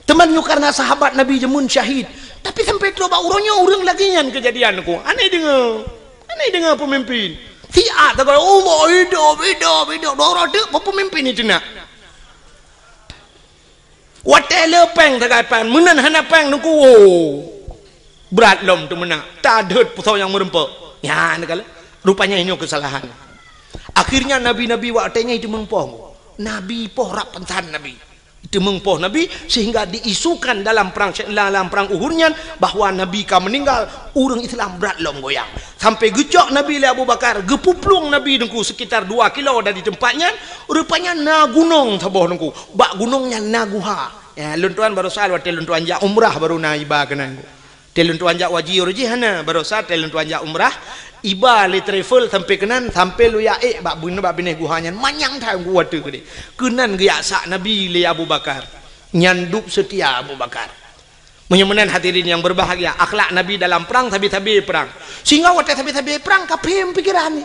Teuma nyoe karena sahabat Nabi jameun syahid. Tapi sampai trok bak uroe nyoe ureuëng lagée nyan keujadian ku. Aneh deungoe. Aneh deungoe peumimpin. Siat tagai Allah hidup, hidup, hidup. Doro deuk peumimpin itu nak. Watée le péng tagai pan, meunan hana péng teungku. Brat lom teumeunak. Tadeuet pusoe nyang meureumpok. Nyan kala. Rupanya nyoe keusalahan. Akhirnya nabi-nabi watée nyan itu meupoh. Nabi poh rab pansan nabi. Teumeung poh Nabi, sehingga diisukan dalam perang, dalam perang Uhud nyan bahwa Nabi ka meuninggal, ureuëng Islam brat lom goyang. Sampai geucok Nabi lé Abu Bakar, geupuplueng Nabi teungku sekitar dua kilo dari tempat nyan, rupanya na gunong saboh teungku. Bak gunong nyan na guha. Ya, lôn tuan barosa watée lôn tuan jak umrah baru na iba keunan. Tée lôn tuan jak haji uroe jih hana, barosa tée lôn tuan jak umrah, iba lé travel sampai keunan, sampai lôn jak ék bak beuneuh bak binéh guha nyan, manyang that guha teuh keudeh. Keunan geujak sak Nabi lé Abu Bakar. Nyan dub seutia Abu Bakar. Meunyoe meunan hadirin yang berbahagia, akhlak Nabi dalam perang, sabe-sabe perang. Sehingga watée sabe-sabe perang, kafé pikiran ni.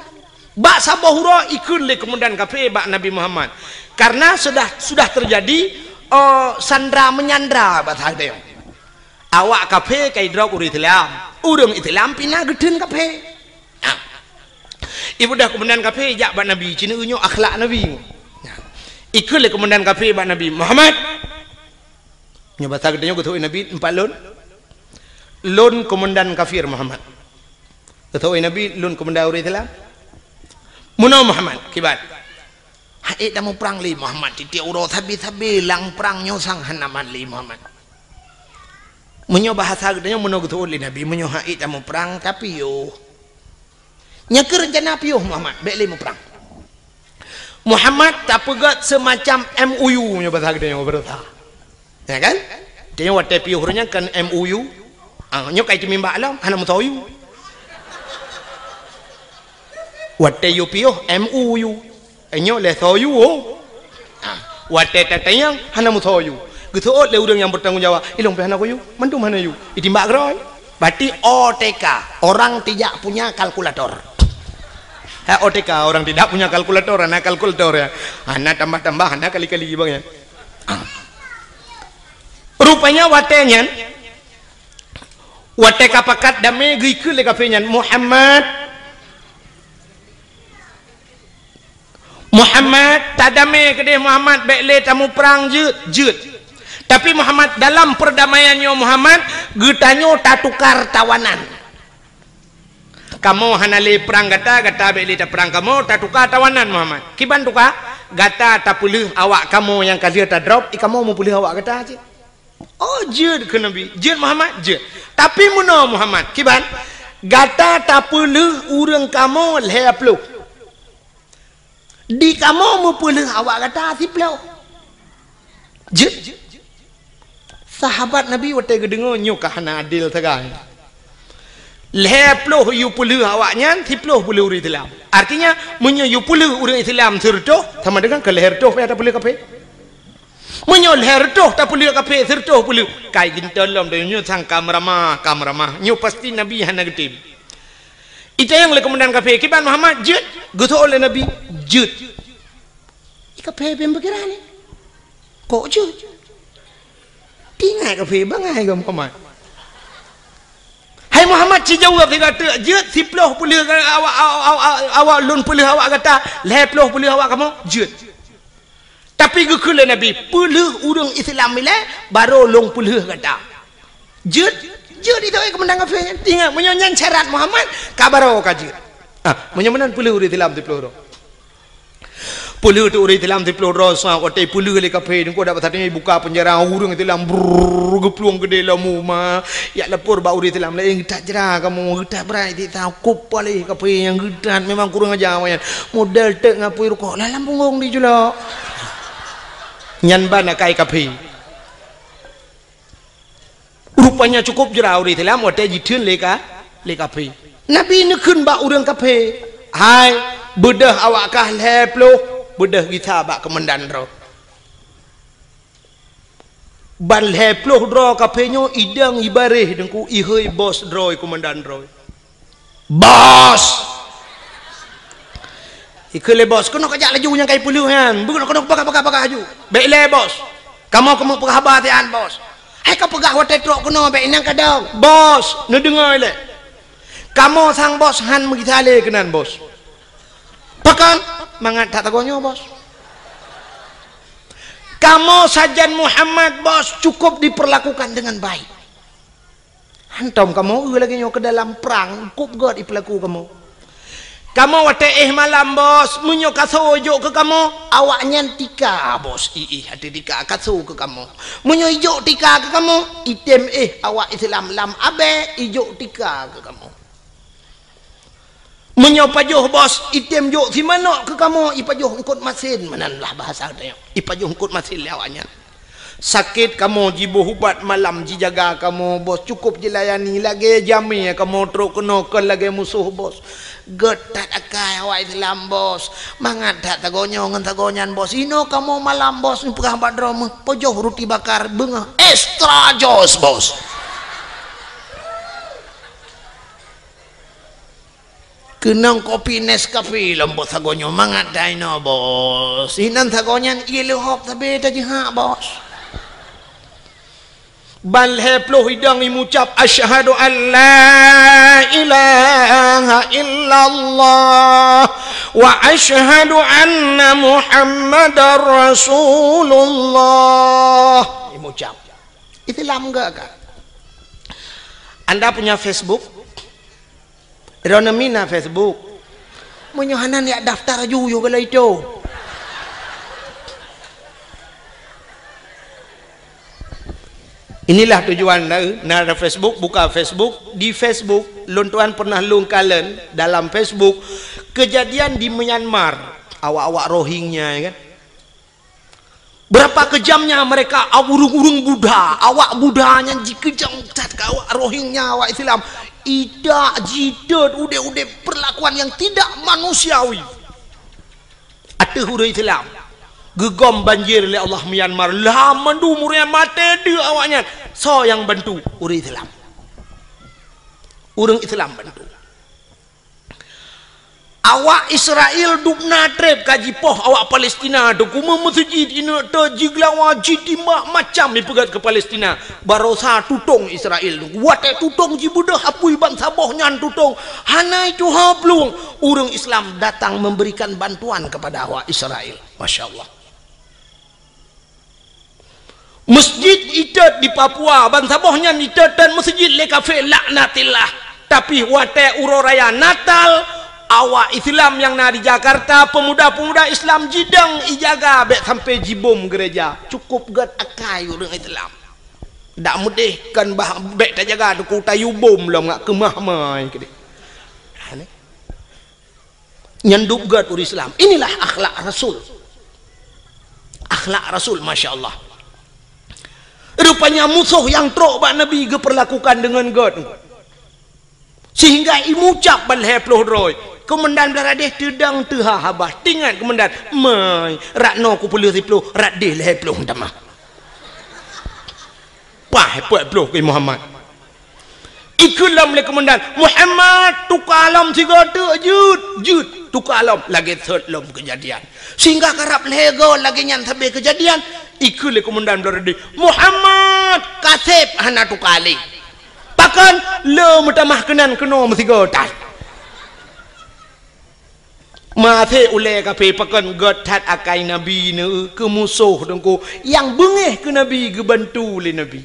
Bak saboh uroe ikheun lé keumandan kafé bak Nabi Muhammad. Karena sudah, sudah terjadi, eh, sandra menyandra bak saboh. Awak kafé ka idrop ureuëng Islam. Ureuëng Islam pih na geutheun kafé. Nah. Ibudah keumandan kafé jak bak Nabi, cina nyoe akhlak Nabi. Nah. Ikheun lé keumandan kafé bak Nabi, "Muhammad." Nyoe basa geutanyoe geutôk Nabi empat lôn. Lôn komandan kafir Muhammad. Geutôh, "Oi Nabi, lôn komandan ureuëng Islam." "Meunoe Muhammad, kiban?" "Haiek tamuprang lé Muhammad, tieb-tieb uroe sabe-sabe lam prang nyoe sang hana mat lé Muhammad." Meunyoe bahasa geutanyoe, meunoe geutôh lé Nabi, "Meunyoe haiek tamuprang, tapiôh." "Nyan keuh reuncana piôh Muhammad, bék lé muprang." Muhammad tapeugét seumacam M O U, meunyoe bahasa geutanyoe, beureusa. Ya kan? Tanyoe watée piôh ureuëng nyan kan M O U. Ah, nyoe kai teumimbak lom, hana meusoe U. Watée yue piôh M O U. Eh, nyoe lé soe U, oh. Ah, watée tatanyong, hana meusoe U. Geuseuôt lé ureuëng nyang bertanggung jawab, "Ilong pih hana ku U, mandum hana U." Itimbak keudroe. Berarti O T K, orang tidak punya kalkulator. Ha, O T K, orang tidak punya kalkulator, hana kalkulator ya. Hana tambah-tambah, hana kali-kali bang ya. Ah. Rupanya watée nyan, watée ka pakat damé, geukheun lé kafé nyan, "Muhammad, Muhammad, tadamé keudeh Muhammad, bék lé tamuprang, jeuet, jeuet. Tapi Muhammad, dalam perdamaian nyoe Muhammad, geutanyoe tatukar tawanan. Kamoe hana lé prang gata, gata bék lé taprang kamoe, tatukar tawanan Muhammad." "Kiban tukar?" "Gata tapeulheueh awak kamoe nyang ka lheueh tadrop, i kamoe meupeulheueh awak gata cit." "Oh, jeuet," kheun Nabi. "Jeuet Muhammad, jeuet. Tapi meunoe Muhammad, kiban? Gata tapeulheueh ureuëng kamoe lhée ploh. Di kamoe meupeulheueh awak gata siploh. Jeuet." Sahabat Nabi watée geudeungoe, "Nyoe ka hana adil sagai. Lhée ploh yue peulheueh awak nyan, siploh peulheueh ureuëng Islam. Artinya, meunyoe yue peulheueh ureuëng Islam sireutôh, sama dengan keu lhée reutôh payah tapeulheueh kafé. Meunyoe lhée reutôh tapeulheueh kafé, sireutôh peulheueh, kai geuntôn lom donya nyoe sang ka meuramah, ka meuramah." Nyoe pasti Nabi hana geutem. Itanyong lé komandan kafé, "Kiban Muhammad, jeuet?" Geuseuôt lé Nabi, "Jeuet." I kafé bèk pikiran nyoe. "Kok jeuet?" Teuingat kafé, "Bangai kah Muhammad? Hai Muhammad, ci jaweueb sigoe teuk, jeuet siploh peulheueh awak, awak, awak, awak lôn peulheueh awak gata, lhée ploh peulheueh awak kamoe, jeuet. Tapi geukheun lé Nabi, peulheueh ureuëng Islam ilée, barô lôn peulheueh gata." "Jeuet, jeuet itu, eh, komandan kafé nyan. Teuingat, meunyoe nyan syarat Muhammad, ka barô ka jeuet. Ah, meunyoe meunan peulheueh ureuëng Islam siploh droe." Peulheueh teuk ureuëng Islam siploh droe, sa watée peulheueh lé kafé, deungon dak pasateueng buka peunjara, ureuëng Islam brrrr geuplueng keudeh lom uma. Jak lapor bak ureuëng Islam laén, "Geutat jra kamoe, geutat brat siksa, kop paléh kafé nyang geutat, memang kureueng aja awaknyan. Model teuk ngon apui rukok, lam punggong di julok." Nyan ban akai kafé. Rupanya cukup jra ureuëng Islam watée jitheun lé ka, lé kafé. Nabi neukheun bak ureuëng kafé, "Hai, beudôh awak kah lhée ploh, beudôh gisa bak keumandan droe. Ban lhée ploh droe kafé nyoe idong ibaréh deungku ihôi bos droe, keumandan droe." "Bos!" Ikheun lé bos, "Keunoe kajak laju nyang kai peulheueh nyan. Beuh, keunoe, keunoe, peugah, peugah, peugah laju. Bék lé bos. Kamoe keumeung peugah haba sian bos. Hai kapeugah watée trok keunoe bék inong kadong. Bos, neudeungoe lé. Kamoe sang bos han meugisa lé keunan bos." "Pakon?" "Mangat that sagoe nyoe bos. Kamoe sajan Muhammad bos cukup diperlakukan dengan baik. Hantom kamoe eu lagée nyoe keu dalam prang, kop gét ipeulaku kamoe. Kamoe watée éh malam bos, meunyoe kaso ijok keu kamoe, awaknyan tika bos, iéh ateueh tika kaso keu kamoe. Meunyoe ijok tika keu kamoe, item éh awak Islam lam abée ijok tika keu kamoe. Meunyoe pajoh bos, item jok simanok keu kamoe, ipajoh eungkot masen, meunan lah bahasa geutanyoe. Ipajoh eungkot masen lé awaknyan. Sakét kamoe jiboh ubat malam jijaga kamoe bos, cukup jilayani lagée jamé kamoe trok keunoe kon lagée musoh bos. Gét that akai awak Islam bos. Mangat that sagoe nyoe ngon sagoe nyan bos. Inoe kamoe malam bos, neupeugah bak droe meuh, pajoh ruti bakar beungoh extra jos bos. Keunong kopi Nescafe lom bos sagoe nyoe, mangat that inoe bos. Inan sagoe nyan ié leuhop sabe tajihak bos. Ban lhée ploh idong imucab, "Asyhadu an la ilaha illallah wa asyhadu anna Muhammadar Rasulullah." Imucab. Islam geuh ka. Anda punya Facebook? Droeneuh mina Facebook? Meunyoe hana, neujak daftar aju, yue bela itu. Inilah tujuan na, na ada Facebook, buka Facebook. Di Facebook, lôn tuan pernah lôn kalon dalam Facebook, kejadian di Myanmar, awak-awak Rohingya, ya kan? Berapa kejamnya mereka, ureuëng-ureuëng Buddha, awak Buddha nyan jikeujam that keu awak Rohingya, awak Islam. Idak, jitot, udeb-udeb perlakuan yang tidak manusiawi. Ateueh ureuëng Islam, geugom banjir lé Allah Myanmar, lam mandum ureuëng maté deuek awaknyan. Soe nyang bantu? Ureuëng Islam. Ureuëng Islam bantu. Awak Israel dubna treb ka jipoh awak Palestina tu, kumeung meuseujid, ineuk teuk jigeulawa, jitimbak, macam jipeugét keu Palestina. Barosa tutong Israel tu. Watée tutong jibeudôh apui bansaboh nyan tutong, hana tuha plueng. Ureuëng Islam datang memberikan bantuan kepada awak Israel. Masya Allah. Masjid itot di Papua, bansaboh nyan itot dan masjid lé kafé, laknatillah. Tapi watée uroe raya Natal, awak Islam nyang na di Jakarta, pemuda-pemuda Islam jidong ijaga bék sampai jibom gereja. Cukup gét akai ureuëng Islam. Dak meudeh kan bah bék tajaga teungku, tayue bom lom ngak keumah mai keudeh. Ha, ni. Nyan dub gét ureuëng Islam. Inilah akhlak Rasul. Akhlak Rasul, masya Allah. Rupanya musoh nyang trok bak Nabi geupeurlakukan deungon gét. Sehingga imucab ban lhée ploh droe. Komandan Blaradeh teudong teuha haba. Tingat komandan, "Mai, rot noe kupeuleueh siploh, rot deh lhée ploh tamah." Pah, peuet ploh keu Muhammad. Ikheun lom lé komandan, "Muhammad, tuka lom sigoe teuk jeuet, jeuet, tuka lom." Lagée sot lom keujadian. Sehingga karab lhée goe lagée nyan sabe keujadian, ikheun lé komandan Blaradeh, "Muhammad, kaseb hana tuka lé." Pakon? Le meutamah keunan keunoe meusigoe that. Maté ulée kafé pakon gét that akai Nabi neu keu musoh teungku, nyang beungéh keu Nabi geubantu lé Nabi.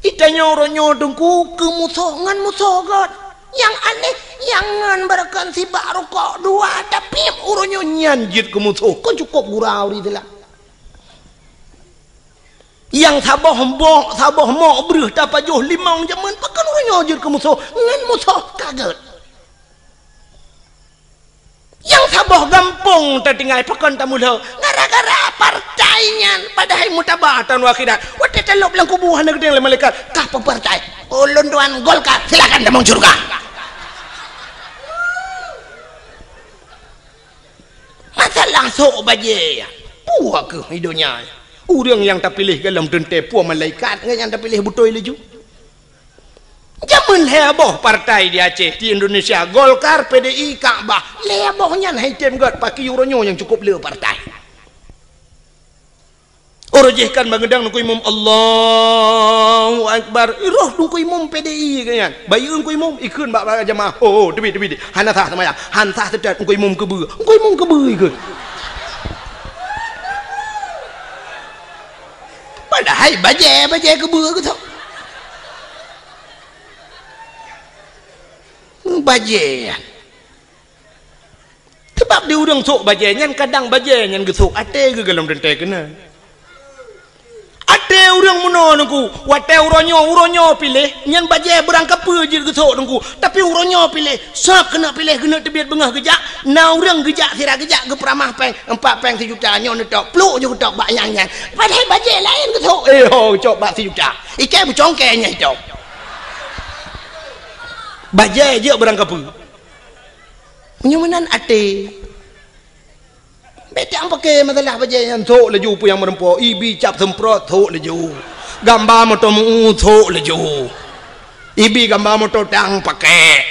Itanyoe uroe nyoe teungku keu musoh ngon musoh gét. Nyang aneh, nyang ngon beureukan sibak rukok dua, tapi uroe nyoe nyan jeuet keu musoh, kon cukop gura ureuëng Islam. Nyang saboh mok, saboh mok breueh tapajoh limong jameun, pakon uroe nyoe jeuet keu musoh, ngon musoh ka gét. Nyang saboh gampông tatinggai pakon tamulo, gara-gara partai nyan, padahai mutaba taun akhirat. Watée talop lam kubu hana geuteueng lé malaikat, "Kah peue partai?" "Ulôn tuan Golkar." "Silakan tamong syeuruga." Masalah sok bajée, peue kheueh donya. Ureuëng nyang tapiléh golom teuntée peue malaikat ngon nyang tapiléh beutôi laju. Jameun lhée boh partai di Aceh, di Indonesia, Golkar, P D I, Kakbah. Lhée boh nyan hai tem gét, pakri uroe nyoe nyang cukop le partai. Uroe jih kan bangeudang Teungku Imum, "Allahu Akbar." Roh Teungku Imum P D I keu nyan. Bayeue Teungku Imum, ikheun bak, bak jamaah. "Oh, oh, teubiet, teubiet. Hana sah seumayang. Han sah seutôt Teungku Imum keubeue." Teungku Imum keubeue ikheun. Padahai bajée, bajée keubeue geutok. Bajée. Sabab di ureuëng sok bajée nyan, kadang bajée nyan geusok até geuh golom teuntée keunan. Até ureuëng meunoe Teungku, watée uroe nyoe, uroe nyoe piléh, nyan bajée beurangkapeue jeuet geusok Teungku. Tapi uroe nyoe piléh, soe keuneuk piléh, keuneuk teubiet beungoh geujak, na ureuëng geujak, sira geujak, geupeuramah péng, empat péng sijuta, nyoe neutok, pluek nyoe geutok bak nyang nyan. Padahai bajée laén geusok, eh, ho, geucok bak sijuta. Ikai beucongkée nyang itok. Bajée jeuet beurangkapeue. Meunyoe meunan até. Bék tapaké masalah bajée nyan, sok laju peue nyang meureumpok, ibi cap seumprot, sok laju. Gamba moto meu, sok laju. Ibi gamba moto tang paké.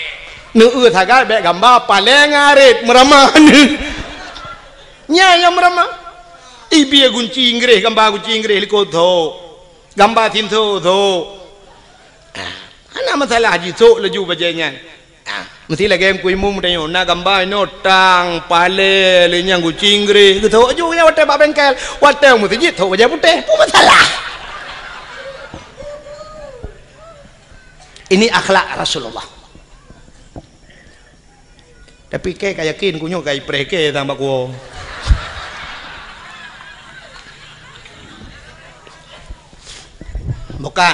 Neueu sagai bék gamba paleng arit meuramah. Nyan nyang meuramah. Ibi gunci Inggréh, gamba gunci Inggréh likot, sok. Gamba sinso, sok. Ah, hana masalah jisok laju bajée nyan. Ah, meusti lagée Teungku Imum tanyoe, na gamba inoe tang, palée, lé nyang gunci Inggréh, geusok aju nyan watée bak bengkel, watée meuseujid sok bajée putéh, peue masalah? Ini akhlak Rasulullah. Tapi kèe ka yakin, ku nyoe ka ipreh kèe tang bak kuwoe. Buka.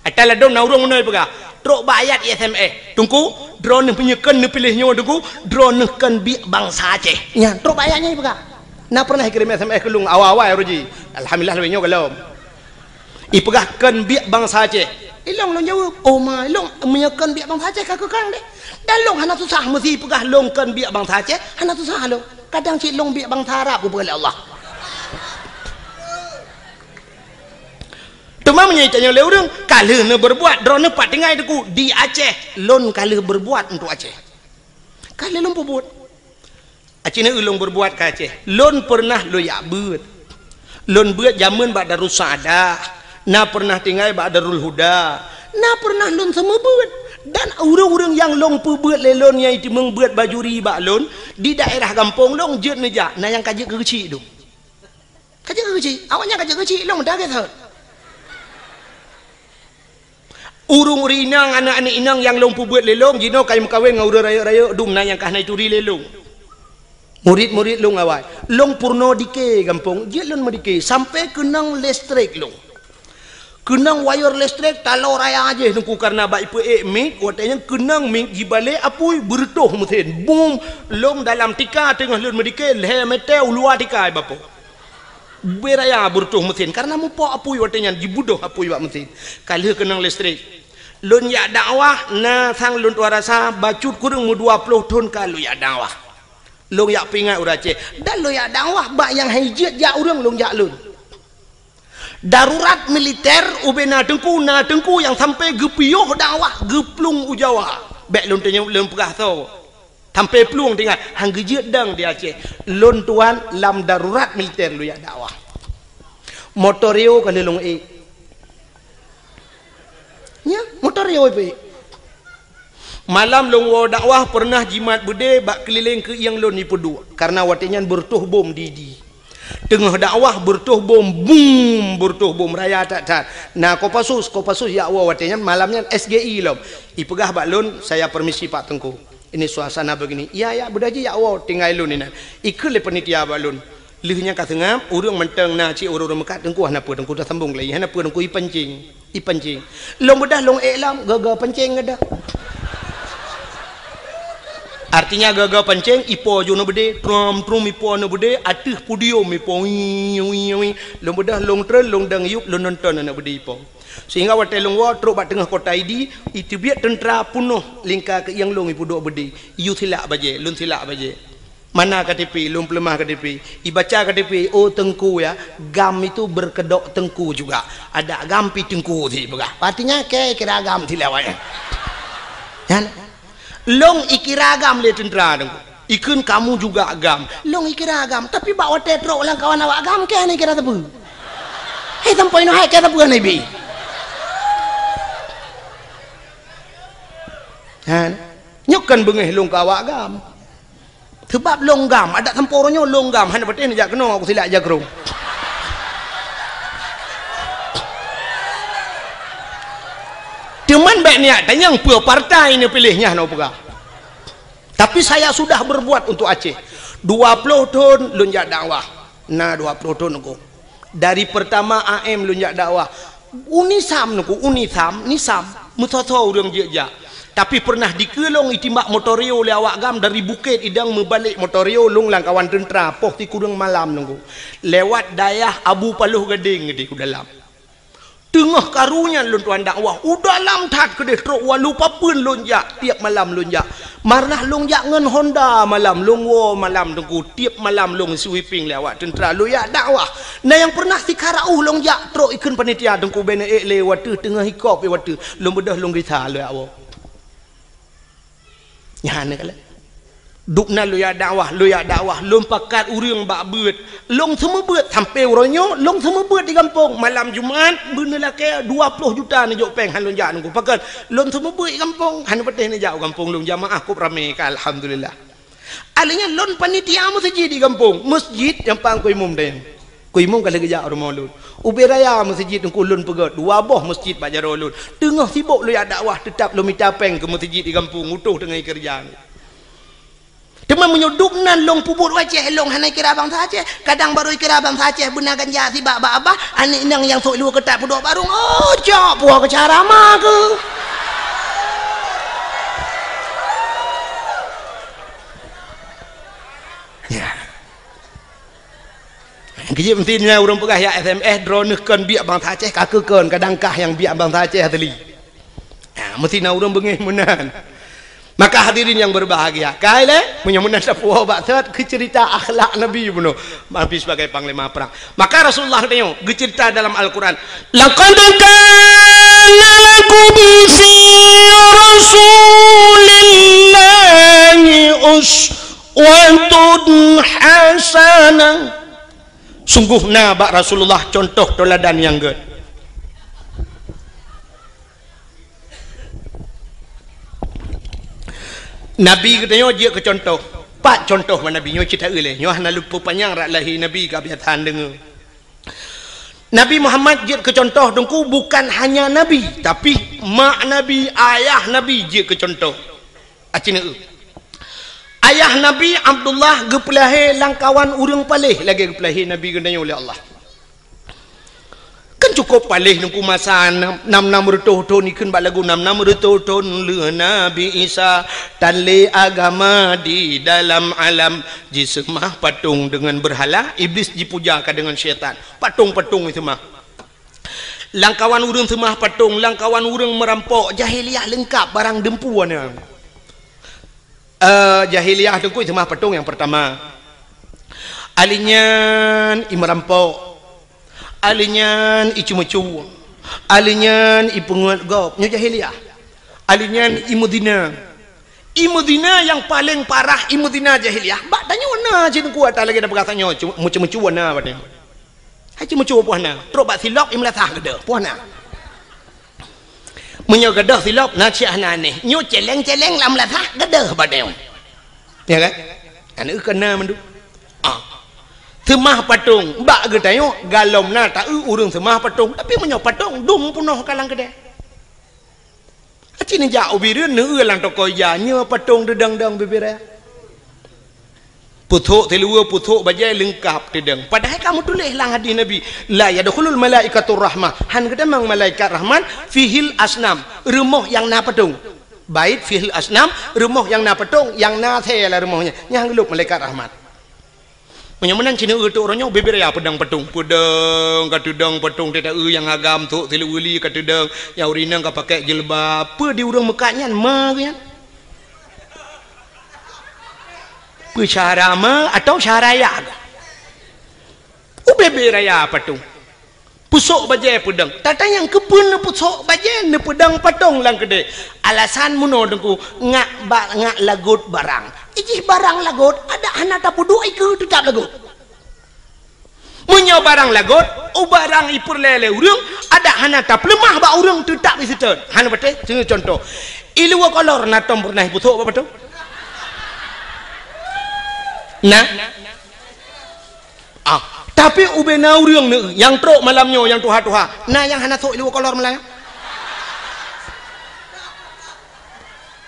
Ata ladôm na ureueng meunoe peugah, trok bak ayat S M S. Teungku, droeneuh meunyoe kön neupiléh nyoe Teungku, droeneuh kön biek bansa Aceh. Nyan, trok bak ayat nyan ipeugah. Na pernah ikirém S M S keu lôn awai-awai uroe jih. Alhamdulillah, lagèe nyoe gohlom. Ipeugah kön biek bansa Aceh. Ilôn lôn jaweueb, "Oh ma, ilôn meunyoe kön biek bansa Aceh ka keu kang deh." Dan lôn hana susah, meusi ipeugah lôn kön biek bansa Aceh, hana susah lôn. Kadang cit lôn biek bansa Arab, kupeugah lé Allah. Teuma meunyoe itanyong lé ureueng, "Ka lheueh neubeureubuat, droeneuh pat tinggai Teungku?" "Di Aceh, lôn ka lheueh beureubuat untuk Aceh." Ka lheueh lôn peubuet. Aci na ulôn beureubuat ka Aceh. Lôn peureunah lôn jak beuet. Lôn beuet jameun bak Darussaada, na peureunah tinggai bak Darul Huda, na peureunah lôn seumeubeuet. Dan ureueng-ureueng nyang lôn peubeuet lé lôn nyang jiteumeung beuet bajuri bak lôn di daerah gampông lôn jeuet neujak, na nyang ka jeuet keu keuchik dum. Ka jeuet keu keuchik, awaknyan ka jeuet keu keuchik, lôn meudagai that. Ureueng-ureueng inong, aneuk-aneuk inong nyang lôn peubeuet lé lôn, jinoe ka meukawen ngon ureueng rayeuk-rayeuk dum, na nyang ka hana jituri lé lôn. Murit-murit lôn awai, lôn peurunoe dike gampông, jeuet lôn meudike, sampoe keunong listrik lôn. Keunong wayeur listrik taloe raya jih Teungku, kareuna bak ipeuék mic, watèe nyan keunong mic jibalek apui, beureutoh meusen. Bum! Lôn dalam tika teungoh lôn meudike, lhèe meter u luwa tika ibapoh. Bubé raya beureutoh meusen, kareuna mupok apui watèe nyan, jibeudôh apui bak meusen. Ka lheueh keunong listrik. Lôn jak dakwah, na sang lôn tuan rasa, bacut kureueng meudua ploh thon ka lôn jak dakwah. Lôn jak peuingat ureueng Aceh. Dan lôn jak dakwah bak nyang han jeuet jak ureueng lôn jak lôn. Darurat militer ubé na teungku, na teungku nyang sampoe geupiôh dakwah geuplueng u Jawa. Bèk lôn tanyong lôn peugah soe. Sampoe plueng teuingat, han geujeuet dong di Aceh. Lôn tuan lam darurat militer lôn jak dakwah. Motor Rio ka lheueh lôn ék. Nya, motor Rio ipeuék. Malam lôn woe dakwah peureunah jimat beudé bak keulileng keuieng lôn jipeuduek, kareuna watèe nyan beureutoh bom di, di. Teungoh dakwah beureutoh bom, bum, beureutoh bom raya that-that. Na Kopassus, Kopassus jak woe watèe nyan, malam nyan S G I lom. Ipeugah bak lôn, "Saya permisi Pak Teungku. Ini suasana begini." "Iya, iya, beudôh jih jak woe, tinggai lôn inan." Ikheun lé panitia bak lôn. Lheueh nyan ka seungab, ureueng mantong na cit ureueng-ureueng meukat, "Teungku hana peue, Teungku tasambong lé, hana peue Teungku, ipancing, ipancing." Lôn beudôh lôn ék lom, gaga pancing geudah. Artinya gaga pancing, ipo ju aneuk beudé, trom, trom ipo aneuk beudé, ateueh podium ipo, wii, wii, wii. Lôn beudôh lôn treun, lôn dong yup, lôn nonton aneuk beudé ipo. Sehingga watèe lôn woe trok bak teungoh kota Idi, iteubiet teuntra peunoh lingka keuieng lôn ipeuduek beudé. Iyue silak bajèe, lôn silak bajèe. Mana K T P, lôn peuleumah K T P. Ibaca K T P, "Oh Teungku ya, GAM itu berkedok Teungku juga. Ada GAM pi Teungku," sipeugah. Artinya, kèe ikira GAM silak awaknyan. Nyan. Lôn ikira GAM lé teuntra Teungku. Ikheun, "Kamu juga GAM." Lôn ikira GAM, tapi bak watèe trok lam kawan awak GAM, kèe hana ikira sapeue. Hei, sampoe inoe hai kèe sapeue hana ibi. Ha, nyoe kan beungèh lôn keu awak GAM. Seubab lôn GAM, adak sampoe uroe nyoe lôn GAM, hana patéh neujak keunoe, aku silak jakrong. Teuma bèk neujak tanyong peue partai neupiléh, nyan hana peugah. Tapi saya sudah berbuat untuk Aceh. Dua ploh thon lôn jak dakwah. Na dua ploh thon Teungku. Dari pertama A M lôn jak dakwah. UNISAM Teungku, UNISAM, NISAM. Meusoe-soe ureueng jeuet jak. Tapi peureunah dikeue lôn itimbak motor Rio lé awak GAM dari Bukét Idong meubalek motor Rio lôn lam kawan teuntra poh sikureueng malam Teungku. Lewat dayah Abu Paloh Gadeng di u dalam. Teungoh karu nyan lôn tuan dakwah, u dalam that keudeh trok walu papeuen lôn jak, tiep malam lôn jak. Peureunah lôn jak ngon Honda malam, lôn woe malam Teungku, tiep malam lôn sweeping lé awak teuntra, lôn jak dakwah. Na nyang peureunah sikara uh lôn jak trok ikheun panitia Teungku, bèk neuék lé watèe teungoh hikop lé watèe, lôn beudôh lôn gisa lôn jak woe. Nyan keuh lé. Dubna lôn jak dakwah, lôn jak dakwah, lôn pakat ureueng bak beuet. Lôn seumeubeuet sampoe uroe nyoe, lôn seumeubeuet di gampông. Malam Jumat, beuneulakèe dua ploh juta neujok pèng han lôn jak Teungku. Pakon, lôn seumeubeuet di gampông, han patéh neujak u gampông lôn, jamaah kôp ramé ka, alhamdulillah. Alèh nyan lôn panitia meuseujid di gampông, meuseujid nyang pang keu imum deh. Keu imum ka lheueh geujak u rumoh lôn. Ubé raya meuseujid Teungku lôn peugöt, dua boh meuseujid bak jaroe lôn. Teungoh sibok lôn jak dakwah, teutap lôn mita péng keu meuseujid di gampông, utoh teungoh keureuja. Teuma meunyoe dum nan lôn peubuet u Aceh, lôn hana kira bansa Aceh. Kadang barô kira bansa Aceh beuna ganja sibak bak abah, aneuk inong nyang sôk luweue keutat peuduek barong. Oh, cok, puwoe keu cara ma keu. Ya. Keujeuet meusti nyan ureuëng peugah ya S M S, droeneuh kon biak bansa Aceh, ka keu kon, kadang kah nyang biak bansa Aceh asli. Ha, meusti na ureuëng beungéh meunan. Maka hadirin yang berbahagia, kai lé, meunyoe meunan sapeue bak thot keu cerita akhlak Nabi bunoe, Nabi sebagai panglima perang. Maka Rasulullah katanya geucerita dalam Al-Quran, "Laqad kana lakum fi Rasulillahi uswatun hasanah." Sungguh na bak Rasulullah contoh teuladan nyang gét. Nabi geutanyoe jeuet keu contoh. Pat contoh bak Nabi nyoe cit taeu lé. Nyoe hana luput panyang rak lahé Nabi ka biasa deungoe. Nabi Muhammad jeuet keu contoh Teungku bukan hanya Nabi, tapi mak Nabi, ayah Nabi jeuet keu contoh. Aci neu. Ayah Nabi Abdullah geupeulahé lam kawan ureuëng paléh lagée geupeulahé Nabi geutanyoe lé Allah. Kan cukup paléh Teungku masa nam, nam, nam reutôh thon ikheun bak lagu nam, nam reutôh thon lheueh Nabi Isa tan lé agama di dalam alam. Jiseumah patong deungon beurhala, Iblis jipuja ka deungon syaitan. Patong-patong jiseumah. Lam kawan ureuëng seumah patong, lam kawan ureuëng meurampok, jahiliyah leungkap barang deumpu na. Eh, jahiliyah Teungku seumah patong nyang peurtama. Alinyan i meurampok. Alinyan i ceumeucue. Alinyan i peungeut gob. Nyoe jahiliyah. Alinyan i meuzina. I meuzina nyang paleng parah, i meuzina jahiliyah. Bak tanyoe na cit Teungku ata lagée na peugah tanyoe, cu-, meucue-meucue na bak tanyoe. Hai ceumeucue puih na. Trok bak silop i meulasah gadôh, puih na. Meunyoe gadôh silop na cit hana aneh. Nyoe celeng-celeng lam meulasah gadôh bak tanyoe. Ya kan? Aneuk keu na mandum. Ah. Seumah patong bak geutanyoe galom na taeu ureuëng seumah patong, tapi meunyoe patong dum peunoh ka lam keudée. Aci neujak u Bireuen neueu lam toko ija nyoe patong teudong-dong bibiraya. Pusok siluweue, pusok bajée leungkap teudong. Padahai ka meutuléh lam hadis Nabi, "La yadkhulul malaikatur rahmah." Han geutamong malaikat rahmat fihil asnam, rumoh nyang na patong. Bait fihil asnam, rumoh nyang na patong, nyang na asée lam rumoh nyan, nyang geulop malaikat rahmat. Meunyoe meunan cit neu-eu trok uroe nyoe bibiraya peudong patong. Peudong ka teudong patong teuta-eu nyang agam sok siluweue li ka teudong, nyang ureuëng inong ka pakai jilbab. Peue di ureuëng meukat nyan ma geuh nyan? Peue syahara ma atau syahara ya geuh? Ubé-bé raya patong. Pusok bajée peudong. Tata nyang keupeue neupusok bajée neupeudong patong lam keudée. Alasan meunoe Teungku, ngak ba-, ngak lagot barang. Ijih barang lagot, adak hana tapeuduek ikeue teutap lagot. Meunyoe barang lagot, u barang ipeureulée lé ureuëng, adak hana tapeuleumah bak ureuëng teutap iseutôt. Hana patéh, seuneu contoh. Iluwa kolor na tom peureunah ipusok bak patong? Na? Ah, tapi ubé na ureuëng neu nyang trok malam nyoe nyang tuha-tuha, na nyang hana sok iluwa kolor malam nyan?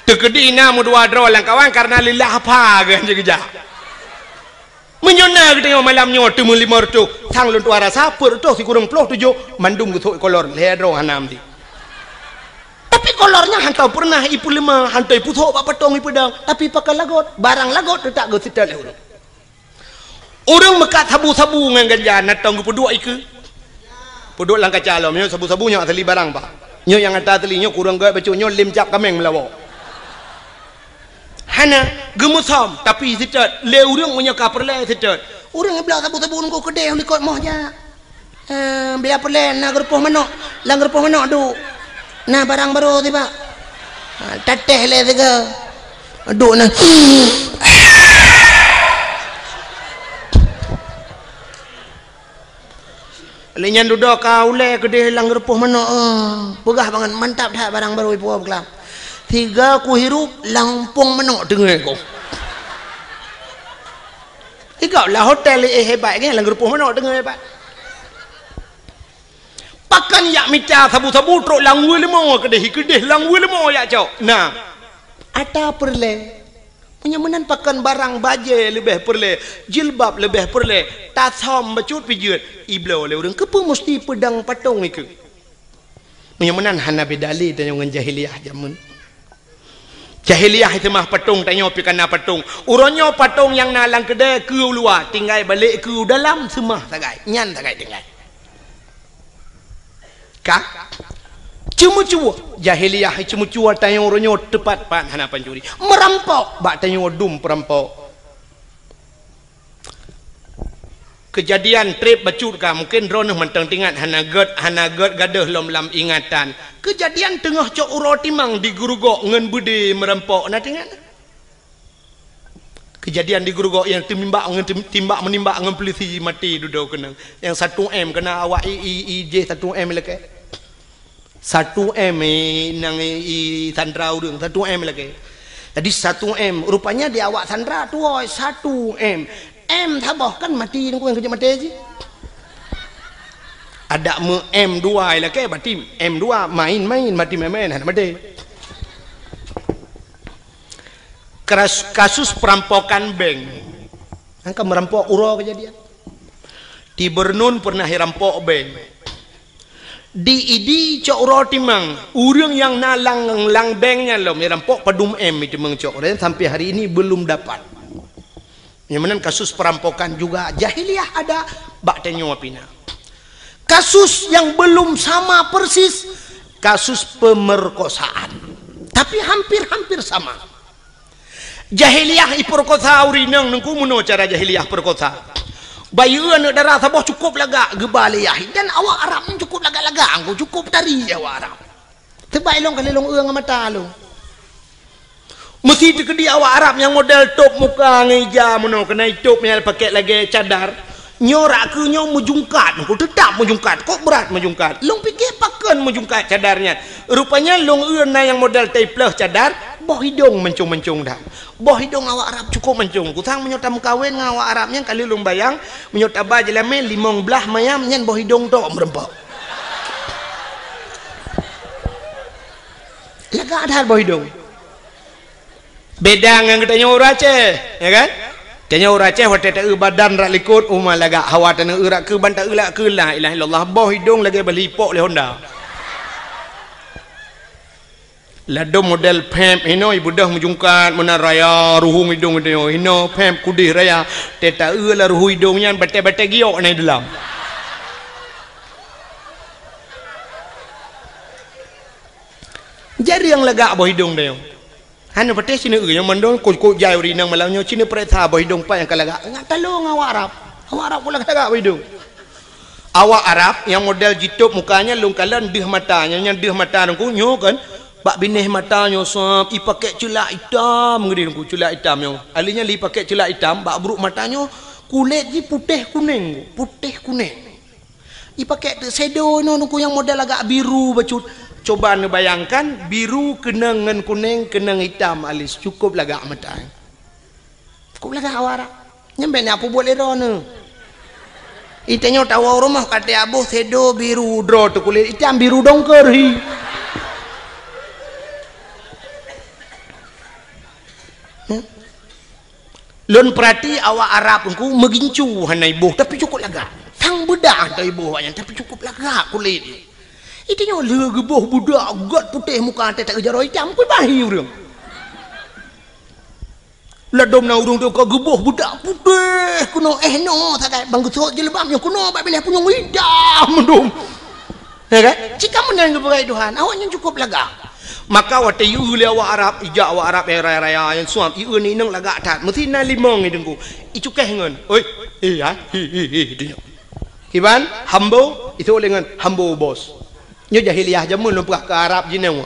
Teukeudi na meudua droe lam kawan karena lillah apa geuh jeuet geujak. Meunyoe na geutanyoe malam nyoe teumeu lima reutôh, sang lôn tuha rasa peuet reutôh sikureueng ploh tujoh mandum geusok ikolor lhée droe hana meuti. Tapi kolor nyan hana peureunah ipeuleumah, hana ipusok bak patong ipeudong, tapi pakai lagot, barang lagot teutap geuseutôt lé ureuëng. Ureuëng meukat sabu-sabu ngon ganja na tom geupeuduek ikeue. Peuduek lam kaca lom, nyoe sabu-sabu nyoe asli barang bah. Nyoe nyang ata asli nyoe kureueng gét bacut nyoe lem cap kaméng meulawa. Hana geumeusom tapi seutôt lé ureuëng meunyoe ka peureulée seutôt. Ureuëng bloe sabu-sabu nunggu keudeh likot moh jak. Eh, biar peureulée na geurupoh manok, lam geurupoh manok duek. Na barang barô sibak. Ha, tatéh lé siga. Duek na. Lé nyan dudoe ka ulée keudeh lam geurupoh manok, eh, peugah bangat mantap that barang barô ipuwoe beukelam. Siga kuhirup lam umpung manok teungoh ko. Siga lam hotel, eh, hebat kan lam geurupoh manok teungoh hebat. Pakon jak mita sabu-sabu trok lam weuleumô keudeh, keudeh lam weuleumô jak cok. Nah, atra peureulée. Meunyoe meunan pakon barang bajée leubeh peureulée, jilbab leubeh peureulée, tasam bacut pijeuet, ibloe lé ureuëng. Keupeue musti peudong patong ikeue? Meunyoe meunan hana beda lé tanyoe ngon jahiliyah jameun. Jahiliyah seumah patong, tanyoe pih kana patong. Uroe nyoe patong nyang na lam keudée keu u luwa, tinggai balek keu u dalam seumah sagai. Nyan sagai tinggai. Ka? Ceumeucue. Jahiliyah ceumeucue, tanyoe uroe nyoe teupat-pat hana pancuri. Meurampok, bak tanyoe dum peurampok. Keujadian treb bacut ka, mungken droeneuh mantong teuingat, hana gét, hana gét gadôh lom lam ingatan. Keujadian teungoh cok uroe timang di Geurugok ngon beudé meurampok, na teuingat? Keujadian di Geurugok nyang teumimbak ngon tim-, timbak meunimbak ngon peulisi maté dudoe keunong. Nyang satu M keuna awak i, i, i jih satu M lakée. Satu M, eh, nyang i, i sandra ureuëng, satu M lagée. Jadi satu M, rupanya di awak sandra tuwoe satu M. M saboh kan mati nangku nyang keujeuet maté jih. Adak meu M dua lagée, berarti M dua main-main, mati main-main, hana maté. Keras-, kasus perampokan bank. Angka merampok uroe keujadian. Di Bernun pernah irampok bank. Di Idi cok uroe timang, ureuëng nyang na lam, lam bank nyan lom irampok padum M itu meungcok, dan sampai hari ini belum dapat. Nyang meunan kasus perampokan juga jahiliyah ada, bak tanyoe pih na. Kasus yang belum sama persis, kasus pemerkosaan. Tapi hampir-hampir sama. Jahiliyah ipeurkosa ureuëng inong nangku, meunoe cara jahiliyah peurkosa. Bayeue aneuëk dara saboh cukup lagak geuba lé yah, dan awak Arab nyan cukup lagak-lagak, angku cukup tari awak Arab. Teubai lôn kali lôn eu ngon mata lôn. Meusi teukeudi awak Arab nyang model tôb muka ngon ija meunoe, keunan itôb nyang pakék lagée cadar. Nyoe rak keu nyoe meujungkat, nangku teutap meujungkat, kok brat meujungkat. Lôn pike pakon meujungkat cadar nyan. Rupanya lôn eu na nyang model taipleuh cadar, boh idong mancong-mancong that. Boh idong awak Arab cukup mancong. Kusang meunyoe tameukawen ngon awak Arab nyan, kali lôn bayang, meunyoe taba jeulamé limong blaih mayam nyan boh idong tok meureumpok. Lagak that boh idong. Beda ngon geutanyoe ureuëng Aceh, ya kan? Tanyoe ureuëng Aceh watée taeu badan rak likot, uma lagak, hawa taneuk eu rak keu ban taeu lak keu la ilaha illallah, boh idong lagée bali ipok lé honda. Ladom model pep hino ibeudôh meujungkat meunan raya ruhueng idong tanyoe, hino pep kudeh raya, tée taeu lam ruhueng idong nyan batée-batée giok na i dalam. Jareueng lagak boh idong tanyoe. Hana patéh sineuk nyang mandum kok-kok jai ureuëng inong malam nyoe, sineuk peuriksa boh idong pat nyang ka lagak. Ngat talong awak Arab. Awak Arab pula lagak boh idong. Awak Arab nyang model jitôb muka nyan lôn kalon deuh mata, nyang, nyang deuh mata nangku nyoe kan. Bak binéh mata nyoe sab ipakék ceulak itam geudeh nangku, ceulak itam nyoe. Ahli nyan lé ipakék ceulak itam, bak brok mata nyoe kulét jih putéh kunéng, putéh kunéng. Ipakék teuk sado inoe nangku nyang model agak biru bacut. Coba neubayangkan, biru keunong ngon kunéng, keunong itam alis, cukup lagak mata. Cukup lagak awak Arab. Nyan bék na peubuet lé droeneuh. Itanyoe tawoe rumoh ka teuaboh sado biru droe teuh kulét itam biru dongker hi. Hmm? Lôn peurati awak Arab nangku meugincu hana iboh, tapi cukup lagak. Sang beudah hana iboh awaknyan, tapi cukup lagak kulét. Itanyoe lé geuboh beudak gét putéh muka teuh tak jaroe itam, kui bahi ureuëng. Ladom na ureuëng teuka geuboh beudak putéh keunoe, eh, noe sagai bang geusot jilbab nyoe keunoe bak binéh punyueng itam dum. Ya kan? Cit ka meunan geupeugah Tuhan, awaknyan cukup lagak. Maka watée ieu lé awak Arab, ijak awak Arab nyang raya-raya nyang suam, ieu ni inong lagak that. Meusi na limong i deungku. Icukéh ngon, "Oi, eh, ha, hi, hi, hi," dunia. Iban, hambo, itu lé ngon hambo bos. Nyoe jahiliyah jameun lôn peugah keu Arab jinoe.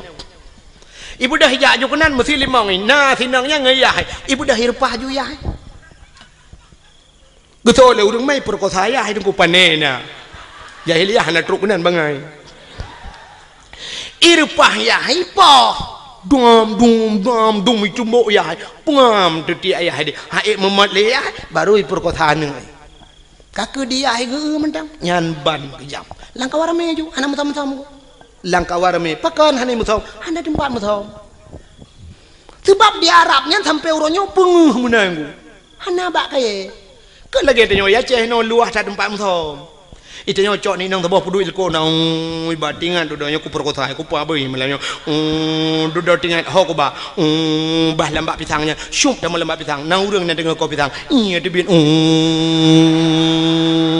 Ibeudôh ijak ju keunan meusi limong i. Na sinong nyan ngon yah. Ibeudôh ireupah ju yah. Geutôi lé ureuëng mai peurkosa yah, hai teungku pané na. Jahiliyah hana trok keunan bangai. Ireupah yah, ipoh. Dum, dum, dum, dum, icumbok yah. Pengam teutiek yah deh. Hai meumot lé yah, baru ipeurkosa aneuk. Ka keu di yah geu mantong. Nyan ban keujam. Lam kawan ramé ju, hana meusom-meusom ku. Lam kawan ramé, pakon hana meusom? Hana teumpat meusom. Sebab di Arab nyan sampoe uroe nyoe peungeuh meunan ku. Hana bak kayée. Keu lagée tanyoe i Aceh nyoe luwah that teumpat meusom. I tanyoe cok ni inong saboh peuduek ileko na, ui, ba tingat dudoe nyoe kupeurkosa, kupeue abui malam nyoe. Ui, dudoe tingat ho kuba. Ui, bah lam bak pisang nyan. Syup tamong lam bak pisang. Na ureuëng na deungoe ko pisang. Iya teubiet. Ui,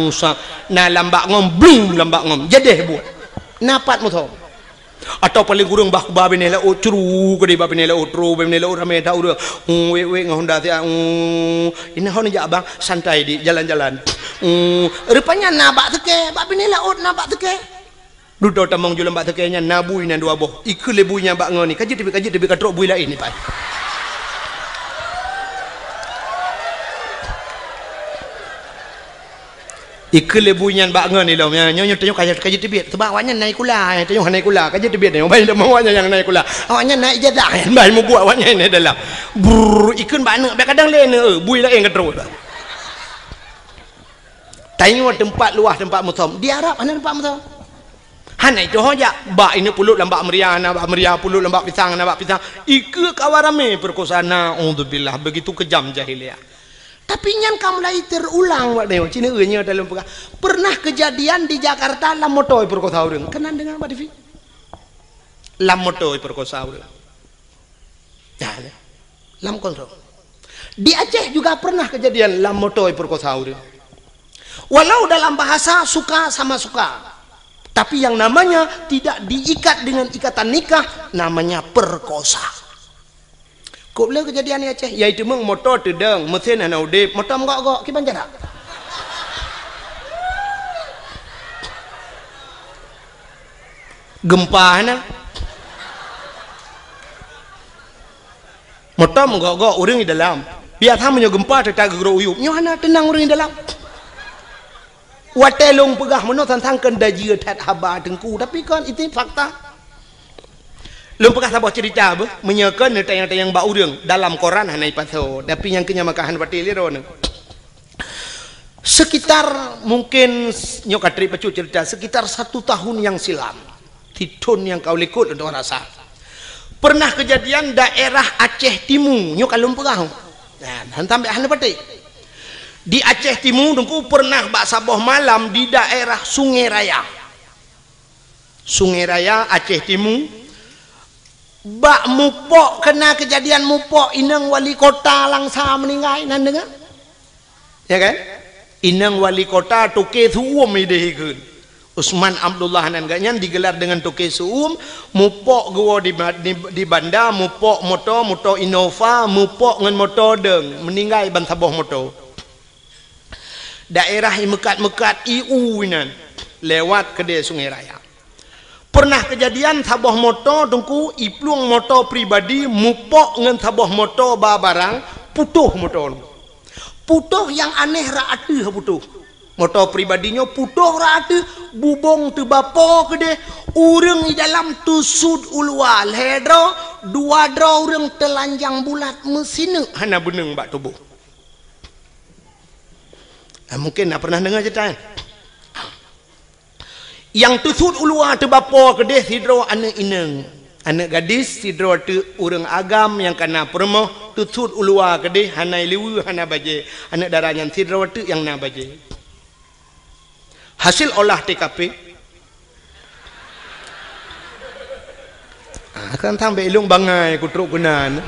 sa. Na lam bak ngom, blum lam bak ngom. Jadeh buet. Na pat meusom. Atawa paléng kureueng bah kuba binéh laôt, curu keudeh bah binéh laôt, tro bah binéh laôt ramé that ureuëng. Ui, wék-wék ngon honda siat. Ui, inong ho neujak bang, santai di jalan-jalan. Ui, rupanya na bak seukée, bah binéh laôt na bak seukée. Dudoe tamong ju lam bak seukée nyan na bui nyan dua boh. Ikheun lé bui nyan bak ngon ni, ka jeuet teubiet, ka jeuet teubiet, ka trok bui laén ni pai. Ikheun lé bui nyan bak ngon ni lom. Nyoe, nyoe, nyoe tanyoe ka jeuet teubiet. Sebab awaknyan na sikula, tanyoe hana sikula, ka jeuet teubiet nyoe. Bai tamong awaknyan nyang na sikula. Awaknyan na ijazah, bai mubuet awaknyan na dalam. Brrr, ikheun bak aneuk, bak kadang lé aneuk, bui laén ka trok. Tanyoe teumpat luwah teumpat meusom. Di Arab hana teumpat meusom. Hana itu ho jak. Bak inong pulot lam bak meuria, na bak meuria, pulot lam bak pisang, na bak pisang. Ikheun kawan ramé peurkosa, naudzubillah, begitu kejam jahiliyah. Tapi nyan ka mulai teurulang wak deungoe, cina nyoe dalam peugah. Pernah kejadian di Jakarta lam moto peurkosa ureuëng. Keunan deungoe bak T V. Lam moto peurkosa ureuëng. Nah, lam kontrol. Di Aceh juga pernah kejadian lam moto peurkosa ureuëng. Walau dalam bahasa suka sama suka, tapi yang namanya tidak diikat dengan ikatan nikah, namanya perkosa. Kok le kejadian di Aceh, yaitu meng moto teudong, mesin hana udeb, moto meugok-gok, kiban cara. Gempa hana. Moto meugok-gok ureuëng di dalam. Biasa meunyoe gempa teutap geugrok uyueb. Nyoe hana teunang ureuëng di dalam. Watée lôn peugah meunoe sang-sang keu dajie that haba teungku, tapi kon itu fakta. Lôn peugah saboh cerita beuh, meunyoe kon neutanyong-tanyong bak ureuëng dalam koran hana ipasoe, tapi nyang keu nyan maka hana patéh lé droeneuh. Sekitar mungkin nyoe ka trép bacut cerita, sekitar satu tahun yang silam, sithon nyang ka likot untuk rasa. Pernah kejadian daerah Aceh Timu, nyoe ka lôn peugah. Nah, hantam bek hana patéh. Di Aceh Timu teungku pernah bak saboh malam di daerah Sungai Raya. Sungai Raya, Aceh Timu, bak mupok, kena kejadian mupok inong wali kota Langsa meninggai, nan deungoe? Ya kan? Inong wali kota Toke Su'um ideh ikheun. Usman Abdullah nan gak nyan digelar dengan Toke Su'um, mupok geuwoe di, di, di banda, mupok moto, moto Innova, mupok ngon moto dong, meninggai ban saboh moto. Daerah imeukat-meukat iu inan lewat keudeh Sungai Raya. Pernah kejadian saboh moto teungku iplueng moto pribadi mupok ngon saboh moto ba barang, putôh moto nyoe. Putôh nyang aneh rak ateueh putôh. Moto pribadi nyoe putôh rak ateueh, bubong teubapo keudeh, ureuëng di dalam teusut u luwa lhée droe, dua droe ureuëng teulanjang bulat meusineuk hana beuneueng bak tuboh. Nah, mungkin na pernah deungoe cerita nyan. Nyang teusut u luwa teubapo keudeh sidroe aneuëk inong, aneuëk gadis sidroe teuk ureuëng agam nyang kana peurumoh teusut u luwa keudeh hana liweue hana bajée, aneuëk dara nyan sidroe teuk nyang na bajée. Hasil olah T K P. Ah, kan sampai ilung bangai kutruk keunan.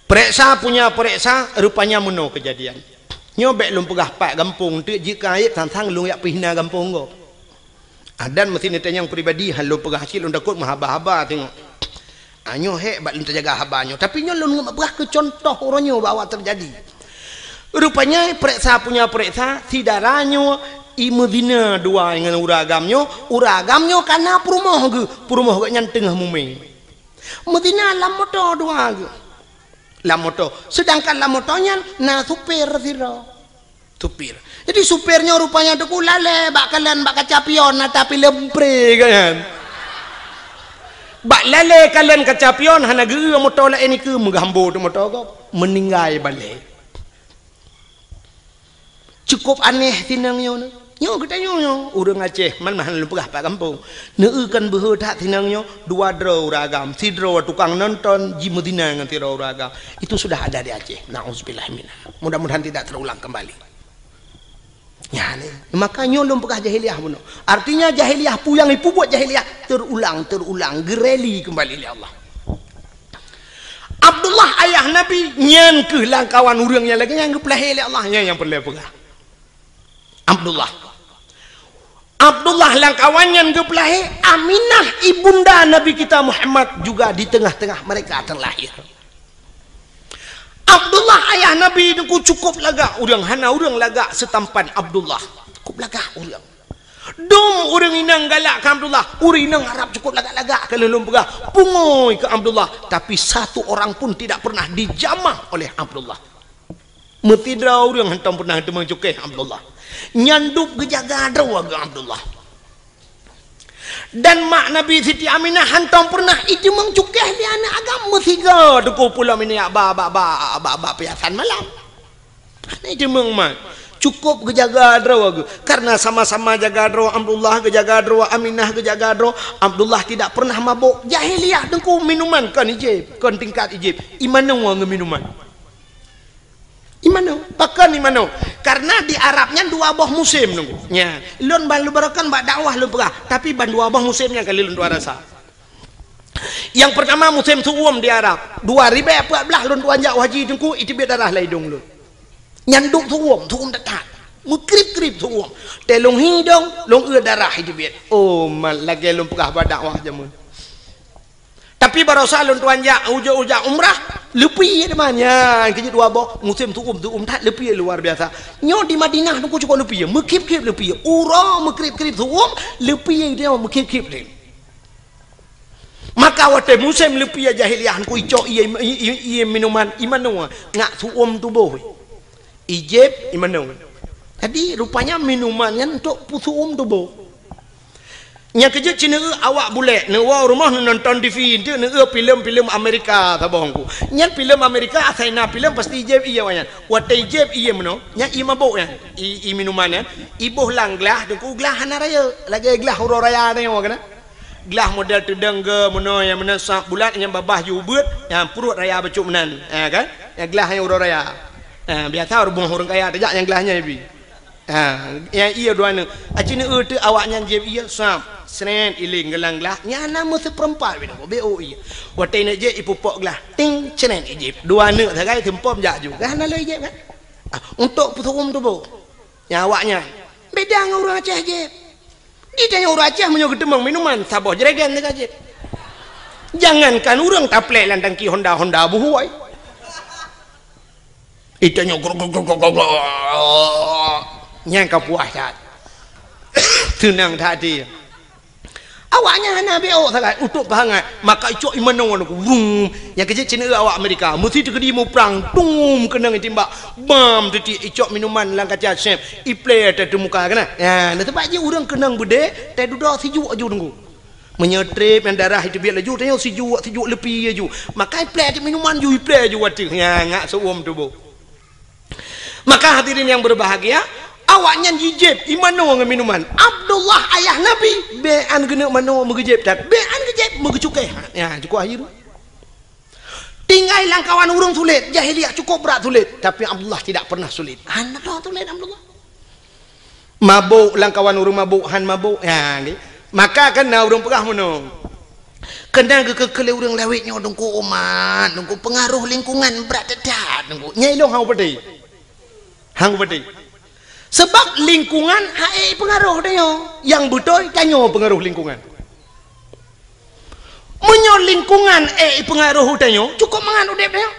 Pereksa punya pereksa, rupanya meunoe kejadian. Nyoe bék lôn peugah pat gampông teuk jeuet keu ayeb sang-sang lôn jak pih na gampông gob. Adan meusi neutanyong pribadi, han lôn peugah cit lôn takot meuhaba-haba teungoh. Ah, nyoe hék bak lôn teujaga haba nyoe. Tapi nyoe lôn peugah keu contoh uroe nyoe bahwa teujadi. Rupanya pereksa punya pereksa, si dara nyoe i meuzina dua ngon ureuëng agam nyoe, ureuëng agam nyoe kana peurumoh geuh, peurumoh geuh nyan teungoh mumé. Meuzina lam moto dua geuh. Lam moto. Sedangkan lam moto nyan na supir sidroe. Supir. Jadi supir nyoe rupanya teungku lalée bak kalon bak kaca pion ata pilem pre kan. Bak lalée kalon kaca pion hana geu moto laén ikeue meugambo teuh moto gob. Meuninggai balée. Cukup aneh sinang nyoe. Nyoe geutanyoe nyoe, ureuëng Aceh, man-man lôn peugah pat gampông. Neueu kan beuhe that sinang nyoe, dua droe ureuëng agam, sidroe tukang nonton, jimeuzina ngon sidroe ureuëng agam. Itu sudah ada di Aceh. Nauzubillah minha. Mudah-mudahan tidak terulang kembali. Nyan, maka nyoe lôn peugah jahiliyah bunoe. Artinya jahiliyah peue nyang ipeubuet jahiliyah terulang, terulang, geureli kembali lé Allah. Abdullah ayah Nabi nyan keuh lam kawan ureuëng nyang lagée nyan geupeulahé lé Allah, nyan nyang peureulée peugah. Abdullah. Abdullah lam kawan nyan geupeulahé, Aminah ibunda Nabi kita Muhammad juga di tengah-tengah mereka terlahir. Abdullah ayah Nabi nyoe cukup lagak ureuëng, hana ureuëng lagak seutampan Abdullah. Cukup lagak ureuëng. Dum ureuëng inong galak keu Abdullah, ureuëng inong Arab cukup lagak-lagak keu lôn peugah, pungui keu Abdullah, tapi satu orang pun tidak pernah dijamah oleh Abdullah. Meusidroe ureuëng hantom pernah teumeung cukéh Abdullah. Nyan dub geujaga droe geuh Abdullah. Dan mak Nabi Siti Aminah hantom pernah iteumeung cukéh lé aneuëk agam meusigoe teungku pulo minyak ba, ba, ba, ba, ba piasan malam. Hana iteumeung mat. Cukup geujaga droe geuh. Karena sama-sama jaga droe Abdullah, geujaga droe Aminah, geujaga droe Abdullah tidak pernah mabok. Jahiliyah teungku minuman kon ijép, kon tingkat ijép. Imanoe ngon minuman. Imanoe, pakon imanoe? Karena di Arab nyan dua boh musém nunggu. Nya, lôn ban lôn barokan bak dakwah lôn peugah, tapi ban dua boh musém nyan kali lôn tuan rasa. Yang pertama musém su'um di Arab, dua ribèe empat belas lôn tuan jak haji teungku, iteubiet darah lam idong lôn. Nyan dub su'um, su'um that-that. Meukrib-krib su'um. Teuh lôn hi idong, lôn eu darah iteubiet. Oh, mat lagée lôn peugah bak dakwah jameun. Tapi barosa lôn tuan jak ujoe-ujoe umrah, leupie teuma nyan keu jeuet dua boh, musém su'um, su'um that leupie luar biasa. Nyoe di Madinah teungku cukup leupie, meukhép-khép leupie. Uroe meukrib-krib su'um, leupie nyoe meukhép-khép lé. Maka watée musém leupie jahiliyah teungku icok ié, ié, ié minuman, imanoe ngon su'um tuboh. Ijép imanoe. Jadi rupanya minuman nyan untuk peusu'um tuboh. Nyang keujeuet cit neueu awak bulek, neuwoe rumoh neunonton T V, enteuk neueu filem-filem Amerika saboh teungku. Nyan filem Amerika asai na filem pasti ijép ié awak nyan. Watée ijép ié meunoe, nyan ié mabok nyan, ié, ié minuman nyan, iboh lam glah, teungku glah hana rayeuk, lagée glah uroe raya nyoe keunan. Glah model teudong geuh meunoe nyang meunoe sab bulat nyang babah ju ubeuet, nyang pruet raya bacut meunan. Ha kan? Nyang glah nyang uroe raya. Ha, biasa rumoh ureuëng kaya tajak nyang glah nyan ibi. Ha, nyang ié dua neuk. Aci neueu teuk awak nyan jieb ié sab, sret iling geulang glah. Nyan na meuseupeurempat bidang beu ié. Watée neuk jieb ipupok glah, ting, sret ijieb. Dua neuk sagai seumpom jak ju. Kan hana lé ijieb kan? Ah, untuk peusu'um tuboh. Nyang awak nyan beda ngon ureuëng Aceh jieb. Di tanyoe ureuëng Aceh meunyoe geuteumeung minuman, saboh jerigen teuka jieb. Jangankan ureuëng taplek lam tangki Honda-Honda buhôi. Di tanyoe grok, grok, grok, grok, grok. Nyang ka puas that. Seunang that hati. Awak nyan hana beok sagai, utok peuhangat. Maka icok imanoe ngon aku. Wrung. Nyang keujeuet cit awak Amerika. Meusi teukeudi muprang. Tum keunong itimbak. Bam teuti icok minuman lam kaca sep. Iplé teumuka keunan. Ya, na sebab jih ureuëng keunong beudé, teududoe sijuek aju teungku. Meunyoe trép nyang darah iteubiet laju, tanyoe sijuek, sijuek leupie aju. Maka iplé ateueh minuman ju, iplé aju ateueh. Nya, ngak seuuem tuboh. Maka hadirin yang berbahagia, awak nyan jijieb imanoe ngon minuman. Abdullah ayah Nabi, bék an geuneuk manoe meugeujeb that, bék an geujieb meugeucukéh. Nya, cukup akhé. Tinggai lam kawan ureuëng sulet, jahiliyah cukup brat sulet, tapi Abdullah tidak pernah sulet. Hana sulet Abdullah. Mabok lam kawan ureuëng mabok, han mabok. Ya, nggih. Maka kan na ureuëng peugah meunoe. Keunan geukeu-keu lé ureuëng lawét nyoe teungku umat, teungku peungaroh lingkungan brat that-that teungku. Nyai lôn hang peudeh. Hang peudeh. Sebab lingkungan hai peungaroh tanyoe. Nyang beutôi tanyoe peungaroh lingkungan. Meunyoe lingkungan ék peungaroh tanyoe, cukup mangat udeb tanyoe.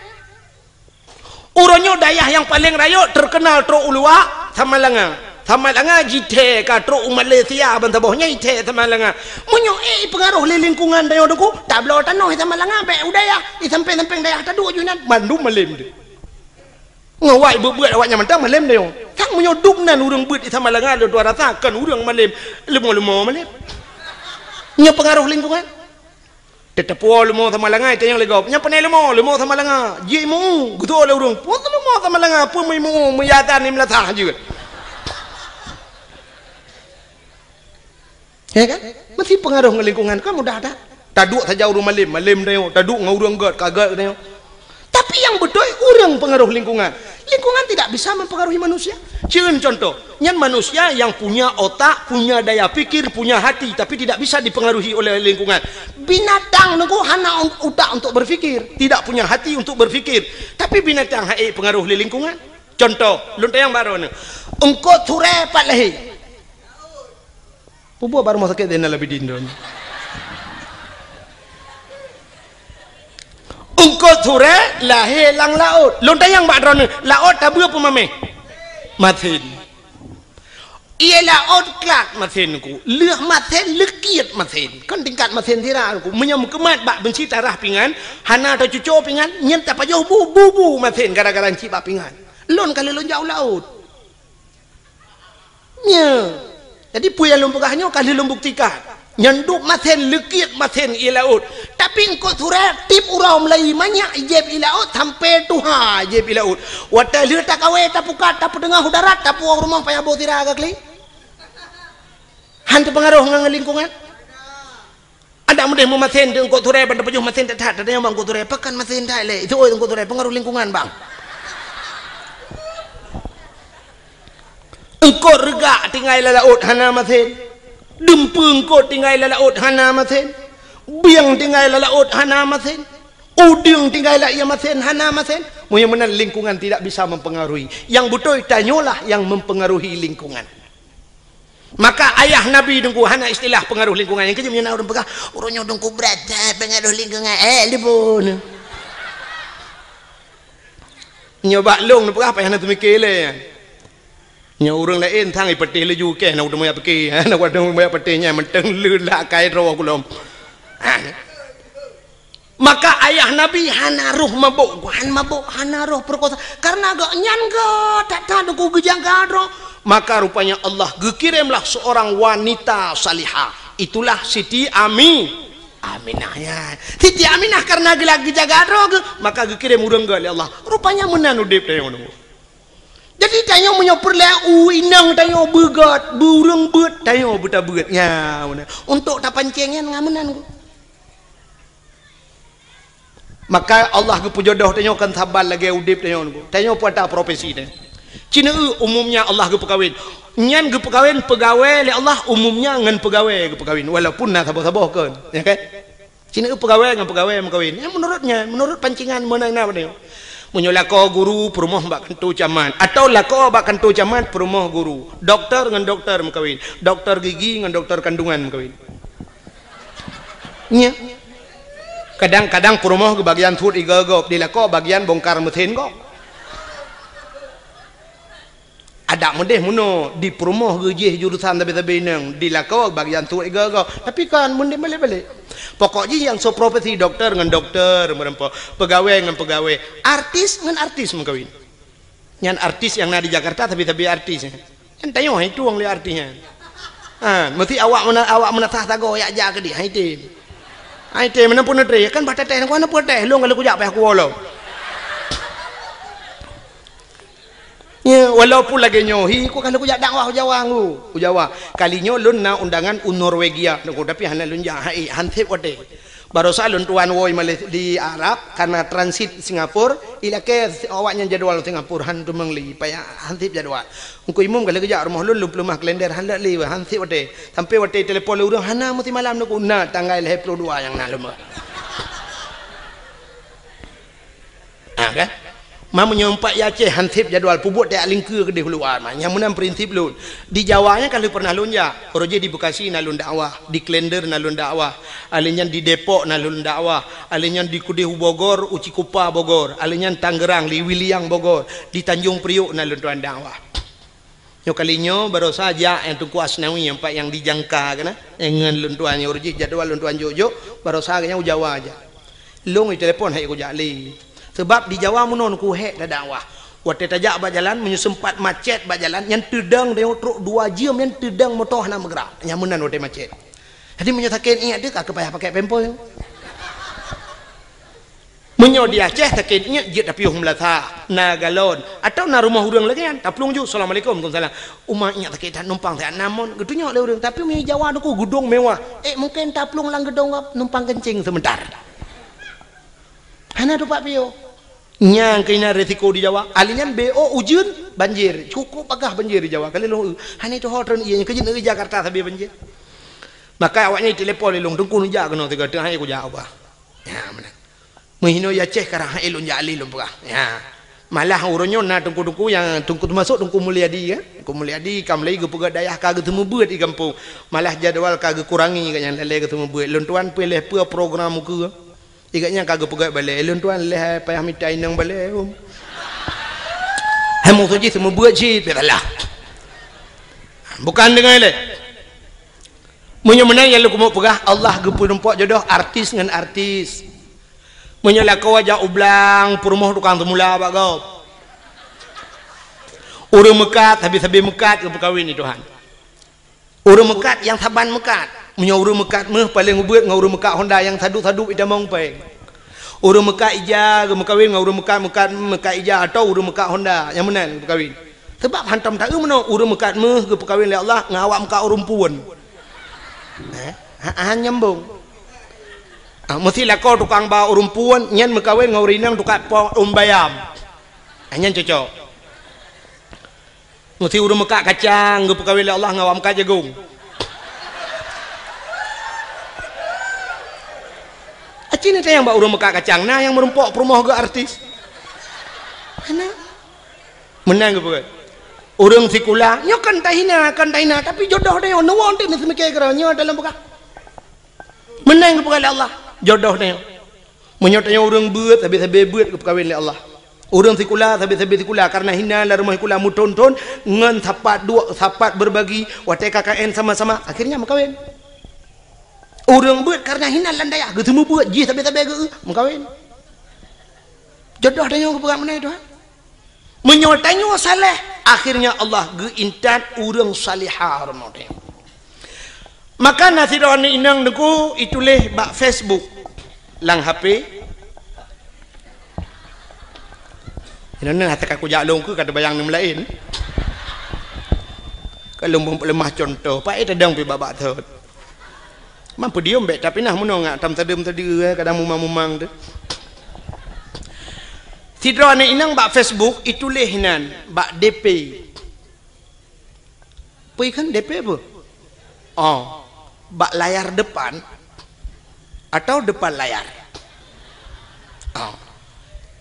Uroe nyoe dayah nyang paleng rayeuk teukeunal trok u luwa, Samalanga. Samalanga jithée ka trok u Malaysia ban saboh nyan jithée Samalanga. Meunyoe ék peungaroh lé lingkungan tanyoe teungku, tabloe tanoh Samalanga bék u dayah, di sampéng-sampéng dayah taduek ju nan, mandum malem deh. Ngon awak beuet-beuet awak nyan mantong malem deh. Sang meunyoe dum nan ureuëng beuet di Samalanga lôn tuan rasa kon ureuëng malem, leumo-leumo malem. Nyoe peungaroh lingkungan. Teuteupeue leumo Samalanga, itanyong lé gob. Nyan pane leumo, leumo Samalanga. Jih mu, geutuoh lé ureuëng. Peue leumo Samalanga, peue meuimu, meuyadan ni meulasah jeuet. Ya kan? Meusti peungaroh ngon lingkungan, kan mudah that. Taduek saja ureuëng malem, malem tanyoe, taduek ngon ureuëng gét, ka gét tanyoe. Tapi nyang beutôi ureuëng peungaroh lingkungan. Lingkungan tidak bisa mempengaruhi manusia. Cieun contoh, nyan manusia yang punya otak, punya daya pikir, punya hati, tapi tidak bisa dipengaruhi oleh lingkungan. Binatang nyoe hana utak untuk berpikir, tidak punya hati untuk berpikir. Tapi binatang hai pengaruh lé lingkungan. Contoh, lôn tanyong baroe nyoe. Eungkôt surée pat lahé. Peue buet bak rumoh sakét Zainal Abidin droe nyoe? Eungkôt surée lahé lam laôt. Lôn tanyong bak droe nyoe, laôt tabeue peue maméh? Masen. Ie laôt klat masen ku. Lheueh masen, leukiet masen. Kon tingkat masen sira ku. Meunyoe meukeumat bak beunci tarah pingan, hana tacuco pingan, nyan tapajoh bu-bu masen gara-gara ncit bak pingan. Lôn ka lheueh lôn jak u laôt. Nyo. Jadi peue nyang lôn peugah nyoe ka lheueh lôn buktikan. Nyan dub masen, leukiet masen ie laôt. Tapi eungkôt surée tiep uroe mulai manyak jieb ie laôt sampoe tuha jieb ie laôt. Watée lheueh takawé tapukat, tapeuteungoh u darat, tapuwoe u rumoh payah boh sira ka klik. Han teupeungaroh ngon lingkungan. Adak meudeh meumasen di eungkôt surée ban tapajoh masen that-that, tatanyong bak eungkôt surée, pakon masen that lé? Itu oi eungkôt surée, peungaroh lingkungan bang. Eungkôt reugak tinggai lam laôt hana masen. Deumpeue eungkôt tinggai lam laôt hana masen. Bieng tinggai lam laôt hana masen. Udeueng tinggai lam ie masen hana masen. Meunyoe meunan lingkungan tidak bisa mempengaruhi. Nyang beutôi tanyoe lah yang mempengaruhi lingkungan. Maka ayah Nabi Teungku hana istilah pengaruh lingkungan. Nyang keujeuet nyan ureuëng peugah, "Ureuëng nyoe Teungku brat that pengaruh lingkungan." Eh, lipun. Nyoe bak lôn peugah payah na teumike lé. Nyoe ureuëng laén sang ipeuteh laju keh na udah moyak pike. Na udah moyak peuteh nyan mantong le lah kai droe kulom. Ah. Maka ayah Nabi hana roh mabök, han mabök, hana roh peurekosa. Karena gobnyan geuh that-that Teungku geujaga droe. Maka rupanya Allah geukiremlah seorang wanita salihah. Itulah Siti Ami-, Aminah nyan. Siti Aminah karena geula geujaga droe geuh, maka geukirém ureuëng gét lé Allah. Rupanya meunan udeb tanyoe nyoe. Jadi tanyoe meunyoe peureulée u inong tanyoe beugét, beu ureuëng beuet, tanyoe beutabeuet. Nya, meunan. Untuk tapancéng nyan ngon meunan. Maka Allah geupeujodoh tanyoe kon saban lagée udeb tanyoe nyoe. Tanyoe peue ata profesi tanyoe. Cineue umumnya Allah geupeukawen. Nyan geupeukawen peugawée lé Allah umumnya ngon peugawée geupeukawen. Walaupun na saboh-saboh kon. Ya kan? Cineue peugawée ngon peugawée meukawén. Nyan menurut nyan, menurut pancingan meunan na tanyoe. Meunyoe lakoe guru peurumoh bak kantô camat. Atau lakoe bak kantô camat peurumoh guru. Doktor ngon doktor meukawén. Doktor gigi ngon doktor kandungan meukawén. Nya. Kadang-kadang peurumoh geubagian suet igoe gob, di lakoe bagian bongkar mesin gob. Adak meudeh meunoe di peurumoh geujih jurusan sabe-sabe inong, di lakoe bagian suet igoe gob. Tapi kan meudeh balek-balek. Pokok jih nyang soe profesi doktor ngon doktor meureumpok, peugawée ngon peugawée, artis ngon artis meukawén. Nyan artis nyang na di Jakarta sabe-sabe artis. Nyan tanyoe hai tueng lé artis nyan. Ha, meusti awak meuna-, awak meunasah sagoe yak jak keudeh, hai tem. Hai tem, meunan pun neutre, kan bah teuteh, ngon pun teh, lôn kalau kujak payah kuwoe lom. Ya, walaupun lagée nyoe, hi, ku kalau kujak dakwah u Jawa ngu, u Jawa. Kali nyoe lôn na undangan u Norwegia, nunggu, tapi hana lôn jak, hai, han sép watée. Barosa lôn tuan woe Malaysia di Arab karena transit Singapura, ilakée awak nyan jadwal Singapura han teumeung lé, payah han sép jadwal. Engku imum ka lheueh geujak rumoh lôn, lôn peuleumah kalender han lheueh lé, han sép watée. Sampai watée telepon lé ureuëng hana meusti malam nunggu na tanggai lhée ploh dua nyang na lôn. Ha kan? Ma meunyoe umpat i Aceh han sép jadwal peubuet tajak lingkeue keudeh u luwa ma. Nyang meunan prinsip lôn. Di Jawa nyan ka lheueh pernah lôn jak. Uroe jih di Bekasi na lôn dakwah, di Klender na lôn dakwah, alèh nyan di Depok na lôn dakwah, alèh nyan di keudeh u Bogor, u Cikupa Bogor, alèh nyan Tangerang, di Wiliang Bogor, di Tanjung Priok na lôn tuan dakwah. Nyoe kali nyoe barosa jak nyang Teungku Asnawi nyang pat nyang dijangka keunan, nyang ngon lôn tuan nyoe uroe jih jadwal lôn tuan jok-jok, barosa geuh nyan u Jawa jak. Lôn jitelepon hai kujak lé. Sebab di Jawa meunoe ku hék tadakwah. Watée tajak bak jalan meunyoe seumpat macet bak jalan nyan teudong tanyoe trok dua jeuem nyan teudong moto hana meugrak. Nyan meunan watée macet. Jadi meunyoe sakét iék teuh ka keu payah pakai pempol. Meunyoe di Aceh sakét nyak jeuet tapiôh meulasa, na galon, atawa na rumoh ureuëng lagée nyan, taplueng ju, "Assalamualaikum." "Waalaikumsalam." "Uma nyak sakét that, numpang that na mon?" Geutunyok lé ureuëng, tapi meunyoe Jawa nyoe gedong mewah, eh, mungken taplueng lam gedong gob, numpang keuncing seumeuntar. Hana tupat piôh. Nyang keunan risiko di Jawa. Ahli nyan B O ujeuen, banjir. Cukup bagah banjir di Jawa. Kali lôn, hana tuho treun ié nyan keujeut negeri Jakarta sabe banjir. Maka awaknyan telepon lé lôn, "Teungku neujak keunoe sigoe, teungoh hai kujak ubah." Ya, meunan. Meuhinoe ya Aceh karang hai lôn jak lé lôn peugah. Ya. Malah uroe nyoe na teungku-teungku nyang teungku teumasok Teungku Mulyadi, ya. Teungku Mulyadi ka mulai geupeugah dayah ka geuteumeubeuet di gampông. Malah jadwal ka geukurangi gobnyan lalée geuteumeubeuet. Lôn tuan peureulée peue program ukeue. Di gobnyan ka geupeugah balée, "Lôn tuan lheueh payah mita inong balée, um." Hai musoh jih seumeubeuet cit, biasalah. Bukan deungon lé. Meunyoe meunan nyang lôn keumeung peugah, Allah geupeurumpok jodoh artis ngon artis. Meunyoe lakoe jak u blang, peurumoh tukang seumula bak gob. Ureuëng meukat, sabe-sabe meukat geupeukawen di Tuhan. Ureuëng meukat nyang saban meukat. Meunyoe ureuëng meukat méuh paleng ubeuet ngon ureuëng meukat Honda nyang sadup-sadup itamong péng. Ureuëng meukat ija geumeukawen ngon ureuëng meukat, meukat, meukat ija atawa ureuëng meukat Honda nyang meunan geumeukawen. Sebab hantom taeu meunoe ureuëng meukat méuh geupeukawen lé Allah ngon awak meukat ureuëng puon. Eh, ha, ha nyambong. Ah, meusi lakoe tukang ba ureuëng puon nyan meukawen ngon ureuëng inong tukang po ureuëng bayam. Ah, nyan cocok. Meusi ureuëng meukat kacang geupeukawen lé Allah ngon awak meukat jagong. Aci ni tayang bak ureuëng meukat kacang, na nyang meurumpok peurumoh geuh artis. Hana. Meunan geupeukawen. Ureuëng sikula, nyoe kan tahina, kan tahina, tapi jodoh tanyoe, neuwoe teuh meuseumiké keudroe, nyoe dalam peugah. Meunan geupeukawen lé Allah, jodoh tanyoe. Meunyoe tanyoe ureuëng beuet, sabe-sabe beuet geupeukawen lé Allah. Ureuëng sikula, sabe-sabe sikula, kareuna hina lam rumoh sikula meuthon-thon, ngon sapat duek, sapat beurbagi, watée K K N sama-sama, akhirnya meukawen. Ureuëng beuet kareuna hina lam dayah, geuseumeubeuet jih sabe-sabe geu-, meukawen. Jodoh tanyoe geupeugah meunan Tuhan. Meunyoe tanyoe saleh, akhirnya Allah geuintat ureuëng salihah rumoh tanyoe. Maka na sidroe aneuk inong teungku ituléh bak Facebook lam H P. Inoe hase ka kujak lôn keu ka teubayang nem laén. Ka lôn beuleumah contoh, paét tadong pih babah thot. Mampu diom bék, tapi nah meunoe ngak tam tadeuem tadi, eh, kadang mumang-mumang tu. Sidroe aneuk inong bak Facebook ituléh nan bak D P. Peue kheun D P peue? Oh, bak layar depan atau depan layar? Oh.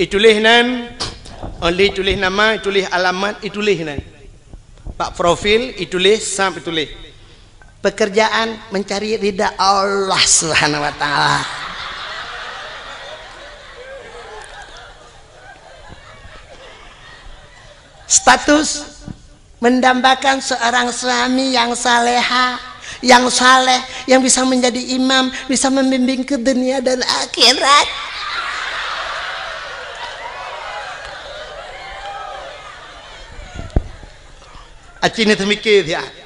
Ituléh nan, oh, lé ituléh nama, ituléh alamat, ituléh nan. Bak profil ituléh, sab ituléh. Pekerjaan mencari ridha Allah Subhanahu wa Ta'ala. Status mendambakan seorang suami yang saleha, yang saleh, yang bisa menjadi imam, bisa membimbing ke dunia dan akhirat. Aci ni teumiké siat.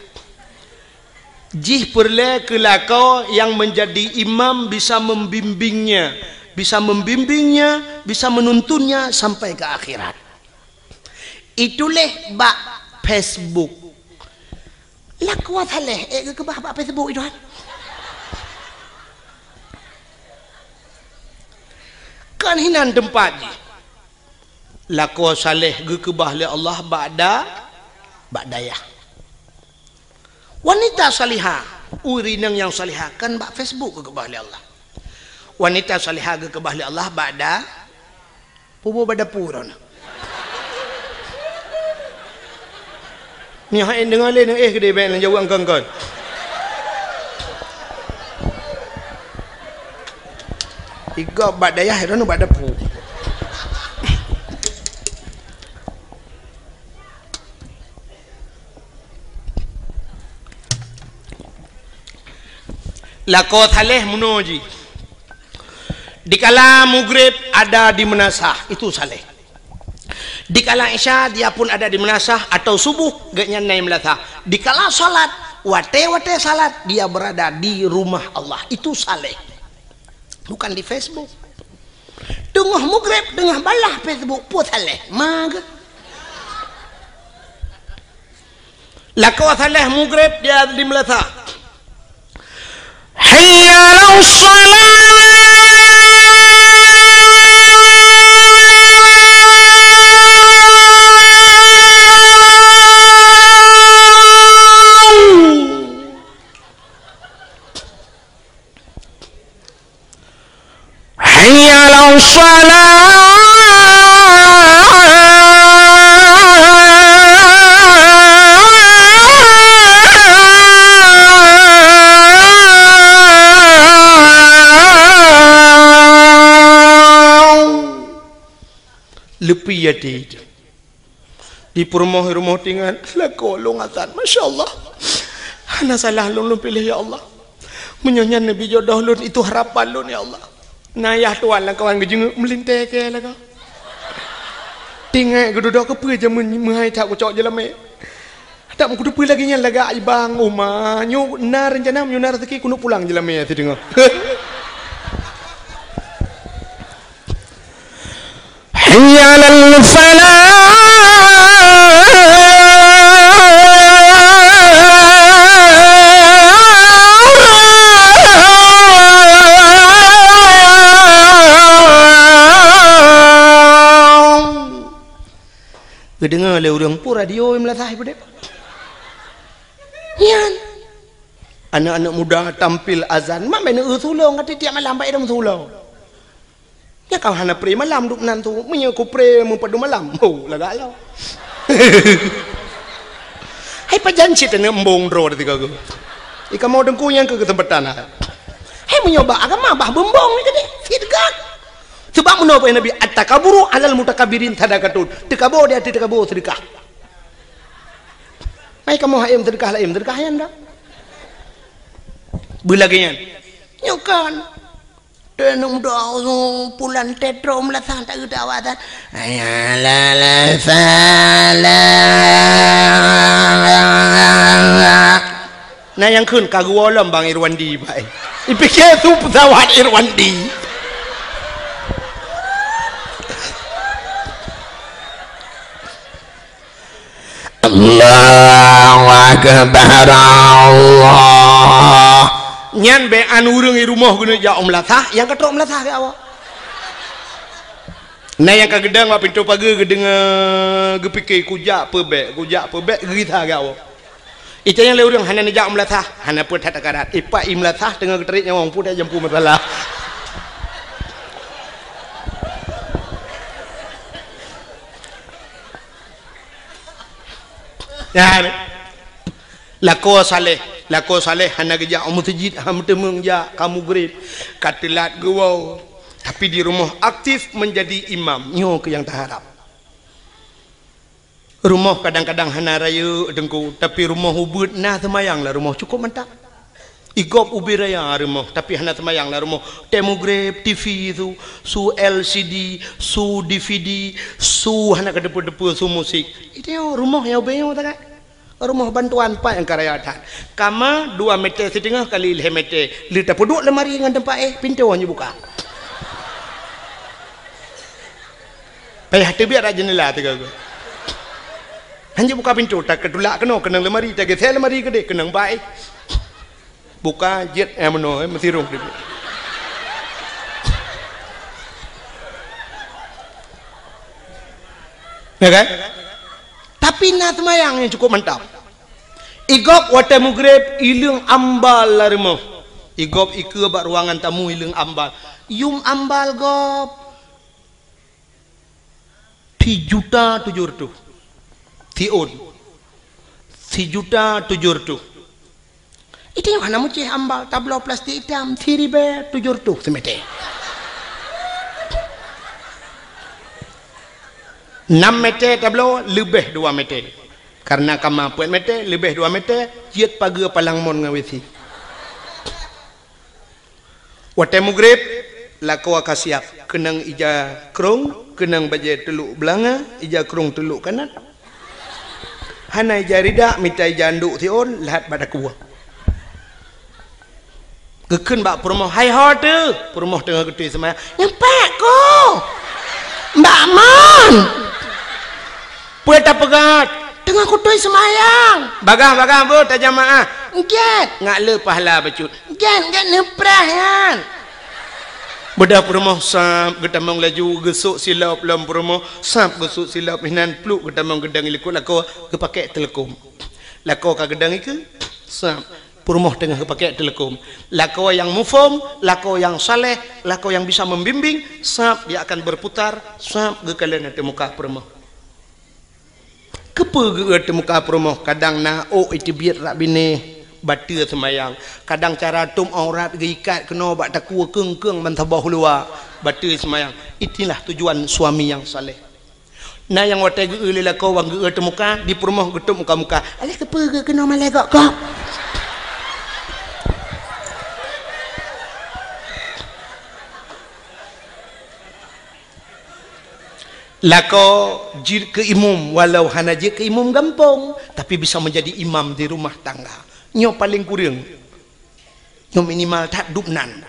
Jih peureulée keu lakoe nyang meunjadi imam bisa membimbingnya, bisa membimbingnya, bisa menuntunnya sampai ke akhirat. Ituléh bak Facebook. Lakoe saleh, eh, geukeubah bak Facebook itu kan. Kan hinan teumpat jih. Lakoe saleh geukeubah lé Allah bak da-, bak dayah. Wanita salihah, ureuëng inong nyang salihah kan bak Facebook geukeubah lé Allah. Wanita salihah geukeubah lé Allah bak da-, puboh bak dapu droeneuh. Nyoe hai deungoe lé, eh, keudeh bék neujaweueb kon-kon. Igob bak dayah, droeneuh bak dapu. Lakoe saleh meunoe jih. Dikala mugreb ada di meunasah, itu saleh. Dikala isya dia pun ada di meunasah atau subuh gobnyan na i meunasah. Dikala salat, watée-watée salat dia berada di rumah Allah, itu saleh. Bukan di Facebook. Teungoh mugreb, teungoh balah Facebook, peue saléh. Ma geuh. Lakoe saléh mugreb dia di meulasah. Hayya 'alas shalah. Hayya 'alas shalah. Leupie até. Di peurumoh-rumoh tingan, lakoe lôn azan. Masya Allah. Hana salah lôn, lôn piléh, ya Allah. Meunyoe nyan neubi jodoh lôn, itu harapan lôn, ya Allah. Na yah tuan lam kawan geujeungeuk meulintèe keu lakoe. Tingat geududoe keupeue jameun meuhai that kucok jeulamé. That meukuteupeue lagèe nyan lagak ibang uma. Nyoe na reuncana meunyoe na rezeki keuneuk pulang jeulamé sideungoe. Hayya 'alal falah. Geudeungoe lé ureueng, peue radio meulasah peudeh. Nyan. Aneuk-aneuk muda tampil azan, mak bèk neueu sulong, ka tiep-tiep malam bak idong sulong. Nyan ka hana pré malam duek nan tu. Meunyoe kupré meupadum malam, ho, lagak lom. Hai pajan cit aneuk embong droe di tiga go. Ikamoe teungku nyang keu keuseumpatan hai. Hai meunyoe bak agama bah beumbong ni tadi. Sit gak. Sebab meunoe peue Nabi, "At-takaburu 'alal mutakabbirin sadaqatun." Teukabo di ateueh teukabo seudeukah. Mai kamoe hai seudeukah laén, seudeukah nyan dak. Beulagèe nyan. Nyoe kan. Teunong doa pulan tetro meulasah tak geuda awak tan. Hayya 'alal falah. Na nyang kheun ka geuwoe lom Bang Irwandi, Pak. Ipike su pesawat Irwandi. Allahu Akbar, Allah. Nyan bèk an ureueng i rumoh geuneuk jak u meulasah, nyang ka trok meulasah keu awak. Na nyang ka geudong bak pintoe pageue geudeungoe, geupike, "Kujak peue bèk, kujak peue bèk," geugisa keu awak. Itanyong lé ureueng, "Hana neujak u meulasah?" "Hana peue that takarat." Ipak i meulasah teungoh geutarék nyawöng, peue that jampu masalah. Nyan. Lakoe saléh, lakoe saléh hana geujak u meuseujid, hana meuteumeung jak, ka mugreb, ka teulat geuwoe. Tapi di rumoh aktif menjadi imam. Nyoe keuh nyang taharab. Rumoh kadang-kadang hana rayeuk teungku, tapi rumoh ubeuet na seumayang lam rumoh cukôp mantap. Igop ubé raya rumoh, tapi hana seumayang lam rumoh. Tém mugreb, T V su, su L C D, su D V D, su hana keudeupeue-deupeue, su musik. Itu rumoh nyang ubé nyoe tagai. Rumoh bantuan pat nyang ka raya that. Kama dua meter siteungoh kali lhèe meter. Lheueh tapeuduek lemari ngon teumpat éh, pintoe hana buka. Payah teubiet rak jeundela tiga go. Hana buka pintoe, takeutulak keunoe, keunong lemari, tageusé lemari keudeh, keunong bak éh. Buka jeuet, eh, meunoe, eh, meusirong teubiet. Ya kan? Tapi na seumayang nyang cukôp mantap. Igop watèe mugreb, ileueng ambal lam rumoh. Igop ikeue bak ruangan tamu, ileueng ambal. Yum ambal gop. Sijuta tujoh reutôh. Siôn. Sijuta tujoh reutôh. Itu nyang hana meucéh ambal, tabloe plastik itam, siribèe tujoh reutôh simeter. Nam meter tabloe, leubeh dua meter. Karena kama peuet meter, leubeh dua meter, jeuet pageue palang mon ngon W C. Watèe mugreb, lakoe ka siap, keunong ija krông, keunong bajèe teulok beulanga, ija krông teulok kanan. Hana ija rida, mita ija andok siôn, lheueh bak dakue. Geukheun bak peurumoh, "Hai ho teuh?" Peurumoh teungoh geutôi seumayang, "Nyan pat ko." Mbak Mon! Peue tapeugah? Teungoh kutôi seumayang. Bagah-bagah beuh tajamaah. Gét. Ngat le pahala bacut. Gét, gét neupreh nyan. Beudah peurumoh sab geutamong laju geusok silop lom peurumoh, sab geusok silop hinan pluek geutamong geudong likot lakoe geupakèk teuleukom. Lakoe ka geudong ikeue, sab peurumoh teungoh geupakèk teuleukom. Lakoe nyang muphom, lakoe nyang saleh, lakoe nyang bisa membimbing, sab dia akan berputar, sab geukalon ateueh muka peurumoh. Keupeue geuôt teuh muka peurumoh, kadang na ôk iteubiet rak binéh, bateue seumayang. Kadang cara tom aurat geuikat keunoe bak takue keung-keung ban saboh luwa, bateue seumayang. Itulah tujuan suami nyang saleh. Na nyang watèe geuôt lé lakoe wan geuôt teuh muka, di peurumoh geutot muka-muka. Alah keupeue geuôt keunoe malèe gok-gok? Lakoe jeuet keu imum, walau hana jeuet keu imum gampông, tapi bisa menjadi imam di rumah tangga. Nyoe paleng kureueng. Nyoe minimal that dubnan.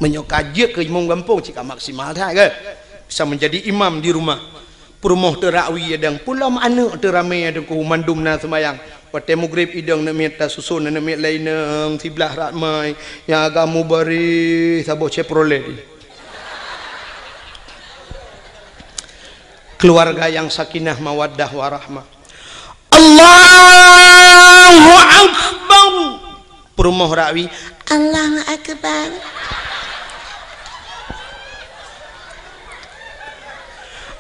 Meunyoe ka jeuet keu imum gampông, cit ka maksimal that, kan? Bisa menjadi imam di rumah. Peurumoh teuh rak wie dang, pulom aneuk teuh ramé dang, mandum na seumayang. Watèe mugrib idong aneuk miet tasuson aneuk miet laén nang siblah ramé, nyang agam mubaréh saboh Chevrolet. Keluarga yang sakinah, mawaddah, warahmah. Allahu Akbar. Peurumoh rak wie, Allahu Akbar.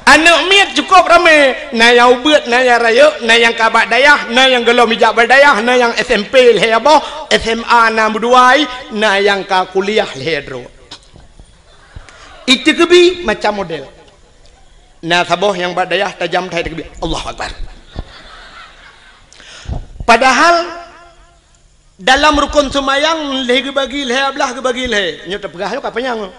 Aneuk miet cukup ramé, na nyang ubeuet, na nyang rayeuk, na nyang ka bak dayah, na nyang gohlom ijak bak dayah, na nyang S M P lhèe boh, S M A na meudua, na nyang ka kuliah lhèe droe. Iteukeubi macam model. Na saboh nyang bak dayah tajam that iteukeubi, Allahu Akbar. Padahal dalam rukon seumayang lhèe geubagi lhèe, blah geubagi lhèe. Nyoe tapeugah nyoe ka panyang.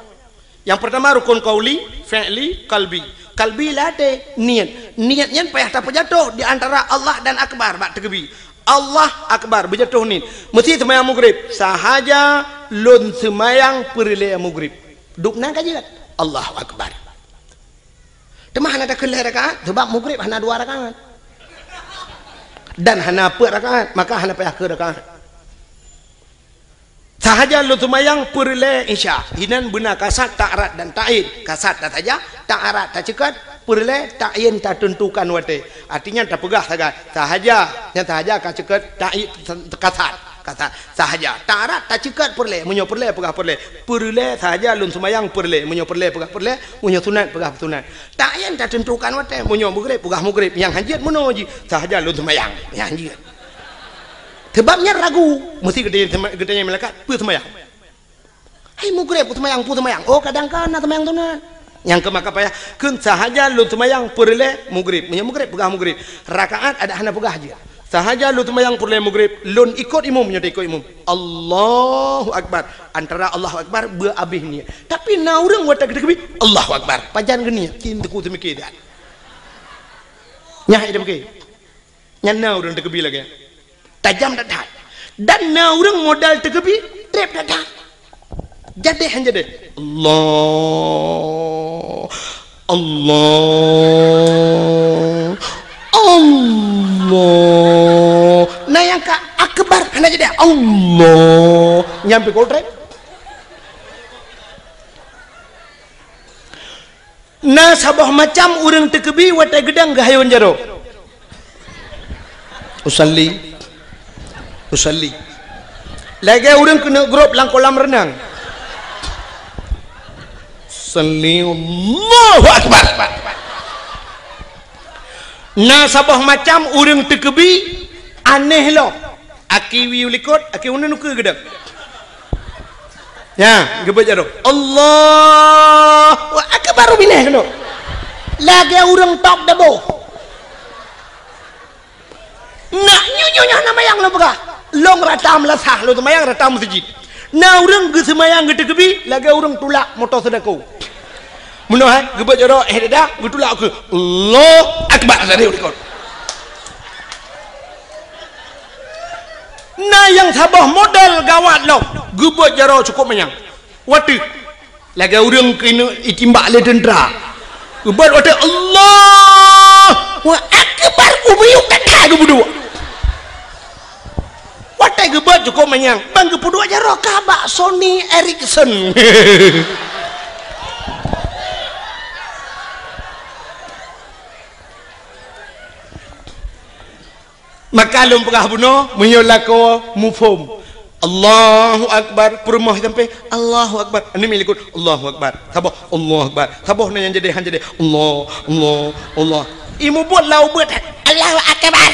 Nyang peurtama rukon qauli, fi'li, qalbi. Qalbi lam até, niet. Niet nyan payah tapeujatoh di antara Allah dan Akbar bak teukeubi. Allah Akbar, beujatoh niet. Meusti seumayang mugrib. Sahaja lôn seumayang peureulèe mugrib. Dubnan ka jeuet. Allahu Akbar. Teuma hana takheun lhèe rakaat, sabab mugrib hana dua rakaat. Dan hana peuet rakaat, maka hana payah keu rakaat. Sahaja lôn seumayang peureulèe Isya. Hinan beuna kasad, ta'arat dan ta'yin. Kasad tasaja, ta'arat taceukot, peureulèe ta'yin tateuntukan watèe. Artinya tapeugah sagai. Sahaja, nyang sahaja ka ceukot ta'yin kasad. Kasad. Sahaja. Ta'arat taceukot peureulèe. Meunyoe peureulèe peugah peureulèe. Peureulèe sahaja lôn seumayang peureulèe. Meunyoe peureulèe peugah peureulèe. Meunyoe sunat peugah sunat. Ta'yin tateuntukan watèe. Meunyoe mugrib peugah mugrib. Nyang hanjeuet meunoe jih. Sahaja lôn seumayang. Nyang hanjeuet. Sabab nyan ragu, meusti geutanyong, geutanyong malaikat, peue seumayang? Hai mugrib, peue seumayang, peue seumayang? Oh, kadang ka na seumayang sunat. Nyang keu maka payah, kheun sahaja lôn seumayang peureulèe mugrib. Meunyoe mugrib, peugah mugrib. Rakaat adak hana peugah jih. Sahaja lôn seumayang peureulèe mugrib, lôn ikot imum, meunyoe ikot imum. Allahu Akbar. Antara Allahu Akbar, beu abéh niet. Tapi na ureueng watèe geuteukeubi, Allahu Akbar. Pajan geuniet, cit teungku teumike that. Nyan hai teumike. Nyan na ureueng teukeubi lagèe nyan. Tajam that-that. Dan na ureueng modal teukeubi, trép that-that. Jadéh han jadéh. Allah. Allah. Allah. Na nyang ka akbar hana jadéh. Allah. Nyan pih kol trép. Na saboh macam ureueng teukeubi watèe geudong geuhayôn jaroe. Usalli. Usalli. Lagèe ureueng keuneuk grob lam kolam reunang. Usalli, Allahu Akbar. Na saboh macam ureueng teukeubi aneh lom. Aki wie u likot, aki uneun ukeue geudong. Nya, geubeuet jaroe. Allahu Akbar, binéh keunoe. Lagèe ureueng tôb dabo. Nak nyoe, nyoe, nyoe na mayang lôn peugah. Lôn rata meulasah, lôn seumayang rata meuseujid. Na ureueng geuseumayang geuteukeubi, lagèe ureueng tulak moto seudako. Meunoe hai, geubeuet jaroe, eh, dada, geutulak ukeue. Allahu Akbar, sari u likot. Na nyang saboh model gawat lom, geubeuet jaroe cukôp manyang. Watèe, lagèe ureueng keuneuk itimbak lé teuntra. Geubeuet watèe Allahu Akbar, ubiyuk that-that geupeuduek. Watèe geubeuet cukôp manyang, ban geupeuduek jaroe ka bak Sony Ericsson. Maka lôn peugah bunoe, meunyoe lakoe muphom, Allahu Akbar, peurumoh sampai, Allahu Akbar. Aneuk miet likot, Allahu Akbar. Saboh, Allahu Akbar. Saboh na nyang jadi, han jadi. Allah, Allah, Allah. Imeubeuet lam ubeuet, Allahu Akbar.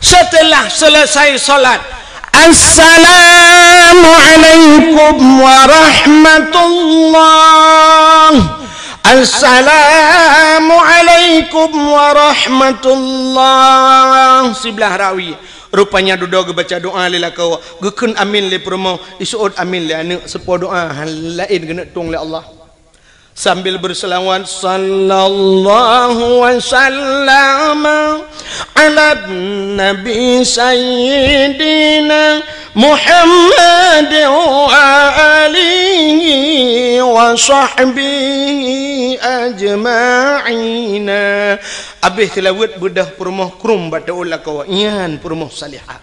Setelah selesai salat, "Assalamualaikum warahmatullah. Assalamualaikum warahmatullah." Siblah rawi. Rupanya dudoe geubaca doa lé lakoe, geukheun amin lé peurumoh, iseuôt amin lé aneuk, seupôt doa han laén geuneuk tueng lé Allah. Sambil berselawat, "Sallallahu wa sallama ala nabi sayyidina Muhammad wa alihi wa sahbihi ajma'ina." Abéh seulaweuet beudôh peurumoh krum bak teuôt lakoe, nyan peurumoh salihah.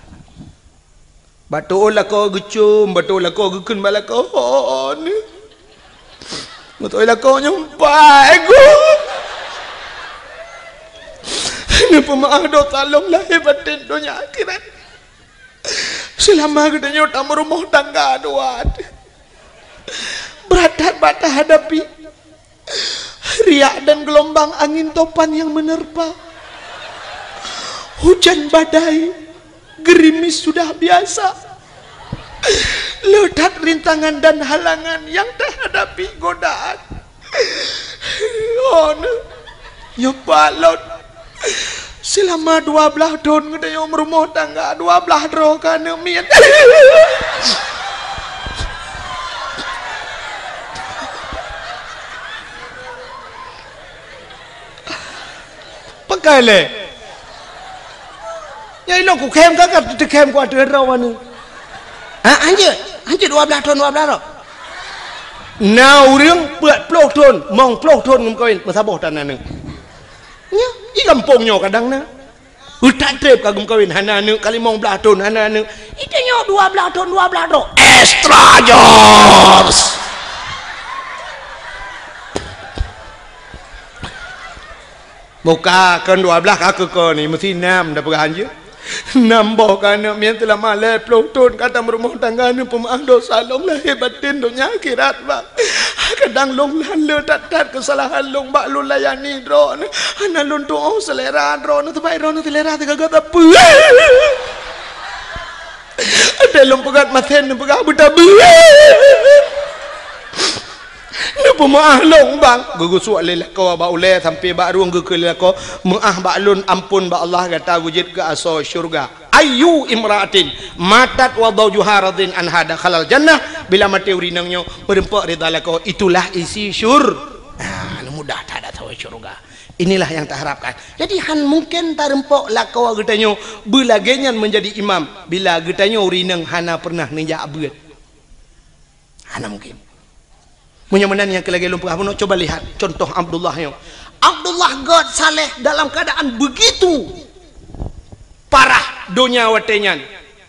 Bak teuôt lakoe geucôm, bak teuôt lakoe geukheun bak lakoe, "Ho, nyoe." Beutôi lakoe nyoe, "Pai, Gu. Neupeumaáh dosa lôn lahé batén donya akhirat. Seulama geutanyoe tameurumoh tangga dua, brat that bak tahadapi." Riak dan gelombang angin topan yang menerpa. Hujan badai, gerimis sudah biasa. Le that rintangan dan halangan yang tahadapi godaan. Oh, nyoe pat lôn. Seulama dua blaih thon geutanyoe meurumoh tangga, dua blaih droe ka aneuk miet. Pakai lé. Nyang ilong kukhém ka, ka teukhém ku ateueh droe aneuk. Ha, hanjeuet. Hanjeuet dua blaih thon, dua blaih droe. Na ureueng peuet ploh thon, mong ploh thon geumeukawen, meusaboh tan aneuk. Nyoe, di gampông nyoe kadang na. Utak treb ka geumeukawen, hana aneuk, ka limong blaih thon, hana aneuk. Di tanyoe dua blaih thon, dua blaih droe. Extra jobs. Buka kon dua blaih ka keu ko ni, meusi nam dah peugah hanjeuet. Nam boh ka aneuk miet teulama lhèe ploh thon ka tameurumoh tangga, neupeumaáh dosa lôn lahé batén donya akhirat, Bang. Kadang lôn hana le that-that keusalahan lôn bak lôn layani droeneuh. Hana lôn tuoh seulera droeneuh, teuma droeneuh seulera teugaga sapeue. Até lôn peugah masen neupeugah beutabeue. Neupeumaáh lôn, Bang. Geugusuek lé lakoe bak ulèe sampai bak rueng geukheun lé lakoe, "Meuáh bak lôn, amphon bak Allah, gata geujeuet keu asoe syeuruga." Ayyu imra'atin matat wa zawjuha radin anha dakhalal jannah. Bila maté ureueng inong nyoe meureumpok ridha lakoe, itulah isi syur-, ah, mudah that asoe syeuruga. Inilah yang taharapkan. Jadi, han mungkin tarumpok lakoe geutanyoe beulagèe nyan meunjadi imam bila geutanyoe ureueng inong hana pernah neujak beuet. Hana mungkin. Meunyoe meunan nyang keu lagèe lôn peugah bunoe, coba lihat contoh Abdullah nyoe. Abdullah gèt saleh dalam keadaan begitu parah donya watèe nyan,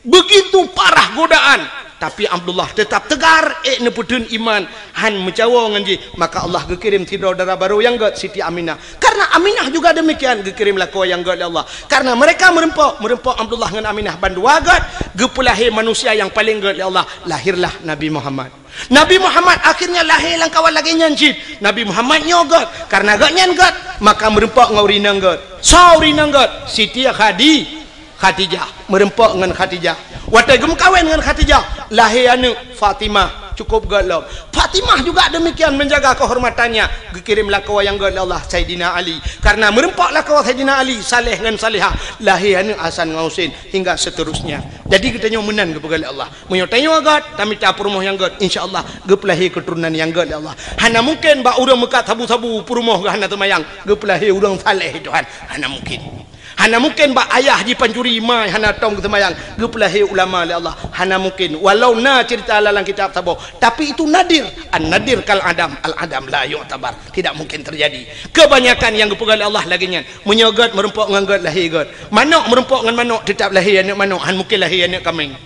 begitu parah godaan, tapi Abdullah tetap tegar, ék neupeutheun iman, han meucawo ngon jih. Maka Allah geukirém sidroe dara barô nyang gèt, Siti Aminah. Karena Aminah juga demikian, geukirém lakoe nyang gèt lé Allah. Karena mereka meureumpok, meureumpok Abdullah ngon Aminah bandua gèt, geupeulahé manusia nyang paleng gèt lé Allah. Lahirlah Nabi Muhammad. Nabi Muhammad akhirnya lahé lam kawan lagèe nyan cit. Nabi Muhammad nyoe gèt, karena gèt nyan gèt, maka meureumpok ngon ureueng inong gèt. Soe ureueng inong gèt? Siti Khadi-, Khadijah. Meureumpok ngon Khadijah. Watèe geumeukawen ngon Khadijah, lahé aneuk Fatimah, cukup gèt lom. Fatimah juga demikian menjaga kehormatannya, geukirém lakoe nyang gèt lé Allah, Saidina Ali. Karena meureumpok lakoe Saidina Ali, saleh ngon salehah, lahé aneuk Hasan ngon Husein hingga seterusnya. Jadi geutanyoe meunan geupeugah lé Allah. Meunyoe tanyoe gèt, tamita peurumoh nyang gèt, insya Allah geupeulahé keuturonan nyang gèt lé Allah. Hana mungkin bak ureueng meukat sabu-sabu peurumoh geuh hana teumayang, geupeulahé ureueng saleh Tuhan. Hana mungkin. Hana mungkin bak ayah jipancuri, ma hana tom geuseumayang, geupeulahé ulama lé Allah. Hana mungkin. Walau na cerita lam kitab saboh, tapi itu nadir. An-nadir kal adam, al-adam la yu'tabar. Tidak mungkin terjadi. Kebanyakan nyang geupeugah lé Allah lagée nyan. Meunyoe gét meurumpok ngon gét, lahé gét. Manok meurumpok ngon manok, teutap lahé aneuëk manok, han mungkin lahé aneuëk kaméng.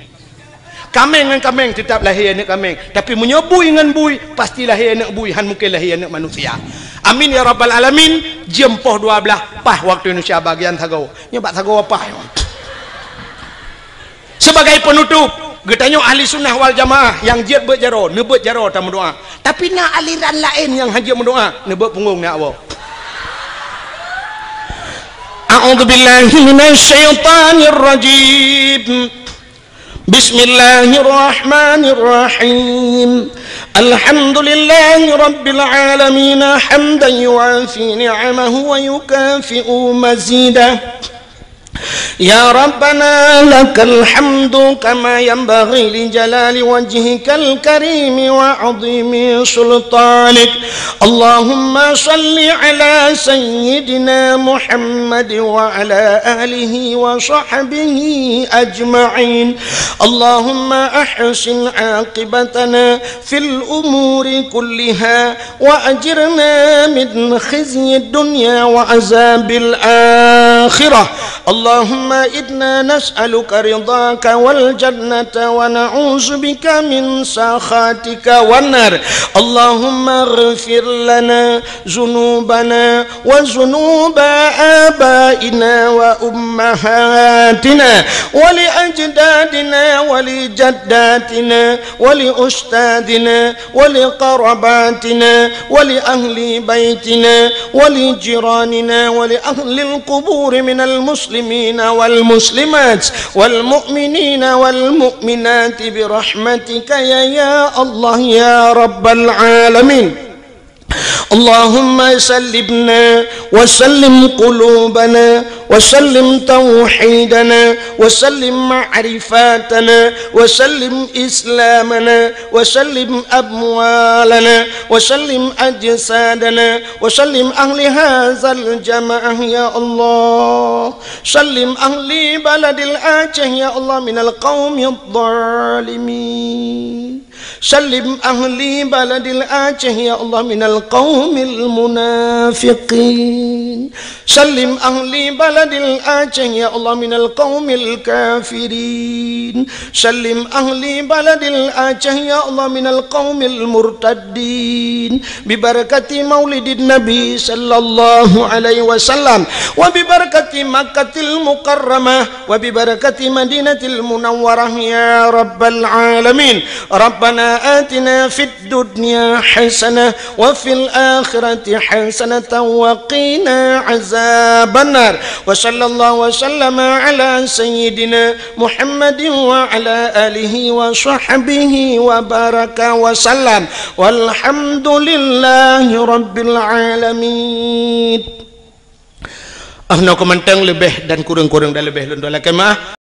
Kaméng ngon kaméng teutap lahé aneuëk kaméng, tapi meunyoe bui ngon bui, pasti lahé aneuëk bui, han mungkin lahé aneuëk manusia. Amin ya rabbal alamin. Jeuem poh dua blaih, paih waktu Indonesia bagian sagoe. Nyoe bak sagoe paih. Sebagai penutup, geutanyoe ahli sunnah wal jamaah nyang jeuet beuet jaroe, neubeuet jaroe tameudoá. Tapi na aliran laén nyang hana jeuet meudoá, neubeuet punggong ngon awak. A'udzubillahi minasyaitonirrajim. Bismillahirrahmanirrahim. Alhamdulillahi rabbil alamin, hamdan yuwafi ni'amahu wa yukafi'u mazidah. Ya Rabbana, lakal hamdu kama yanbaghi li jalali wajhikal karimi wa azimi sultanik. Allahumma salli ala sayyidina Muhammad wa ala alihi wa sahbihi ajma'in. Allahumma ahsin aqibatana fil umuri kulliha wa ajirna min khizyid dunya wa azabil akhirah. Allahumma inna nas'aluka ridhaka wal jannata wa na'udzubika min sakhatika wan nar. Allahumma ighfir lana dzunubana wa dzunuba abaina wa ummahatina wa li ajdadina wa li jaddatina wa li ustadzina wa li qarabatina wa li ahli baitina wa li jiranina wa li ahlil quburi minal muslimina wal muslimat wal mu'minina wal mu'minati bi rahmatika ya, ya Allah ya rabbal alamin. Allahumma sallimna wa sallim qulubana wa sallim tauhidana wa sallim ma'rifatana wa sallim islamana wa sallim amwalana wa sallim ajsadana wa sallim ahli hadzal jamaah ya Allah. Sallim ahli baladil Aceh ya Allah minal qaumidh dhalimin. Sallim ahli baladil Aceh ya Allah minal qaumil munafiqin. Sallim ahli baladil Aceh ya Allah minal qaumil kafirin. Sallim ahli baladil Aceh ya Allah minal qaumil murtaddin. Bi barakati maulidin Nabi sallallahu alaihi wasallam wa bi barakati Makkatil Mukarramah wa bi barakati Madinatil Munawwarah ya rabbal alamin. Rabbana atina fid dunya hasanah wa fil akhirati hasanatan wa qina azabannar. Wa sallallahu wa sallama ala sayyidina Muhammadin wa ala alihi wa sahbihi wa baraka wa sallam. Walhamdulillahi rabbil alamin. Ah, na keumantang leubeh dan kureueng-kureueng dan leubeh lôn tuan lakée meuah.